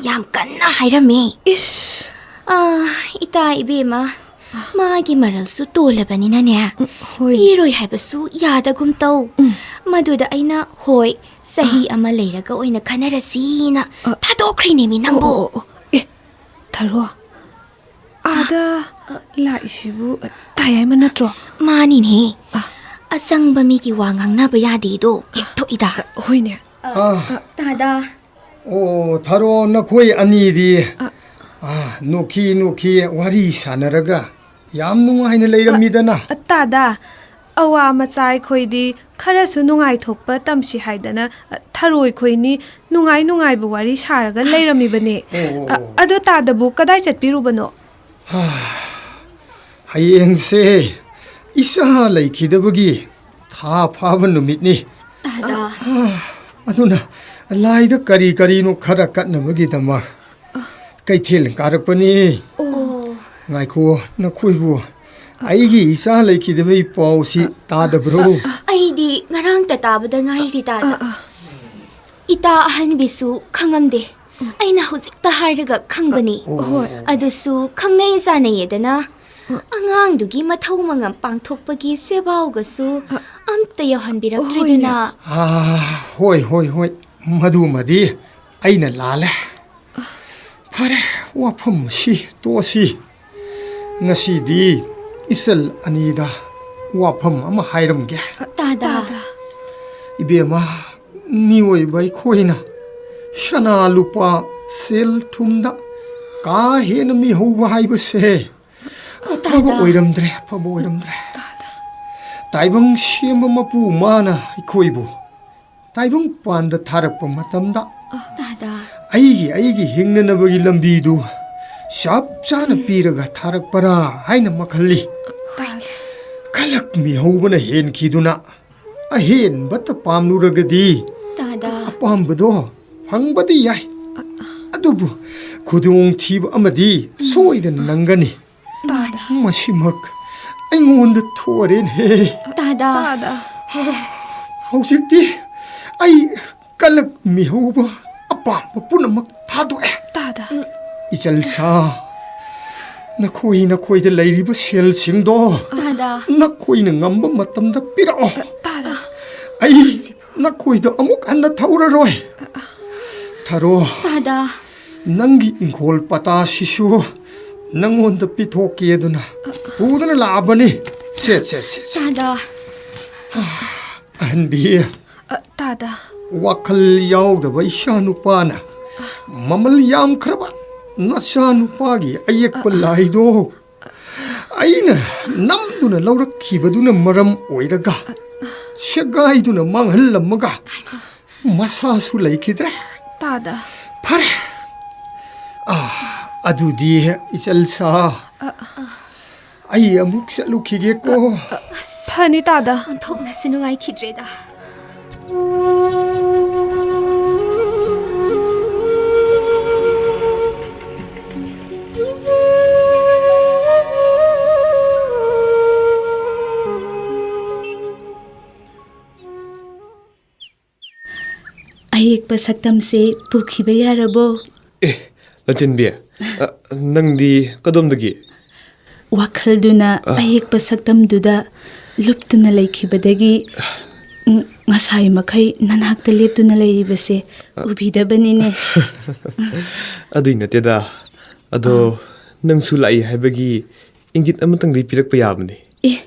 ꯌꯥꯝ ꯀꯟꯅ ꯍꯥꯏꯔꯝꯃꯦ꯫ ꯏꯁ꯫ ꯑꯥ, ꯏꯇꯥ ꯏꯕꯦꯝꯃ, ꯃꯥꯒꯤ ꯃꯔꯜꯁꯨ ꯇꯣꯜꯂꯕꯅꯤꯅꯅꯦ, ꯍꯣꯏ꯫ ꯄꯤꯔꯣꯏ ꯍꯥꯏꯕꯁꯨ ꯌꯥꯗꯒꯨꯝ ꯇꯧ꯫ ꯃꯗꯨꯗ ꯑꯩꯅ, "ꯍꯣꯏ, ꯆꯍꯤ ꯑꯃ ꯂꯩꯔꯒ ꯑꯣꯏꯅ ꯈꯟꯅꯔꯁꯤꯅ" ꯊꯥꯗꯣꯛꯈ꯭ꯔꯤꯅꯦꯃꯤ ꯅꯪꯕꯨ꯫ ꯑꯣ, ꯑꯣ, ꯑꯣ꯫ ꯑꯦ, ꯊꯔꯣ, ꯑꯥꯗ ꯂꯥꯛꯏꯁꯤꯕꯨ ꯇꯥ ꯌꯥꯏꯃ ꯅꯠꯇ꯭ꯔꯣ? ꯃꯥꯅꯤꯅꯦ꯫ ꯑ꯫ ꯑꯆꯪꯕ ꯃꯤꯒꯤ ꯋꯥ ꯉꯥꯡꯅꯕ ꯌꯥꯗꯦꯗꯣ ꯍꯦꯛ ꯊꯣꯛꯏꯗ꯫ ꯍꯣꯏꯅꯦ꯫ ꯑꯥ, ꯇꯥꯗꯥ꯫ ꯑꯣ, ꯊꯔꯣ, ꯅꯈꯣꯏ ꯑꯅꯤꯗꯤ ꯑꯥ, ꯅꯣꯛꯈꯤ ꯅꯣꯛꯈꯤ ꯋꯥꯔꯤ ꯁꯥꯟꯅꯔꯒ ꯌꯥꯝ ꯅꯨꯡꯉꯥꯏꯅ ꯂꯩꯔꯝꯃꯤꯗꯅ꯫ ꯇꯥꯗꯥ, ꯑꯋꯥ ꯃꯆꯥ ꯑꯩꯈꯣꯏꯗꯤ ꯈꯔꯁꯨ ꯅꯨꯡꯉꯥꯏꯊꯣꯛꯄ ꯇꯝꯁꯤ ꯍꯥꯏꯗꯅ, ꯊꯔꯣꯏ ꯈꯣꯏꯅꯤ ꯅꯨꯡꯉꯥꯏ ꯅꯨꯡꯉꯥꯏꯕ ꯋꯥꯔꯤ ꯁꯥꯔꯒ ꯂꯩꯔꯝꯃꯤꯕꯅꯦ꯫ ꯑꯣ, ꯑꯣ, ꯑ, ꯑꯣ꯫ ꯑꯗꯣ ꯇꯥꯗꯕꯨ ꯀꯗꯥꯏ ꯆꯠꯄꯤꯔꯨꯕꯅꯣ? ꯍꯌꯦꯡꯁꯦ ꯏꯆꯥ ꯂꯩꯈꯤꯗꯕꯒꯤ ꯊꯥ ꯐꯥꯕ ꯅꯨꯃꯤꯠꯅꯤ꯫ ꯇꯥꯗꯥ꯫ ꯑꯗꯨꯅ ꯂꯥꯏꯗ ꯀꯔꯤ ꯀꯔꯤꯅꯣ ꯈꯔ ꯀꯠꯅꯕꯒꯤꯗꯃꯛ ꯀꯩꯊꯦꯜ ꯀꯥꯔꯛꯄꯅꯤ꯫ ꯑꯣ꯫ ꯉꯥꯏꯈꯣ, ꯅꯈꯣꯏꯕꯨ ꯑꯩꯒꯤ ꯏꯆꯥ ꯂꯩꯈꯤꯗꯕꯒꯤ ꯄꯥꯎꯁꯤ ꯇꯥꯗꯕ꯭ꯔꯣ? ꯑꯩꯗꯤ ꯉꯔꯥꯡꯇ ꯇꯥꯕꯗ ꯉꯥꯏꯔꯤ, ꯇꯥꯗꯥ꯫ ꯏꯇꯥ ꯑꯍꯟꯕꯤꯁꯨ ꯈꯪꯉꯝꯗꯦ꯫ ꯑꯩꯅ ꯍꯧꯖꯤꯛꯇ ꯍꯥꯏꯔꯒ ꯈꯪꯕꯅꯤ꯫ ꯍꯣꯏ꯫ ꯑꯗꯨꯁꯨ ꯈꯪꯅꯩ ꯆꯥꯟꯅꯩꯌꯦꯗꯅ꯫ ꯑꯉꯥꯡꯗꯨꯒꯤ ꯃꯊꯧ ꯃꯉꯝ ꯄꯥꯡꯊꯣꯛꯄꯒꯤ ꯁꯦꯕꯥꯎꯒꯁꯨ ꯑꯝꯇ ꯌꯧꯍꯟꯕꯤꯔꯛꯇ꯭ꯔꯤꯗꯨꯅ꯫ ꯑꯥ, ꯍꯣꯏ, ꯍꯣꯏ, ꯍꯣꯏ꯫ ꯃꯗꯨꯃꯗꯤ ꯑꯩꯅ ꯂꯥꯜꯂꯦ꯫ ꯐꯔꯦ, ꯋꯥꯐꯝꯁꯤ ꯇꯣꯛꯑꯁꯤ꯫ ꯉꯁꯤꯗꯤ ꯏꯆꯜ ꯑꯅꯤꯗ ꯋꯥꯐꯝ ꯑꯃ ꯍꯥꯏꯔꯝꯒꯦ꯫ ꯇꯥꯗ꯫ ꯏꯕꯦꯝꯃ, ꯃꯤꯑꯣꯏꯕ ꯑꯩꯈꯣꯏꯅ ꯁꯅꯥ ꯂꯨꯄꯥ, ꯁꯦꯜ ꯊꯨꯝꯗ ꯀꯥ ꯍꯦꯟꯅ ꯃꯤꯍꯧꯕ ꯍꯥꯏꯕꯁꯦ ꯑꯐꯕ ꯇꯥꯗ꯫ ꯑꯣꯏꯔꯝꯗ꯭ꯔꯦ, ꯑꯐꯕ ꯑꯣꯏꯔꯝꯗ꯭ꯔꯦ꯫ ꯇꯥꯗ꯫ ꯇꯥꯏꯕꯪ ꯁꯦꯝꯕ ꯃꯄꯨ ꯃꯥꯅ ꯑꯩꯈꯣꯏꯕꯨ ꯇꯥꯏꯕꯪ ꯄꯥꯟꯗ ꯊꯥꯔꯛꯄ ꯃꯇꯝꯗ ꯇꯥꯗ꯫ ꯑꯩꯒꯤ, ꯑꯩꯒꯤ ꯍꯤꯡꯅꯅꯕꯒꯤ ꯂꯝꯕꯤꯗꯨ ꯆꯞ ꯆꯥꯅ ꯄꯤꯔꯒ ꯊꯥꯔꯛꯄꯔꯥ ꯍꯥꯏꯅ ꯃꯈꯜꯂꯤ꯫ ꯇꯥꯗ꯫ ꯈꯂꯛ ꯃꯤꯍꯧꯕꯅ ꯍꯦꯟꯈꯤꯗꯨꯅ ꯑꯍꯦꯟꯕꯇ ꯄꯥꯝꯂꯨꯔꯒꯗꯤ ꯇꯥꯗ꯫ ꯑꯄꯥꯝꯕꯗꯣ ꯐꯪꯕꯗꯤ ꯌꯥꯏ, ꯑꯗꯨꯕꯨ ꯈꯨꯗꯣꯡꯊꯤꯕ ꯑꯃꯗꯤ ꯁꯣꯏꯗꯅ ꯅꯪꯒꯅꯤ꯫ ꯇꯥꯗ꯫ ꯃꯁꯤꯃꯛ ꯑꯩꯉꯣꯟꯗ ꯊꯣꯔꯦꯅꯦ꯫ ꯇꯥꯗ꯫ ꯇꯥꯗ꯫ ꯍꯧꯖꯤꯛꯇꯤ ꯑꯩ ꯀꯂꯛ ꯃꯤꯍꯧꯕ ꯑꯄꯥꯝꯕ ꯄꯨꯝꯅꯃꯛ ꯊꯥꯗꯣꯛꯑꯦ꯫ ꯇꯥꯗ꯫ ꯏꯆꯜ ꯁꯥ, ꯅꯈꯣꯏ, ꯅꯈꯣꯏꯗ ꯂꯩꯔꯤꯕ ꯁꯦꯜꯁꯤꯡꯗꯣ ꯇꯥꯗ꯫ ꯅꯈꯣꯏꯅ ꯉꯝꯕ ꯃꯇꯝꯗ ꯄꯤꯔꯛꯑꯣ꯫ ꯇꯥꯗ꯫ ꯑꯩ ꯅꯈꯣꯏꯗ ꯑꯃꯨꯛ ꯍꯟꯅ ꯊꯧꯔꯔꯣꯏ꯫ ꯊꯔꯣ, ꯇꯥꯗ꯫ ꯅꯪꯒꯤ ꯏꯪꯈꯣꯜ ꯄꯇꯥꯁꯤꯁꯨ ꯅꯪꯉꯣꯟꯗ ꯄꯤꯊꯣꯛꯀꯦ ꯑꯗꯨꯅ ꯄꯨꯗꯨꯅ ꯂꯥꯛꯑꯕꯅꯤ꯫ ꯁꯦ, ꯁꯦ, ꯁꯦ, ꯁꯦ꯫ ꯇꯥꯗ꯫ ꯑꯍꯟꯕꯤ, ꯑ, ꯇꯥꯗ꯫ ꯋꯥꯈꯜ ꯌꯥꯎꯗꯕ ꯏꯆꯥ ꯅꯨꯄꯥꯅ ꯃꯃꯜ ꯌꯥꯝꯈ꯭ꯔꯕ ꯅꯆꯥ ꯅꯨꯄꯥꯒꯤ ꯑꯌꯦꯛꯄ ꯂꯥꯏꯗꯣ ꯑꯩꯅ ꯅꯝꯗꯨꯅ ꯂꯧꯔꯛꯈꯤꯕꯗꯨꯅ ꯃꯔꯝ ꯑꯣꯏꯔꯒ ꯁꯦꯒꯥꯏꯗꯨꯅ ꯃꯥꯡꯍꯜꯂꯝꯃꯒ ꯃꯁꯥꯁꯨ ꯂꯩꯈꯤꯗ꯭ꯔꯦ꯫ ꯇꯥꯗ꯫ ꯐꯔꯦ꯫ ꯑꯥ, ꯑꯗꯨꯗꯤ ꯏꯆꯜ ꯁꯥ, ꯑ, ꯑꯩ ꯑꯃꯨꯛ ꯆꯠꯂꯨꯈꯤꯒꯦꯀꯣ꯫ ꯑꯁ, ꯐꯅꯤ ꯇꯥꯗ꯫ ꯑꯣꯟꯊꯣꯛꯅꯁꯨ ꯅꯨꯡꯉꯥꯏꯈꯤꯗ꯭ꯔꯦꯗ꯫ ꯑꯌꯦꯛꯄ ꯁꯛꯇꯝꯁꯦ ꯄꯨꯈꯤꯕ ꯌꯥꯔꯕꯣ? ꯑꯦ, ꯂꯟꯆꯦꯟꯕꯤ, ꯑ, ꯅꯪꯗꯤ ꯀꯗꯣꯝꯗꯒꯤ? ꯋꯥꯈꯜꯗꯨꯅ ꯑ꯫ ꯑꯌꯦꯛꯄ ꯁꯛꯇꯝꯗꯨꯗ ꯂꯨꯞꯇꯨꯅ ꯂꯩꯈꯤꯕꯗꯒꯤ, ꯎꯝ, ꯉꯁꯥꯏ ꯃꯈꯩ ꯅꯅꯥꯛꯇ ꯂꯦꯞꯇꯨꯅ ꯂꯩꯔꯤꯕꯁꯦ ꯑ꯫ ꯎꯕꯤꯗꯕꯅꯤꯅꯦ꯫ ꯑꯗꯨꯏ ꯅꯠꯇꯦꯗ꯫ ꯑꯗꯣ ꯑ꯫ ꯅꯪꯁꯨ ꯂꯥꯛꯏ ꯍꯥꯏꯕꯒꯤ ꯏꯪꯒꯤꯠ ꯑꯃꯇꯪꯗꯤ ꯄꯤꯔꯛꯄ ꯌꯥꯕꯅꯤ꯫ ꯑꯦ,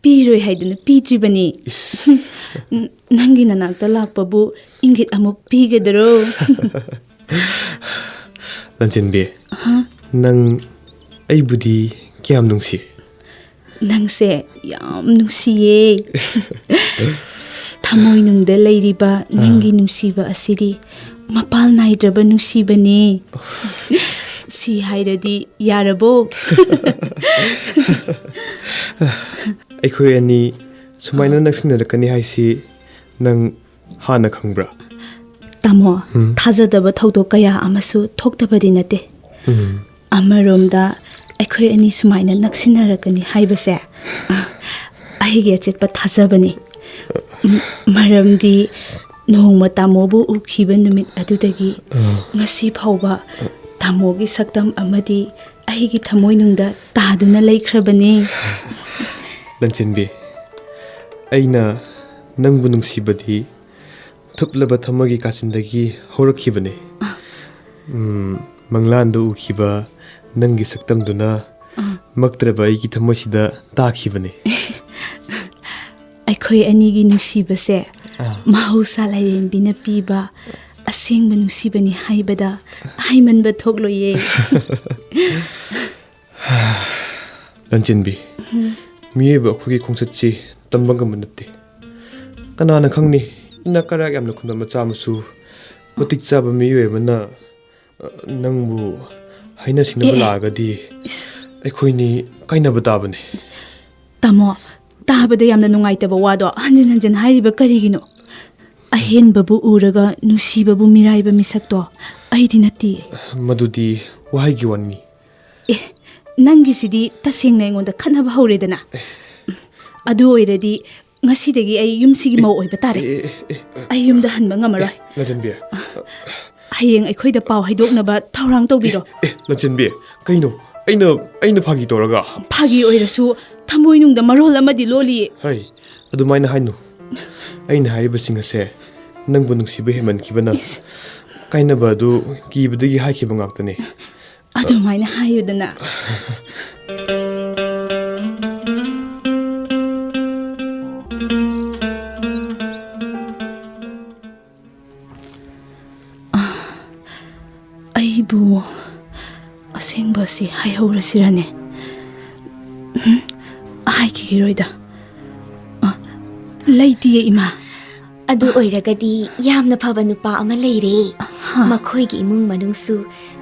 ꯄꯤꯔꯣꯏ ꯍꯥꯏꯗꯅ ꯄꯤꯗ꯭ꯔꯤꯕꯅꯤ꯫ ꯏꯁ꯫ ꯅ-, ꯅꯪꯒꯤ ꯅꯅꯥꯛꯇ ꯂꯥꯛꯄꯕꯨ ꯏꯪꯒꯤꯠ ꯑꯃꯨꯛ ꯄꯤꯒꯗꯔꯣ? ꯂꯟꯆꯦꯟꯕꯤ, ꯍꯥ? ꯅꯪ ꯑꯩꯕꯨꯗꯤ ꯀꯌꯥꯝ ꯅꯨꯡꯁꯤ? ꯅꯪꯁꯦ ꯌꯥꯝ ꯅꯨꯡꯁꯤꯌꯦ꯫ ꯊꯃꯣꯏꯅꯨꯡꯗ ꯂꯩꯔꯤꯕ ꯅꯪꯒꯤ ꯅꯨꯡꯁꯤꯕ ꯑꯁꯤꯗꯤ ꯃꯄꯥꯜ ꯅꯥꯏꯗ꯭ꯔꯕ ꯅꯨꯡꯁꯤꯕꯅꯦ꯫ ꯁꯤ ꯍꯥꯏꯔꯗꯤ ꯌꯥꯔꯕꯣ? ꯑꯩꯈꯣꯏ ꯑꯅꯤ ꯁꯨꯃꯥꯏꯅ ꯅꯛꯁꯤꯟꯅꯔꯛꯀꯅꯤ ꯍꯥꯏꯁꯤ ꯅꯪ ꯍꯥꯟꯅ ꯈꯪꯕ꯭ꯔꯥ? ꯇꯥꯃꯣ, ꯎꯝ꯫ ꯊꯥꯖꯗꯕ ꯊꯧꯗꯣꯛ ꯀꯌꯥ ꯑꯃꯁꯨ ꯊꯣꯛꯇꯕꯗꯤ ꯅꯠꯇꯦ꯫ ꯎꯝ꯫ ꯑꯃꯔꯣꯝꯗ ꯑꯩꯈꯣꯏ ꯑꯅꯤ ꯁꯨꯃꯥꯏꯅ ꯅꯛꯁꯤꯟꯅꯔꯛꯀꯅꯤ ꯍꯥꯏꯕꯁꯦ, ꯑ, ꯑꯩꯒꯤ ꯑꯆꯦꯠꯄ ꯊꯥꯖꯕꯅꯤ꯫ ꯎꯝ, ꯃꯔꯝꯗꯤ ꯅꯣꯡꯃ ꯇꯥꯃꯣꯕꯨ ꯎꯈꯤꯕ ꯅꯨꯃꯤꯠ ꯑꯗꯨꯗꯒꯤ ꯑ꯫ ꯉꯁꯤ ꯐꯥꯎꯕ ꯇꯥꯃꯣꯒꯤ ꯁꯛꯇꯝ ꯑꯃꯗꯤ ꯑꯩꯒꯤ ꯊꯃꯣꯏꯅꯨꯡꯗ ꯇꯥꯗꯨꯅ ꯂꯩꯈ꯭ꯔꯕꯅꯤ꯫ ꯂꯟꯆꯦꯟꯕꯤ, ꯑꯩꯅ ꯅꯪꯕꯨ ꯅꯨꯡꯁꯤꯕꯗꯤ ꯊꯨꯞꯂꯕ ꯊꯃꯣꯏꯒꯤ ꯀꯥꯆꯤꯟꯗꯒꯤ ꯍꯧꯔꯛꯈꯤꯕꯅꯤ꯫ ꯑ꯫ ꯎꯝ, ꯃꯪꯂꯥꯟꯗ ꯎꯈꯤꯕ ꯅꯪꯒꯤ ꯁꯛꯇꯝꯗꯨꯅ ꯑ꯫ ꯃꯛꯇ꯭ꯔꯕ ꯑꯩꯒꯤ ꯊꯃꯣꯏꯁꯤꯗ ꯇꯥꯈꯤꯕꯅꯤ꯫ ꯑꯩꯈꯣꯏ ꯑꯅꯤꯒꯤ ꯅꯨꯡꯁꯤꯕꯁꯦ ꯑ꯫ ꯃꯍꯧꯁꯥ ꯂꯥꯏꯔꯦꯝꯕꯤꯅ ꯄꯤꯕ ꯑꯁꯦꯡꯕ ꯅꯨꯡꯁꯤꯕꯅꯤ ꯍꯥꯏꯕꯗ ꯍꯥꯏꯃꯟꯕ ꯊꯣꯛꯂꯣꯏꯌꯦ꯫ ꯂꯟꯆꯦꯟꯕꯤ, ꯎꯝ꯫ ꯃꯤꯑꯣꯏꯕ ꯑꯩꯈꯣꯏꯒꯤ ꯈꯣꯡꯆꯠꯁꯤ ꯇꯝꯕ ꯉꯝꯕ ꯅꯠꯇꯦ꯫ ꯀꯅꯥꯅ ꯈꯪꯅꯤ, ꯏꯅꯥꯛ ꯀꯩꯔꯥꯛ ꯌꯥꯝꯅ ꯈꯨꯟꯕ ꯃꯆꯥ ꯃꯁꯨ ꯃꯇꯤꯛ ꯆꯥꯕ ꯃꯤꯑꯣꯏ ꯑꯃꯅ, ꯑ, ꯅꯪꯕꯨ ꯍꯥꯏꯅ ꯁꯤꯡꯅꯕ ꯑꯦ, ꯑꯦ꯫ ꯂꯥꯛꯑꯒꯗꯤ ꯏꯁ꯫ ꯑꯩꯈꯣꯏꯅꯤ ꯀꯥꯏꯅꯕ ꯇꯥꯕꯅꯤ꯫ ꯇꯥꯃꯣ, ꯇꯥꯕꯗ ꯌꯥꯝꯅ ꯅꯨꯡꯉꯥꯏꯇꯕ ꯋꯥꯗꯣ ꯍꯟꯖꯤꯟ ꯍꯟꯖꯤꯟ ꯍꯥꯏꯔꯤꯕ ꯀꯔꯤꯒꯤꯅꯣ? ꯑꯍꯦꯟꯕꯕꯨ ꯎꯔꯒ ꯅꯨꯡꯁꯤꯕꯕꯨ ꯃꯤꯔꯥꯏꯕ ꯃꯤꯁꯛꯇꯣ ꯑꯩꯗꯤ ꯅꯠꯇꯦ꯫ ꯃꯗꯨꯗꯤ ꯋꯥꯍꯩꯒꯤ ꯋꯥꯅꯤ꯫ ꯑꯦ, ꯅꯪꯒꯤꯁꯤꯗꯤ ꯇꯁꯦꯡꯅ ꯑꯩꯉꯣꯟꯗ ꯈꯠꯅꯕ ꯍꯧꯔꯦꯗꯅ꯫ ꯑꯗꯨ ꯑꯣꯏꯔꯗꯤ ꯉꯁꯤꯗꯒꯤ ꯑꯩ ꯌꯨꯝꯁꯤꯒꯤ ꯃꯧ ꯑꯣꯏꯕ ꯇꯥꯔꯦ꯫ ꯑꯦ, ꯑꯦ, ꯑꯦ, ꯑꯦ꯫ ꯑꯩ ꯌꯨꯝꯗ ꯍꯟꯕ ꯉꯝꯃꯔꯣꯏ꯫ ꯑꯦ, ꯂꯟꯆꯦꯟꯕꯤ꯫ ꯍꯌꯦꯡ ꯑꯩꯈꯣꯏꯗ ꯄꯥꯎ ꯍꯥꯏꯗꯣꯛꯅꯕ ꯊꯧꯔꯥꯡ ꯇꯧꯕꯤꯔꯣ꯫ ꯑꯦ, ꯂꯟꯆꯦꯟꯕꯤ, ꯀꯩꯅꯣ? ꯑꯩꯅ, ꯑꯩꯅ ꯐꯥꯒꯤ ꯇꯧꯔꯒ? ꯐꯥꯒꯤ ꯑꯣꯏꯔꯁꯨ ꯊꯃꯣꯏꯅꯨꯡꯗ ꯃꯔꯣꯜ ꯑꯃꯗꯤ ꯂꯣꯜꯂꯤꯌꯦ꯫ ꯍꯩ, ꯑꯗꯨꯃꯥꯏꯅ ꯍꯥꯏꯅꯨ꯫ ꯑꯩꯅ ꯍꯥꯏꯔꯤꯕꯁꯤꯡ ꯑꯁꯦ ꯅꯪꯕꯨ ꯅꯨꯡꯁꯤꯕ ꯍꯦꯟꯃꯟꯈꯤꯕꯅ ꯏꯁ꯫ ꯀꯥꯏꯅꯕ ꯑꯗꯨ ꯀꯤꯕꯗꯒꯤ ꯍꯥꯏꯈꯤꯕ ꯉꯥꯛꯇꯅꯤ꯫ ꯑꯗꯨꯃꯥꯏꯅ ꯍꯥꯏꯌꯨꯗꯅ꯫ ꯑꯩꯕꯨ ꯑꯁꯦꯡꯕꯁꯤ ꯍꯥꯏꯍꯧꯔꯁꯤꯔꯅꯦ? ꯎꯝ, ꯍꯥꯏꯈꯤꯔꯣꯏꯗ꯫ ꯑ, ꯂꯩꯇꯤꯌꯦ, ꯏꯃꯥ꯫ ꯑꯗꯨ ꯑꯣꯏꯔꯒꯗꯤ ꯌꯥꯝꯅ ꯐꯕ ꯅꯨꯄꯥ ꯑꯃ ꯂꯩꯔꯦ꯫ ꯍꯥ? ꯃꯈꯣꯏꯒꯤ ꯏꯃꯨꯡ ꯃꯅꯨꯡꯁꯨ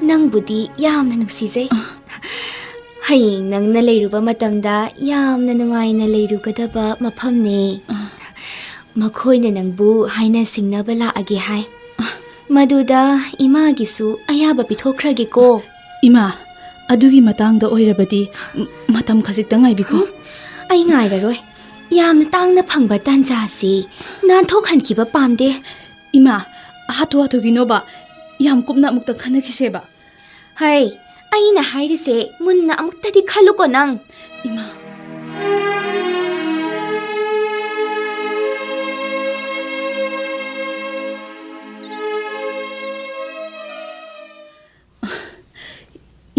ꯅꯪꯕꯨꯗꯤ ꯌꯥꯝꯅ ꯅꯨꯡꯁꯤꯖꯩ꯫ ꯑ꯫ ꯍꯌꯦꯡ ꯅꯪꯅ ꯂꯩꯔꯨꯕ ꯃꯇꯝꯗ ꯌꯥꯝꯅ ꯅꯨꯡꯉꯥꯏꯅ ꯂꯩꯔꯨꯒꯗꯕ ꯃꯐꯝꯅꯦ꯫ ꯑ꯫ ꯃꯈꯣꯏꯅ ꯅꯪꯕꯨ ꯍꯥꯏꯅ ꯁꯤꯡꯅꯕ ꯂꯥꯛꯑꯒꯦ ꯍꯥꯏ꯫ ꯃꯗꯨꯗ ꯏꯃꯥꯒꯤꯁꯨ ꯑꯌꯥꯕ ꯄꯤꯊꯣꯛꯈ꯭ꯔꯒꯦꯀꯣ꯫ ꯏꯃꯥ, ꯑꯗꯨꯒꯤ ꯃꯇꯥꯡꯗ ꯑꯣꯏꯔꯕꯗꯤ ꯃ-, ꯃꯇꯝ ꯈꯖꯤꯛꯇ ꯉꯥꯏꯕꯤꯈꯣ꯫ ꯍꯨꯝ, ꯑꯩ ꯉꯥꯏꯔꯔꯣꯏ꯫ ꯌꯥꯝꯅ ꯇꯥꯡꯅ ꯐꯪꯕ ꯇꯥꯟꯖꯥꯁꯤ ꯅꯥꯟꯊꯣꯛꯍꯟꯈꯤꯕ ꯄꯥꯝꯗꯦ꯫ ꯏꯃꯥ, ꯍꯥꯊꯨ ꯍꯥꯊꯨꯒꯤꯅꯣꯕ, ꯌꯥꯝ ꯀꯨꯞꯅ ꯑꯃꯨꯛꯇ ꯈꯟꯅꯈꯤꯁꯦꯕ꯫ ꯍꯩ, ꯑꯩꯅ ꯍꯥꯏꯔꯤꯁꯦ ꯃꯨꯟꯅ ꯑꯃꯨꯛꯇꯗꯤ ꯈꯜꯂꯨꯀꯣ ꯅꯪ꯫ ꯏꯃꯥ꯫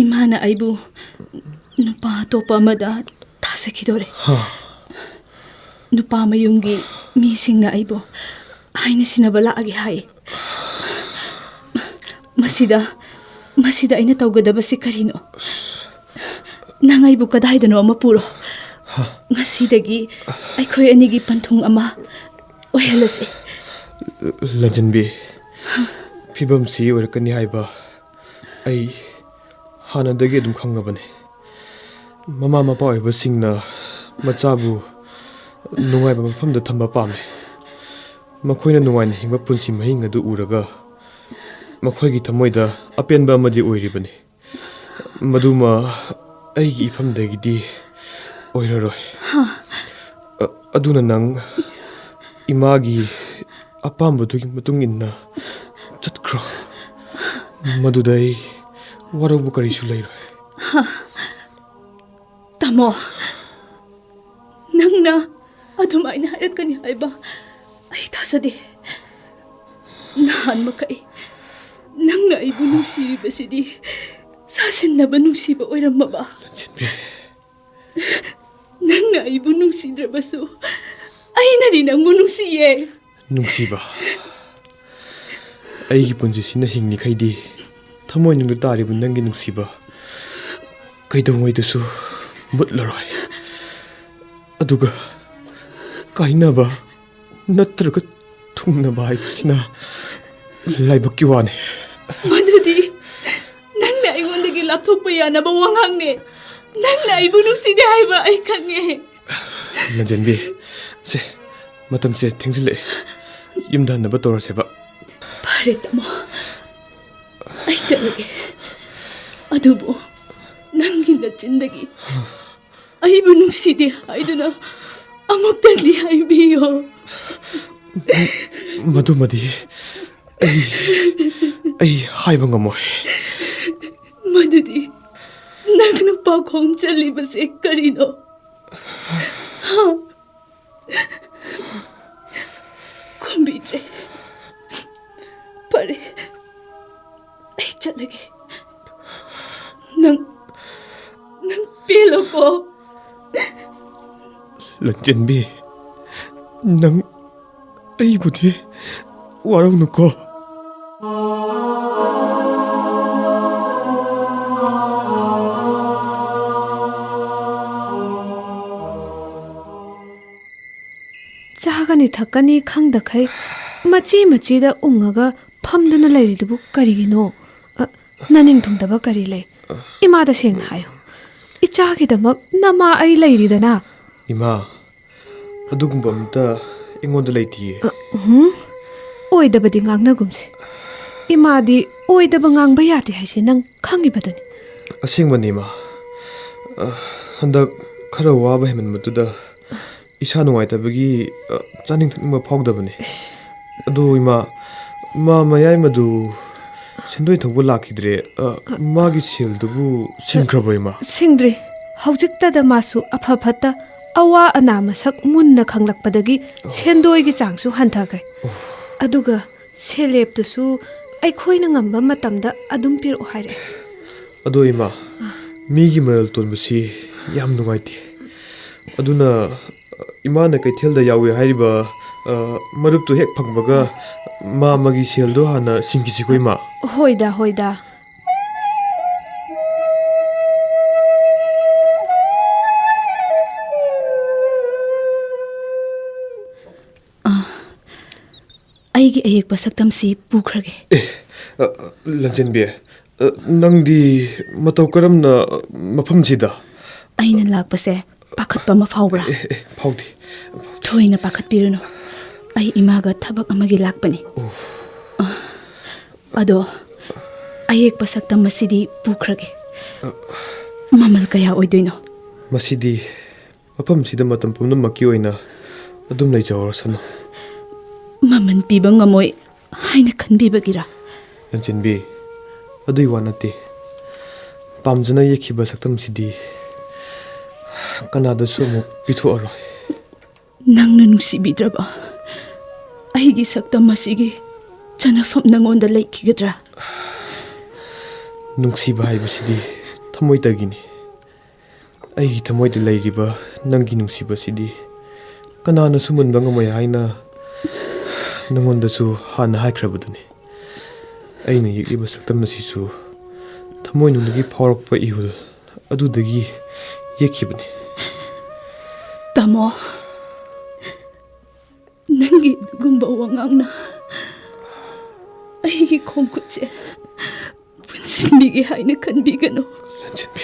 ꯏꯃꯥꯅ ꯑꯩꯕꯨ ꯅꯨꯄꯥ ꯑꯇꯣꯞꯄ ꯑꯃꯗ ꯊꯥꯖꯈꯤꯗꯣꯔꯦ꯫ ꯍꯥ꯫ ꯅꯨꯄꯥ ꯃꯌꯨꯝꯒꯤ ꯃꯤꯁꯤꯡꯅ ꯑꯩꯕꯨ ꯍꯥꯏꯅ ꯁꯤꯟꯅꯕ ꯂꯥꯛꯑꯒꯦ ꯍꯥꯏ꯫ ꯃꯁꯤꯗ, ꯃꯁꯤꯗ ꯑꯩꯅ ꯇꯧꯒꯗꯕꯁꯤ ꯀꯔꯤꯅꯣ? ꯅꯪ ꯑꯩꯕꯨ ꯀꯗꯥꯏꯗꯅꯣ ꯑꯃ ꯄꯨꯔꯣ꯫ ꯉꯁꯤꯗꯒꯤ ꯑꯩꯈꯣꯏ ꯑꯅꯤꯒꯤ ꯄꯟꯊꯨꯡ ꯑꯃ ꯑꯣꯏꯍꯜꯂꯁꯤ꯫ ꯂꯟꯖꯟꯕꯤ, ꯐꯤꯕꯝꯁꯤ ꯑꯣꯏꯔꯛꯀꯅꯤ ꯍꯥꯏꯕ ꯑꯩ ꯍꯥꯟꯅꯗꯒꯤ ꯑꯗꯨꯝ ꯈꯪꯉꯕꯅꯤ꯫ ꯃꯃꯥ ꯃꯄꯥ ꯑꯣꯏꯕꯁꯤꯡꯅ ꯃꯆꯥꯕꯨ ꯅꯨꯡꯉꯥꯏꯕ ꯃꯐꯝꯗ ꯊꯝꯕ ꯄꯥꯝꯃꯤ꯫ ꯃꯈꯣꯏꯅ ꯅꯨꯡꯉꯥꯏꯅ ꯍꯤꯡꯕ ꯄꯨꯟꯁꯤ ꯃꯍꯤꯡ ꯑꯗꯨ ꯎꯔꯒ ꯃꯈꯣꯏꯒꯤ ꯊꯃꯣꯏꯗ ꯑꯄꯦꯟꯕ ꯑꯃꯗꯤ ꯑꯣꯏꯔꯤꯕꯅꯤ꯫ ꯃꯗꯨꯃ ꯑꯩꯒꯤ ꯏꯐꯝꯗꯒꯤꯗꯤ ꯑꯣꯏꯔꯔꯣꯏ꯫ ꯍꯥ? ꯑ-, ꯑꯗꯨꯅ ꯅꯪ ꯏꯃꯥꯒꯤ ꯑꯄꯥꯝꯕꯗꯨꯒꯤ ꯃꯇꯨꯡ ꯏꯟꯅ ꯆꯠꯈ꯭ꯔꯣ꯫ ꯃꯗꯨꯗ ꯑꯩ ꯋꯥꯔꯧꯕ ꯀꯔꯤꯁꯨ ꯂꯩꯔꯣꯏ꯫ ꯍꯥ? ꯇꯥꯃꯣ, ꯅꯪꯅ ꯑꯗꯨꯃꯥꯏꯅ ꯍꯥꯏꯔꯛꯀꯅꯤ ꯍꯥꯏꯕ ꯑꯩ ꯊꯥꯖꯗꯦ꯫ ꯅꯍꯥꯟ ꯃꯈꯩ ꯅꯪꯅ ꯑꯩꯕꯨ ꯅꯨꯡꯁꯤꯔꯤꯕꯁꯤꯗꯤ ꯂꯥꯛꯁꯤꯟꯅꯕ ꯅꯨꯡꯁꯤꯕ ꯑꯣꯏꯔꯝꯃꯕ? ꯂꯟꯆꯦꯟꯕꯤ꯫ ꯅꯪꯅ ꯑꯩꯕꯨ ꯅꯨꯡꯁꯤꯗ꯭ꯔꯕꯁꯨ, ꯑꯩꯅꯗꯤ ꯅꯪꯕꯨ ꯅꯨꯡꯁꯤꯌꯦ꯫ ꯅꯨꯡꯁꯤꯕ, ꯑꯩꯒꯤ ꯄꯨꯟꯁꯤꯁꯤꯅ ꯍꯤꯡꯂꯤꯈꯩꯗꯤ ꯊꯃꯣꯏꯅꯨꯡꯗ ꯇꯥꯔꯤꯕ ꯅꯪꯒꯤ ꯅꯨꯡꯁꯤꯕ ꯀꯩꯗꯧꯉꯩꯗꯁꯨ ꯃꯨꯠꯂꯔꯣꯏ꯫ ꯑꯗꯨꯒ ꯀꯥꯏꯅꯕ ꯅꯠꯇ꯭ꯔꯒ ꯊꯨꯡꯅꯕ ꯍꯥꯏꯕꯁꯤꯅ ꯂꯥꯏꯕꯛꯀꯤ ꯋꯥꯅꯤ꯫ ꯃꯗꯨꯗꯤ ꯅꯪꯅ ꯑꯩꯉꯣꯟꯗꯒꯤ ꯂꯥꯞꯊꯣꯛꯄ ꯌꯥꯅꯕ ꯋꯥꯉꯥꯡꯅꯦ꯫ ꯅꯪꯅ ꯑꯩꯕꯨ ꯅꯨꯡꯁꯤꯗꯦ ꯍꯥꯏꯕ ꯑꯩ ꯈꯪꯉꯦ꯫ ꯂꯟꯆꯦꯟꯕꯤ, ꯁꯦ, ꯃꯇꯝꯁꯦ ꯊꯦꯡꯖꯤꯜꯂꯛꯑꯦ꯫ ꯌꯨꯝꯗ ꯍꯟꯅꯕ ꯇꯧꯔꯁꯦꯕ꯫ ꯐꯔꯦ, ꯇꯥꯃꯣ꯫ ꯑꯩ ꯆꯠꯂꯒꯦ꯫ ꯑꯗꯨꯕꯨ ꯅꯪꯒꯤ ꯅꯆꯤꯟꯗꯒꯤ ꯑꯩꯕꯨ ꯅꯨꯡꯁꯤꯗꯦ ꯍꯥꯏꯗꯨꯅ ꯑꯃꯨꯛꯇꯪꯗꯤ ꯍꯥꯏꯕꯤꯌꯣ꯫ ꯃꯗꯨꯃꯗꯤ ꯑꯩ, ꯑꯩ ꯍꯥꯏꯕ ꯉꯝꯃꯣꯏ꯫ ꯃꯗꯨꯗꯤ ꯅꯪꯅ ꯄꯥꯈꯣꯡ ꯆꯜꯂꯤꯕꯁꯦ ꯀꯔꯤꯅꯣ? ꯍꯥ? ꯈꯨꯝꯕꯤꯗ꯭ꯔꯦ꯫ ꯐꯔꯦ, ꯑꯩ ꯆꯠꯂꯒꯦ꯫ ꯅꯪ, ꯅꯪ ꯄꯦꯜꯂꯣꯀꯣ꯫ ꯂꯟꯆꯦꯟꯕꯤ, ꯅꯪ ꯑꯩꯕꯨꯗꯤ ꯋꯥꯔꯧꯅꯨꯀꯣ꯫ ꯆꯥꯒꯅꯤ ꯊꯛꯀꯅꯤ ꯈꯪꯗꯈꯩ ꯃꯆꯤ ꯃꯆꯤꯗ ꯎꯪꯉꯒ ꯐꯝꯗꯨꯅ ꯂꯩꯔꯤꯗꯨꯕꯨ ꯀꯔꯤꯒꯤꯅꯣ? ꯑ, ꯅꯅꯤꯡ ꯊꯨꯡꯗꯕ ꯀꯔꯤ ꯂꯩ? ꯏꯃꯥꯗ ꯁꯦꯡꯅ ꯍꯥꯏꯌꯨ꯫ ꯏꯆꯥꯒꯤꯗꯃꯛ ꯅꯃꯥ ꯑꯩ ꯂꯩꯔꯤꯗꯅ꯫ ꯏꯃꯥ, ꯑꯗꯨꯒꯨꯝꯕ ꯑꯝꯇ ꯑꯩꯉꯣꯟꯗ ꯂꯩꯇꯤꯌꯦ꯫ ꯑ, ꯎꯝ꯫ ꯑꯣꯏꯗꯕꯗꯤ ꯉꯥꯡꯅꯒꯨꯝꯁꯤ꯫ ꯏꯃꯥꯗꯤ ꯑꯣꯏꯗꯕ ꯉꯥꯡꯕ ꯌꯥꯗꯦ ꯍꯥꯏꯁꯦ ꯅꯪ ꯈꯪꯉꯤꯕꯗꯨꯅꯤ꯫ ꯑꯁꯦꯡꯕꯅꯤ, ꯏꯃꯥ꯫ ꯑ, ꯍꯟꯗꯛ ꯈꯔ ꯋꯥꯕ ꯍꯦꯟꯃꯟꯕꯗꯨꯗ ꯏꯁꯥ ꯅꯨꯡꯉꯥꯏꯇꯕꯒꯤ, ꯑ, ꯆꯥꯅꯤꯡ ꯊꯛꯅꯤꯡꯕ ꯐꯥꯎꯗꯕꯅꯤ꯫ ꯏꯁ꯫ ꯑꯗꯨ, ꯏꯃꯥ, ꯃꯥ ꯃꯌꯥꯏ ꯃꯗꯨ ꯁꯦꯟꯗꯣꯏ ꯊꯧꯕ ꯂꯥꯛꯈꯤꯗ꯭ꯔꯦ꯫ ꯑ, ꯃꯥꯒꯤ ꯁꯦꯜꯗꯨꯕꯨ ꯁꯤꯡꯈ꯭ꯔꯕꯣ, ꯏꯃꯥ? ꯁꯤꯡꯗ꯭ꯔꯤ꯫ ꯍꯧꯖꯤꯛꯇꯗ ꯃꯥꯁꯨ ꯑꯐ ꯐꯠꯇ, ꯑꯋꯥ ꯑꯅꯥ ꯃꯁꯛ ꯃꯨꯟꯅ ꯈꯪꯂꯛꯄꯗꯒꯤ ꯑꯣ꯫ ꯁꯦꯟꯗꯣꯏꯒꯤ ꯆꯥꯡꯁꯨ ꯍꯟꯊꯈ꯭ꯔꯦ꯫ ꯑꯣ꯫ ꯑꯗꯨꯒ ꯁꯦꯜꯂꯦꯞꯇꯨꯁꯨ ꯑꯩꯈꯣꯏꯅ ꯉꯝꯕ ꯃꯇꯝꯗ ꯑꯗꯨꯝ ꯄꯤꯔꯛꯑꯣ ꯍꯥꯏꯔꯛꯑꯦ꯫ ꯑꯗꯣ ꯏꯃꯥ, ꯃꯤꯒꯤ ꯃꯔꯜ ꯇꯣꯟꯕꯁꯤ ꯌꯥꯝ ꯅꯨꯡꯉꯥꯏꯇꯦ꯫ ꯑꯗꯨꯅ ꯏꯃꯥꯅ ꯀꯩꯊꯦꯜꯗ ꯌꯥꯎꯏ ꯍꯥꯏꯔꯤꯕ, ꯑ, ꯃꯔꯨꯞꯇꯨ ꯍꯦꯛ ꯐꯪꯕꯒ ꯃꯥ ꯑꯃꯒꯤ ꯁꯦꯜꯗꯣ ꯍꯥꯟꯅ ꯁꯤꯡꯈꯤꯁꯤꯀꯣ ꯏꯃꯥ꯫ ꯍꯣꯏꯗ, ꯍꯣꯏꯗ꯫ ꯑ, ꯑꯩꯒꯤ ꯑꯌꯦꯛꯄ ꯁꯛꯇꯝꯁꯤ ꯄꯨꯈ꯭ꯔꯒꯦ꯫ ꯑꯦ, ꯑ, ꯂꯟꯆꯦꯟꯕꯤ, ꯑ, ꯅꯪꯗꯤ ꯃꯇꯧ ꯀꯔꯝꯅ ꯃꯐꯝꯁꯤꯗ? ꯑꯩꯅ ꯂꯥꯛꯄꯁꯦ ꯄꯥꯈꯠꯄ ꯑꯃ ꯐꯥꯎꯕ꯭ꯔꯥ? ꯑꯦ, ꯑꯦ, ꯐꯥꯎꯗꯦ꯫ ꯊꯣꯏꯅ ꯄꯥꯈꯠꯄꯤꯔꯨꯅꯨ꯫ ꯑꯩ ꯏꯃꯥꯒ ꯊꯕꯛ ꯑꯃꯒꯤ ꯂꯥꯛꯄꯅꯤ꯫ ꯑꯣ꯫ ꯑ, ꯑꯗꯣ, ꯑꯌꯦꯛꯄ ꯁꯛꯇꯝ ꯑꯁꯤꯗꯤ ꯄꯨꯈ꯭ꯔꯒꯦ꯫ ꯑ꯫ ꯃꯃꯜ ꯀꯌꯥ ꯑꯣꯏꯗꯣꯏꯅꯣ? ꯃꯁꯤꯗꯤ ꯃꯐꯝꯁꯤꯗ ꯃꯇꯝ ꯄꯨꯝꯅꯃꯛꯀꯤ ꯑꯣꯏꯅ ꯑꯗꯨꯝ ꯂꯩꯖꯍꯧꯔꯁꯅꯨ꯫ ꯃꯃꯜ ꯄꯤꯕ ꯉꯝꯃꯣꯏ ꯍꯥꯏꯅ ꯈꯟꯕꯤꯕꯒꯤꯔꯥ? ꯂꯟꯆꯦꯟꯕꯤ, ꯑꯗꯨꯏ ꯋꯥ ꯅꯠꯇꯦ꯫ ꯄꯥꯝꯖꯅ ꯌꯦꯛꯈꯤꯕ ꯁꯛꯇꯝꯁꯤꯗꯤ ꯀꯅꯥꯗꯁꯨ ꯑꯃꯨꯛ ꯄꯤꯊꯣꯛꯑꯔꯣꯏ꯫ ꯅꯪꯅ ꯅꯨꯡꯁꯤꯕꯤꯗ꯭ꯔꯕ ꯑꯩꯒꯤ ꯁꯛꯇꯝ ꯑꯁꯤꯒꯤ ꯆꯅꯐꯝ ꯅꯪꯉꯣꯟꯗ ꯂꯩꯈꯤꯒꯗ꯭ꯔꯥ? ꯅꯨꯡꯁꯤꯕ ꯍꯥꯏꯕꯁꯤꯗꯤ ꯊꯃꯣꯏꯗꯒꯤꯅꯤ꯫ ꯑꯩꯒꯤ ꯊꯃꯣꯏꯗ ꯂꯩꯔꯤꯕ ꯅꯪꯒꯤ ꯅꯨꯡꯁꯤꯕꯁꯤꯗꯤ ꯀꯅꯥꯅꯁꯨ ꯃꯨꯟꯕ ꯉꯝꯃꯣꯏ ꯍꯥꯏꯅ ꯅꯉꯣꯟꯗꯁꯨ ꯍꯥꯟꯅ ꯍꯥꯏꯈ꯭ꯔꯕꯗꯨꯅꯤ꯫ ꯑꯩꯅ ꯌꯦꯛꯂꯤꯕ ꯁꯛꯇꯝ ꯑꯁꯤꯁꯨ ꯊꯃꯣꯏꯅꯨꯡꯗꯒꯤ ꯐꯥꯎꯔꯛꯄ ꯏꯍꯨꯜ ꯑꯗꯨꯗꯒꯤ ꯌꯦꯛꯈꯤꯕꯅꯤ꯫ ꯇꯥꯃꯣ, ꯅꯪꯒꯤ ꯑꯗꯨꯒꯨꯝꯕ ꯋꯥꯉꯥꯡꯅ ꯑꯩꯒꯤ ꯈꯣꯡꯈꯨꯠꯁꯦ ꯄꯨꯟꯁꯤꯟꯕꯤꯒꯦ ꯍꯥꯏꯅ ꯈꯟꯕꯤꯒꯅꯨ꯫ ꯂꯟꯆꯦꯟꯕꯤ꯫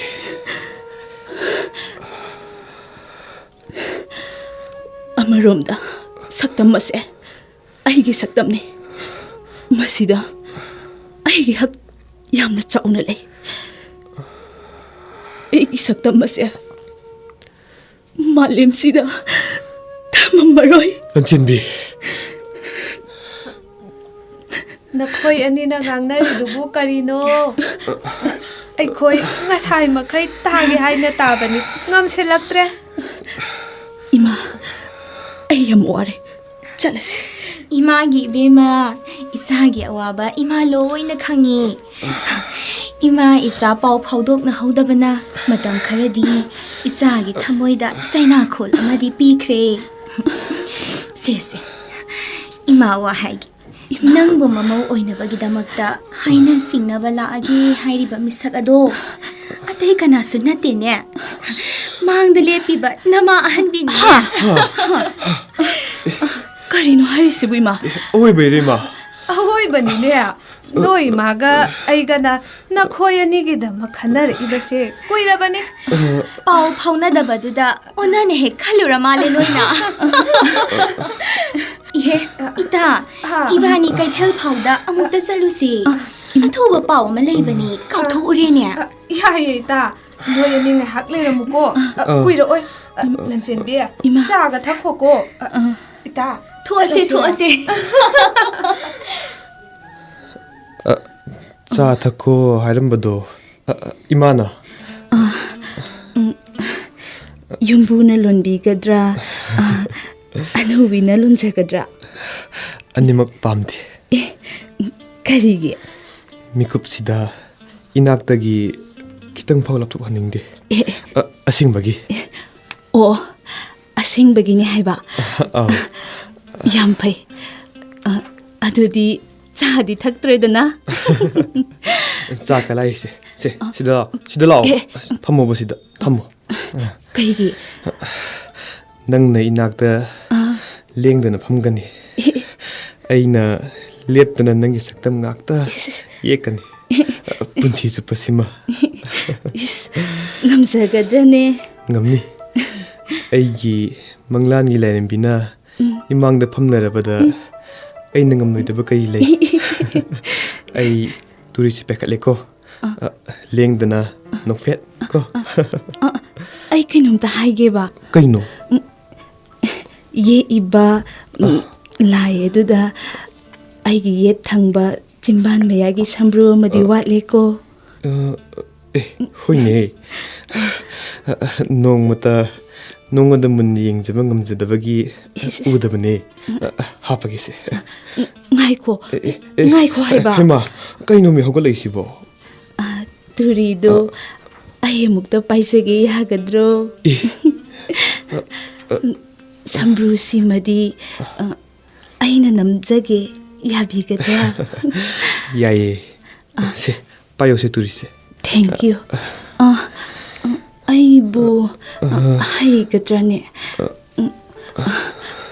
ꯑꯃꯔꯣꯝꯗ ꯁꯛꯇꯝ ꯑꯁꯦ ꯑꯩꯒꯤ ꯁꯛꯇꯝꯅꯤ꯫ ꯃꯁꯤꯗ ꯑꯩꯒꯤ ꯍꯛ ꯌꯥꯝꯅ ꯆꯥꯎꯅ ꯂꯩ꯫ ꯑꯩꯒꯤ ꯁꯛꯇꯝ ꯑꯁꯦ ꯃꯥꯂꯦꯝꯁꯤꯗ ꯊꯝꯃꯝꯃꯔꯣꯏ꯫ ꯂꯟꯆꯦꯟꯕꯤ꯫ ꯅꯈꯣꯏ ꯑꯅꯤꯅ ꯉꯥꯡꯅꯔꯤꯗꯨꯕꯨ ꯀꯔꯤꯅꯣ? ꯑꯩꯈꯣꯏ ꯉꯁꯥꯏ ꯃꯈꯩ ꯇꯥꯒꯦ ꯍꯥꯏꯅ ꯇꯥꯕꯅꯤ, ꯉꯝꯁꯤꯜꯂꯛꯇ꯭ꯔꯦ꯫ ꯏꯃꯥ, ꯑꯩ ꯌꯥꯝ ꯋꯥꯔꯦ꯫ ꯆꯠꯂꯁꯤ꯫ ꯏꯃꯥꯒꯤ ꯏꯕꯦꯝꯃ, ꯏꯆꯥꯒꯤ ꯑꯋꯥꯕ ꯏꯃꯥ ꯂꯣꯏꯅ ꯈꯪꯉꯤ꯫ ꯏꯃꯥ ꯏꯆꯥ ꯄꯥꯎ ꯐꯥꯎꯗꯣꯛꯅꯍꯧꯗꯕꯅ ꯃꯇꯝ ꯈꯔꯗꯤ ꯏꯆꯥꯒꯤ ꯊꯃꯣꯏꯗ ꯆꯩꯅꯥꯈꯣꯜ ꯑꯃꯗꯤ ꯄꯤꯈ꯭ꯔꯦ꯫ ꯁꯦ, ꯁꯦ, ꯏꯃꯥ ꯋꯥ ꯍꯥꯏꯒꯦ꯫ ꯅꯪꯕꯨ ꯃꯃꯧ ꯑꯣꯏꯅꯕꯒꯤꯗꯃꯛꯇ ꯍꯥꯏꯅ ꯁꯤꯡꯅꯕ ꯂꯥꯛꯑꯒꯦ ꯍꯥꯏꯔꯤꯕ ꯃꯤꯁꯛ ꯑꯗꯣ ꯑꯇꯩ ꯀꯅꯥꯁꯨ ꯅꯠꯇꯦꯅꯦ꯫ ꯃꯥꯡꯗ ꯂꯦꯞꯄꯤꯕ ꯅꯃꯥ ꯑꯍꯟꯕꯤꯅꯤꯅꯦ꯫ ꯍꯥ? ꯀꯔꯤꯅꯣ ꯍꯥꯏꯔꯤꯁꯤꯕꯨ, ꯏꯃꯥ? ꯑꯋꯣꯏꯕꯩꯔꯣ, ꯏꯃꯥ? ꯑꯋꯣꯏꯕꯅꯤꯅꯦ꯫ ꯅꯣꯏ ꯏꯃꯥꯒ ꯑꯩꯒꯅ ꯅꯈꯣꯏ ꯑꯅꯤꯒꯤꯗꯃꯛ ꯈꯟꯅꯔꯛꯏꯕꯁꯦ ꯀꯨꯏꯔꯕꯅꯤ꯫ ꯄꯥꯎ ꯐꯥꯎꯅꯗꯕꯗꯨꯗ ꯑꯣꯟꯅꯅ ꯍꯦꯛ ꯈꯜꯂꯨꯔ ꯃꯥꯜꯂꯦ ꯅꯣꯏꯅ꯫ ꯏꯍꯦ, ꯏꯇꯥ, ꯍꯥ? ꯏꯕꯥꯅꯤ ꯀꯩꯊꯦꯜ ꯐꯥꯎꯗ ꯑꯃꯨꯛꯇ ꯆꯠꯂꯨꯁꯦ꯫ ꯑꯊꯨꯕ ꯄꯥꯎ ꯑꯃ ꯂꯩꯕꯅꯤ, ꯀꯥꯎꯊꯣꯛꯎꯔꯦꯅꯦ꯫ ꯑ, ꯌꯥꯏꯌꯦ, ꯏꯇꯥ꯫ ꯅꯣꯏ ꯑꯅꯤ ꯉꯥꯏꯍꯥꯛ ꯂꯩꯔꯝꯃꯨꯀꯣ꯫ ꯑ, ꯑ꯫ ꯀꯨꯏꯔꯛꯑꯣꯏ꯫ ꯑ, ꯂꯟꯆꯦꯟꯕꯤ, ꯏꯃꯥ꯫ ꯆꯥꯒ ꯊꯛꯈꯣꯀꯣ꯫ ꯑ, ꯑ꯫ ꯏꯇꯥ, ꯊꯣꯛꯑꯁꯦ, ꯆꯠꯂꯁꯤꯔ? ꯊꯣꯛꯑꯁꯦ꯫ ꯑ, ꯆꯥ ꯊꯛꯈꯣ ꯍꯥꯏꯔꯝꯕꯗꯣ, ꯑ, ꯑ, ꯏꯃꯥꯅ? ꯑ, ꯎꯝ, ꯌꯨꯝꯕꯨꯅ ꯂꯣꯟꯕꯤꯒꯗ꯭ꯔꯥ? ꯑ, ꯑꯅꯧꯕꯤꯅ ꯂꯣꯟꯖꯒꯗ꯭ꯔꯥ? ꯑꯅꯤꯃꯛ ꯄꯥꯝꯗꯦ꯫ ꯑꯦ, ꯀꯔꯤꯒꯤ? ꯃꯤꯀꯨꯞꯁꯤꯗ ꯏꯅꯥꯛꯇꯒꯤ ꯈꯤꯇꯪ ꯐꯥꯎ ꯂꯥꯞꯊꯣꯛꯍꯟꯅꯤꯡꯗꯦ꯫ ꯑꯦ, ꯑꯦ꯫ ꯑ, ꯑꯁꯦꯡꯕꯒꯤ꯫ ꯑꯦ, ꯑꯣ, ꯑꯁꯦꯡꯕꯒꯤꯅꯦ ꯍꯥꯏꯕ? ꯑꯧ꯫ ꯌꯥꯝ ꯐꯩ꯫ ꯑ, ꯑꯗꯨꯗꯤ ꯆꯥꯗꯤ ꯊꯛꯇ꯭ꯔꯦꯗꯅ? ꯆꯥ ꯀꯗꯥꯏꯁꯦ? ꯁꯦ, ꯑ꯫ ꯁꯤꯗ ꯂꯥꯛꯑꯣ꯫ ꯁꯤꯗ ꯂꯥꯛꯑꯣ꯫ ꯑꯦ꯫ ꯑꯁ, ꯐꯝꯃꯣꯕ ꯁꯤꯗ꯫ ꯐꯝꯃꯣ꯫ ꯀꯩꯒꯤ? ꯅꯪꯅ ꯏꯅꯥꯛꯇ ꯑ꯫ ꯂꯦꯡꯗꯅ ꯐꯝꯒꯅꯤ꯫ ꯑꯦ꯫ ꯑꯩꯅ ꯂꯦꯞꯇꯅ ꯅꯪꯒꯤ ꯁꯛꯇꯝ ꯉꯥꯛꯇ ꯏꯁ, ꯏꯁ꯫ ꯌꯦꯛꯀꯅꯤ꯫ ꯄꯨꯟꯁꯤ ꯆꯨꯞꯄꯁꯤꯃ꯫ ꯏꯁ, ꯉꯝꯖꯒꯗ꯭ꯔꯅꯦ? ꯉꯝꯅꯤ꯫ ꯑꯩꯒꯤ ꯃꯪꯂꯥꯟꯒꯤ ꯂꯥꯏꯔꯦꯝꯕꯤꯅ ꯎꯝ꯫ ꯏꯃꯥꯡꯗ ꯐꯝꯅꯔꯕꯗ ꯎꯝ꯫ ꯑꯩꯅ ꯉꯝꯂꯣꯏꯗꯕ ꯀꯔꯤ ꯂꯩ? ꯑꯩ ꯇꯨꯔꯤꯁꯤ ꯄꯥꯏꯈꯠꯂꯦꯀꯣ꯫ ꯑ꯫ ꯑ, ꯂꯦꯡꯗꯅ ꯅꯣꯛꯐꯦꯠ ꯀꯣ꯫ ꯑ, ꯑ, ꯑ, ꯑꯩ ꯀꯩꯅꯣꯝꯇ ꯍꯥꯏꯒꯦꯕ꯫ ꯀꯩꯅꯣ? ꯎꯝ, ꯌꯦꯛꯏꯕ, ꯎꯝ, ꯑ꯫ ꯂꯥꯏ ꯑꯗꯨꯗ ꯑꯩꯒꯤ ꯌꯦꯠ ꯊꯪꯕ ꯆꯤꯝꯕꯥꯟ ꯃꯌꯥꯒꯤ ꯁꯝꯕ꯭ꯔꯨ ꯑꯃꯗꯤ ꯑ꯫ ꯋꯥꯠꯂꯦꯀꯣ꯫ ꯑ, ꯑꯦ, ꯍꯣꯏꯅꯦ꯫ ꯅꯣꯡꯃꯇ ꯅꯉꯣꯟꯗ ꯃꯨꯟꯅ ꯌꯦꯡꯖꯕ ꯉꯝꯖꯗꯕꯒꯤ ꯏꯁ, ꯏꯁ꯫ ꯎꯗꯕꯅꯦ꯫ ꯎꯝ꯫ ꯑ, ꯑ, ꯍꯥꯞꯄꯒꯦꯁꯦ꯫ ꯎꯝ, ꯉꯥꯏꯈꯣ꯫ ꯑꯦ, ꯑꯦ, ꯑꯦ, ꯉꯥꯏꯈꯣ ꯍꯥꯏꯕ꯫ ꯍꯩꯃꯥ, ꯀꯩꯅꯣꯃꯤ ꯍꯧꯒꯠꯂꯛꯏꯁꯤꯕꯣ? ꯑ, ꯇꯨꯔꯤꯗꯣ ꯑꯩ ꯑꯃꯨꯛꯇ ꯄꯥꯏꯖꯒꯦ ꯌꯥꯒꯗ꯭ꯔꯣ? ꯁꯝꯕ꯭ꯔꯨ ꯁꯤꯃꯗꯤ, ꯑ, ꯑꯩꯅ ꯅꯝꯖꯒꯦ, ꯌꯥꯕꯤꯒꯗ꯭ꯔꯥ? ꯌꯥꯏꯌꯦ꯫ ꯁꯦ, ꯄꯥꯏꯌꯣꯁꯦ ꯇꯨꯔꯤꯁꯦ꯫ Thank you꯫ ꯑ, ꯑ, ꯑꯩꯕꯨ, ꯑ, ꯍꯩꯒꯗ꯭ꯔꯥꯅꯦ? ꯎꯝ,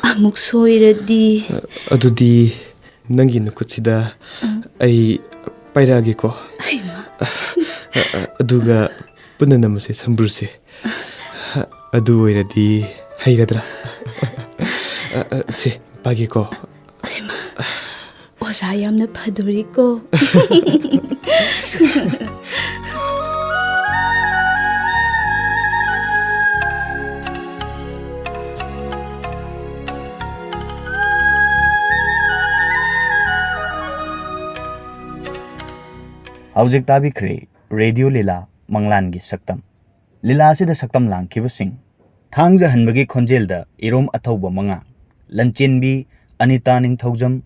ꯑꯃꯨꯛ ꯁꯣꯏꯔꯗꯤ꯫ ꯑꯗꯨꯗꯤ ꯅꯪꯒꯤ ꯅꯈꯨꯠꯁꯤꯗ ꯑꯩ ꯄꯥꯏꯔꯛꯑꯒꯦꯀꯣ꯫ ꯍꯩꯃꯥ꯫ ꯑꯗꯨꯒ ꯄꯨꯟꯅ ꯅꯝꯃꯁꯦ ꯁꯝꯕ꯭ꯔꯨꯁꯦ꯫ ꯑꯗꯨ ꯑꯣꯏꯔꯗꯤ ꯍꯩꯒꯗ꯭ꯔꯥ? ꯁꯦ, ꯄꯥꯏꯒꯦꯀꯣ꯫ ꯍꯩꯃꯥ, ꯑꯣꯖꯥ ꯌꯥꯝꯅ ꯐꯗꯣꯔꯤꯀꯣ꯫ ꯍꯧꯖꯤꯛ ꯇꯥꯕꯤꯈ꯭ꯔꯦ ꯔꯦꯗꯤꯑꯣ ꯂꯤꯂꯥ ꯃꯪꯂꯥꯟꯒꯤ ꯁꯛꯇꯝ꯫ ꯂꯤꯂꯥ ꯑꯁꯤꯗ ꯁꯛꯇꯝ ꯂꯥꯡꯈꯤꯕꯁꯤꯡ: ꯊꯥꯡꯖ ꯍꯟꯕꯒꯤ ꯈꯣꯟꯖꯦꯜꯗ ꯏꯔꯣꯝ ꯑꯊꯧꯕ ꯃꯉꯥ, ꯂꯟꯆꯦꯟꯕꯤ ꯑꯅꯤꯇꯥ ꯅꯤꯡꯊꯧꯖꯝ,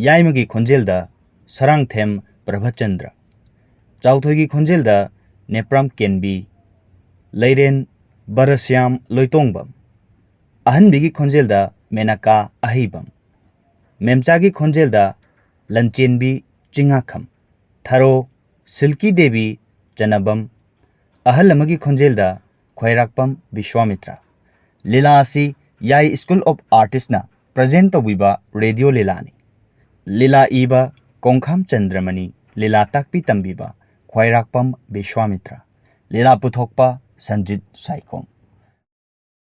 ꯌꯥꯏꯃꯒꯤ ꯈꯣꯟꯖꯦꯜꯗ ꯁꯔꯥꯡꯊꯦꯝ ꯄ꯭ꯔꯚꯆꯟꯗ꯭ꯔ, ꯆꯥꯎꯊꯣꯏꯒꯤ ꯈꯣꯟꯖꯦꯜꯗ ꯅꯦꯄ꯭ꯔꯥꯝ ꯀꯦꯟꯕꯤ, ꯂꯩꯔꯦꯟ ꯕꯔꯁ꯭ꯌꯥꯝ ꯂꯣꯏꯇꯣꯡꯕꯝ, ꯑꯍꯟꯕꯤꯒꯤ ꯈꯣꯟꯖꯦꯜꯗ ꯃꯦꯅꯀꯥ ꯑꯍꯩꯕꯝ, ꯃꯦꯝꯆꯥꯒꯤ ꯈꯣꯟꯖꯦꯜꯗ ꯂꯟꯆꯦꯟꯕꯤ ꯆꯤꯡꯉꯥꯈꯝ, ꯊꯔꯣ ꯁꯤꯜꯀꯤ ꯗꯦꯕꯤ ꯆꯅꯕꯝ, ꯑꯍꯜ ꯑꯃꯒꯤ ꯈꯣꯟꯖꯦꯜꯗ ꯈ꯭ꯋꯥꯏꯔꯥꯛꯄꯝ ꯕꯤꯁ꯭ꯋꯥꯃꯤꯇ꯭ꯔ꯫ ꯂꯤꯂꯥ ꯑꯁꯤ ꯌꯥꯏ ꯁ꯭ꯀꯨꯜ ꯑꯣꯐ ꯑꯥꯔꯇꯤꯁꯅ ꯄ꯭ꯔꯖꯦꯟ ꯇꯧꯕꯤꯕ ꯔꯦꯗꯤꯑꯣ ꯂꯤꯂꯥꯅꯤ꯫ ꯂꯤꯂꯥ ꯏꯕ ꯀꯣꯡꯈꯥꯝ ꯆꯟꯗ꯭ꯔꯃꯅꯤ, ꯂꯤꯂꯥ ꯇꯥꯛꯄꯤ ꯇꯝꯕꯤꯕ ꯈ꯭ꯋꯥꯏꯔꯥꯛꯄꯝ ꯕꯤꯁ꯭ꯋꯥꯃꯤꯇ꯭ꯔ, ꯂꯤꯂꯥ ꯄꯨꯊꯣꯛꯄ ꯁꯟꯖꯤꯠ ꯁꯥꯏꯈꯣꯝ꯫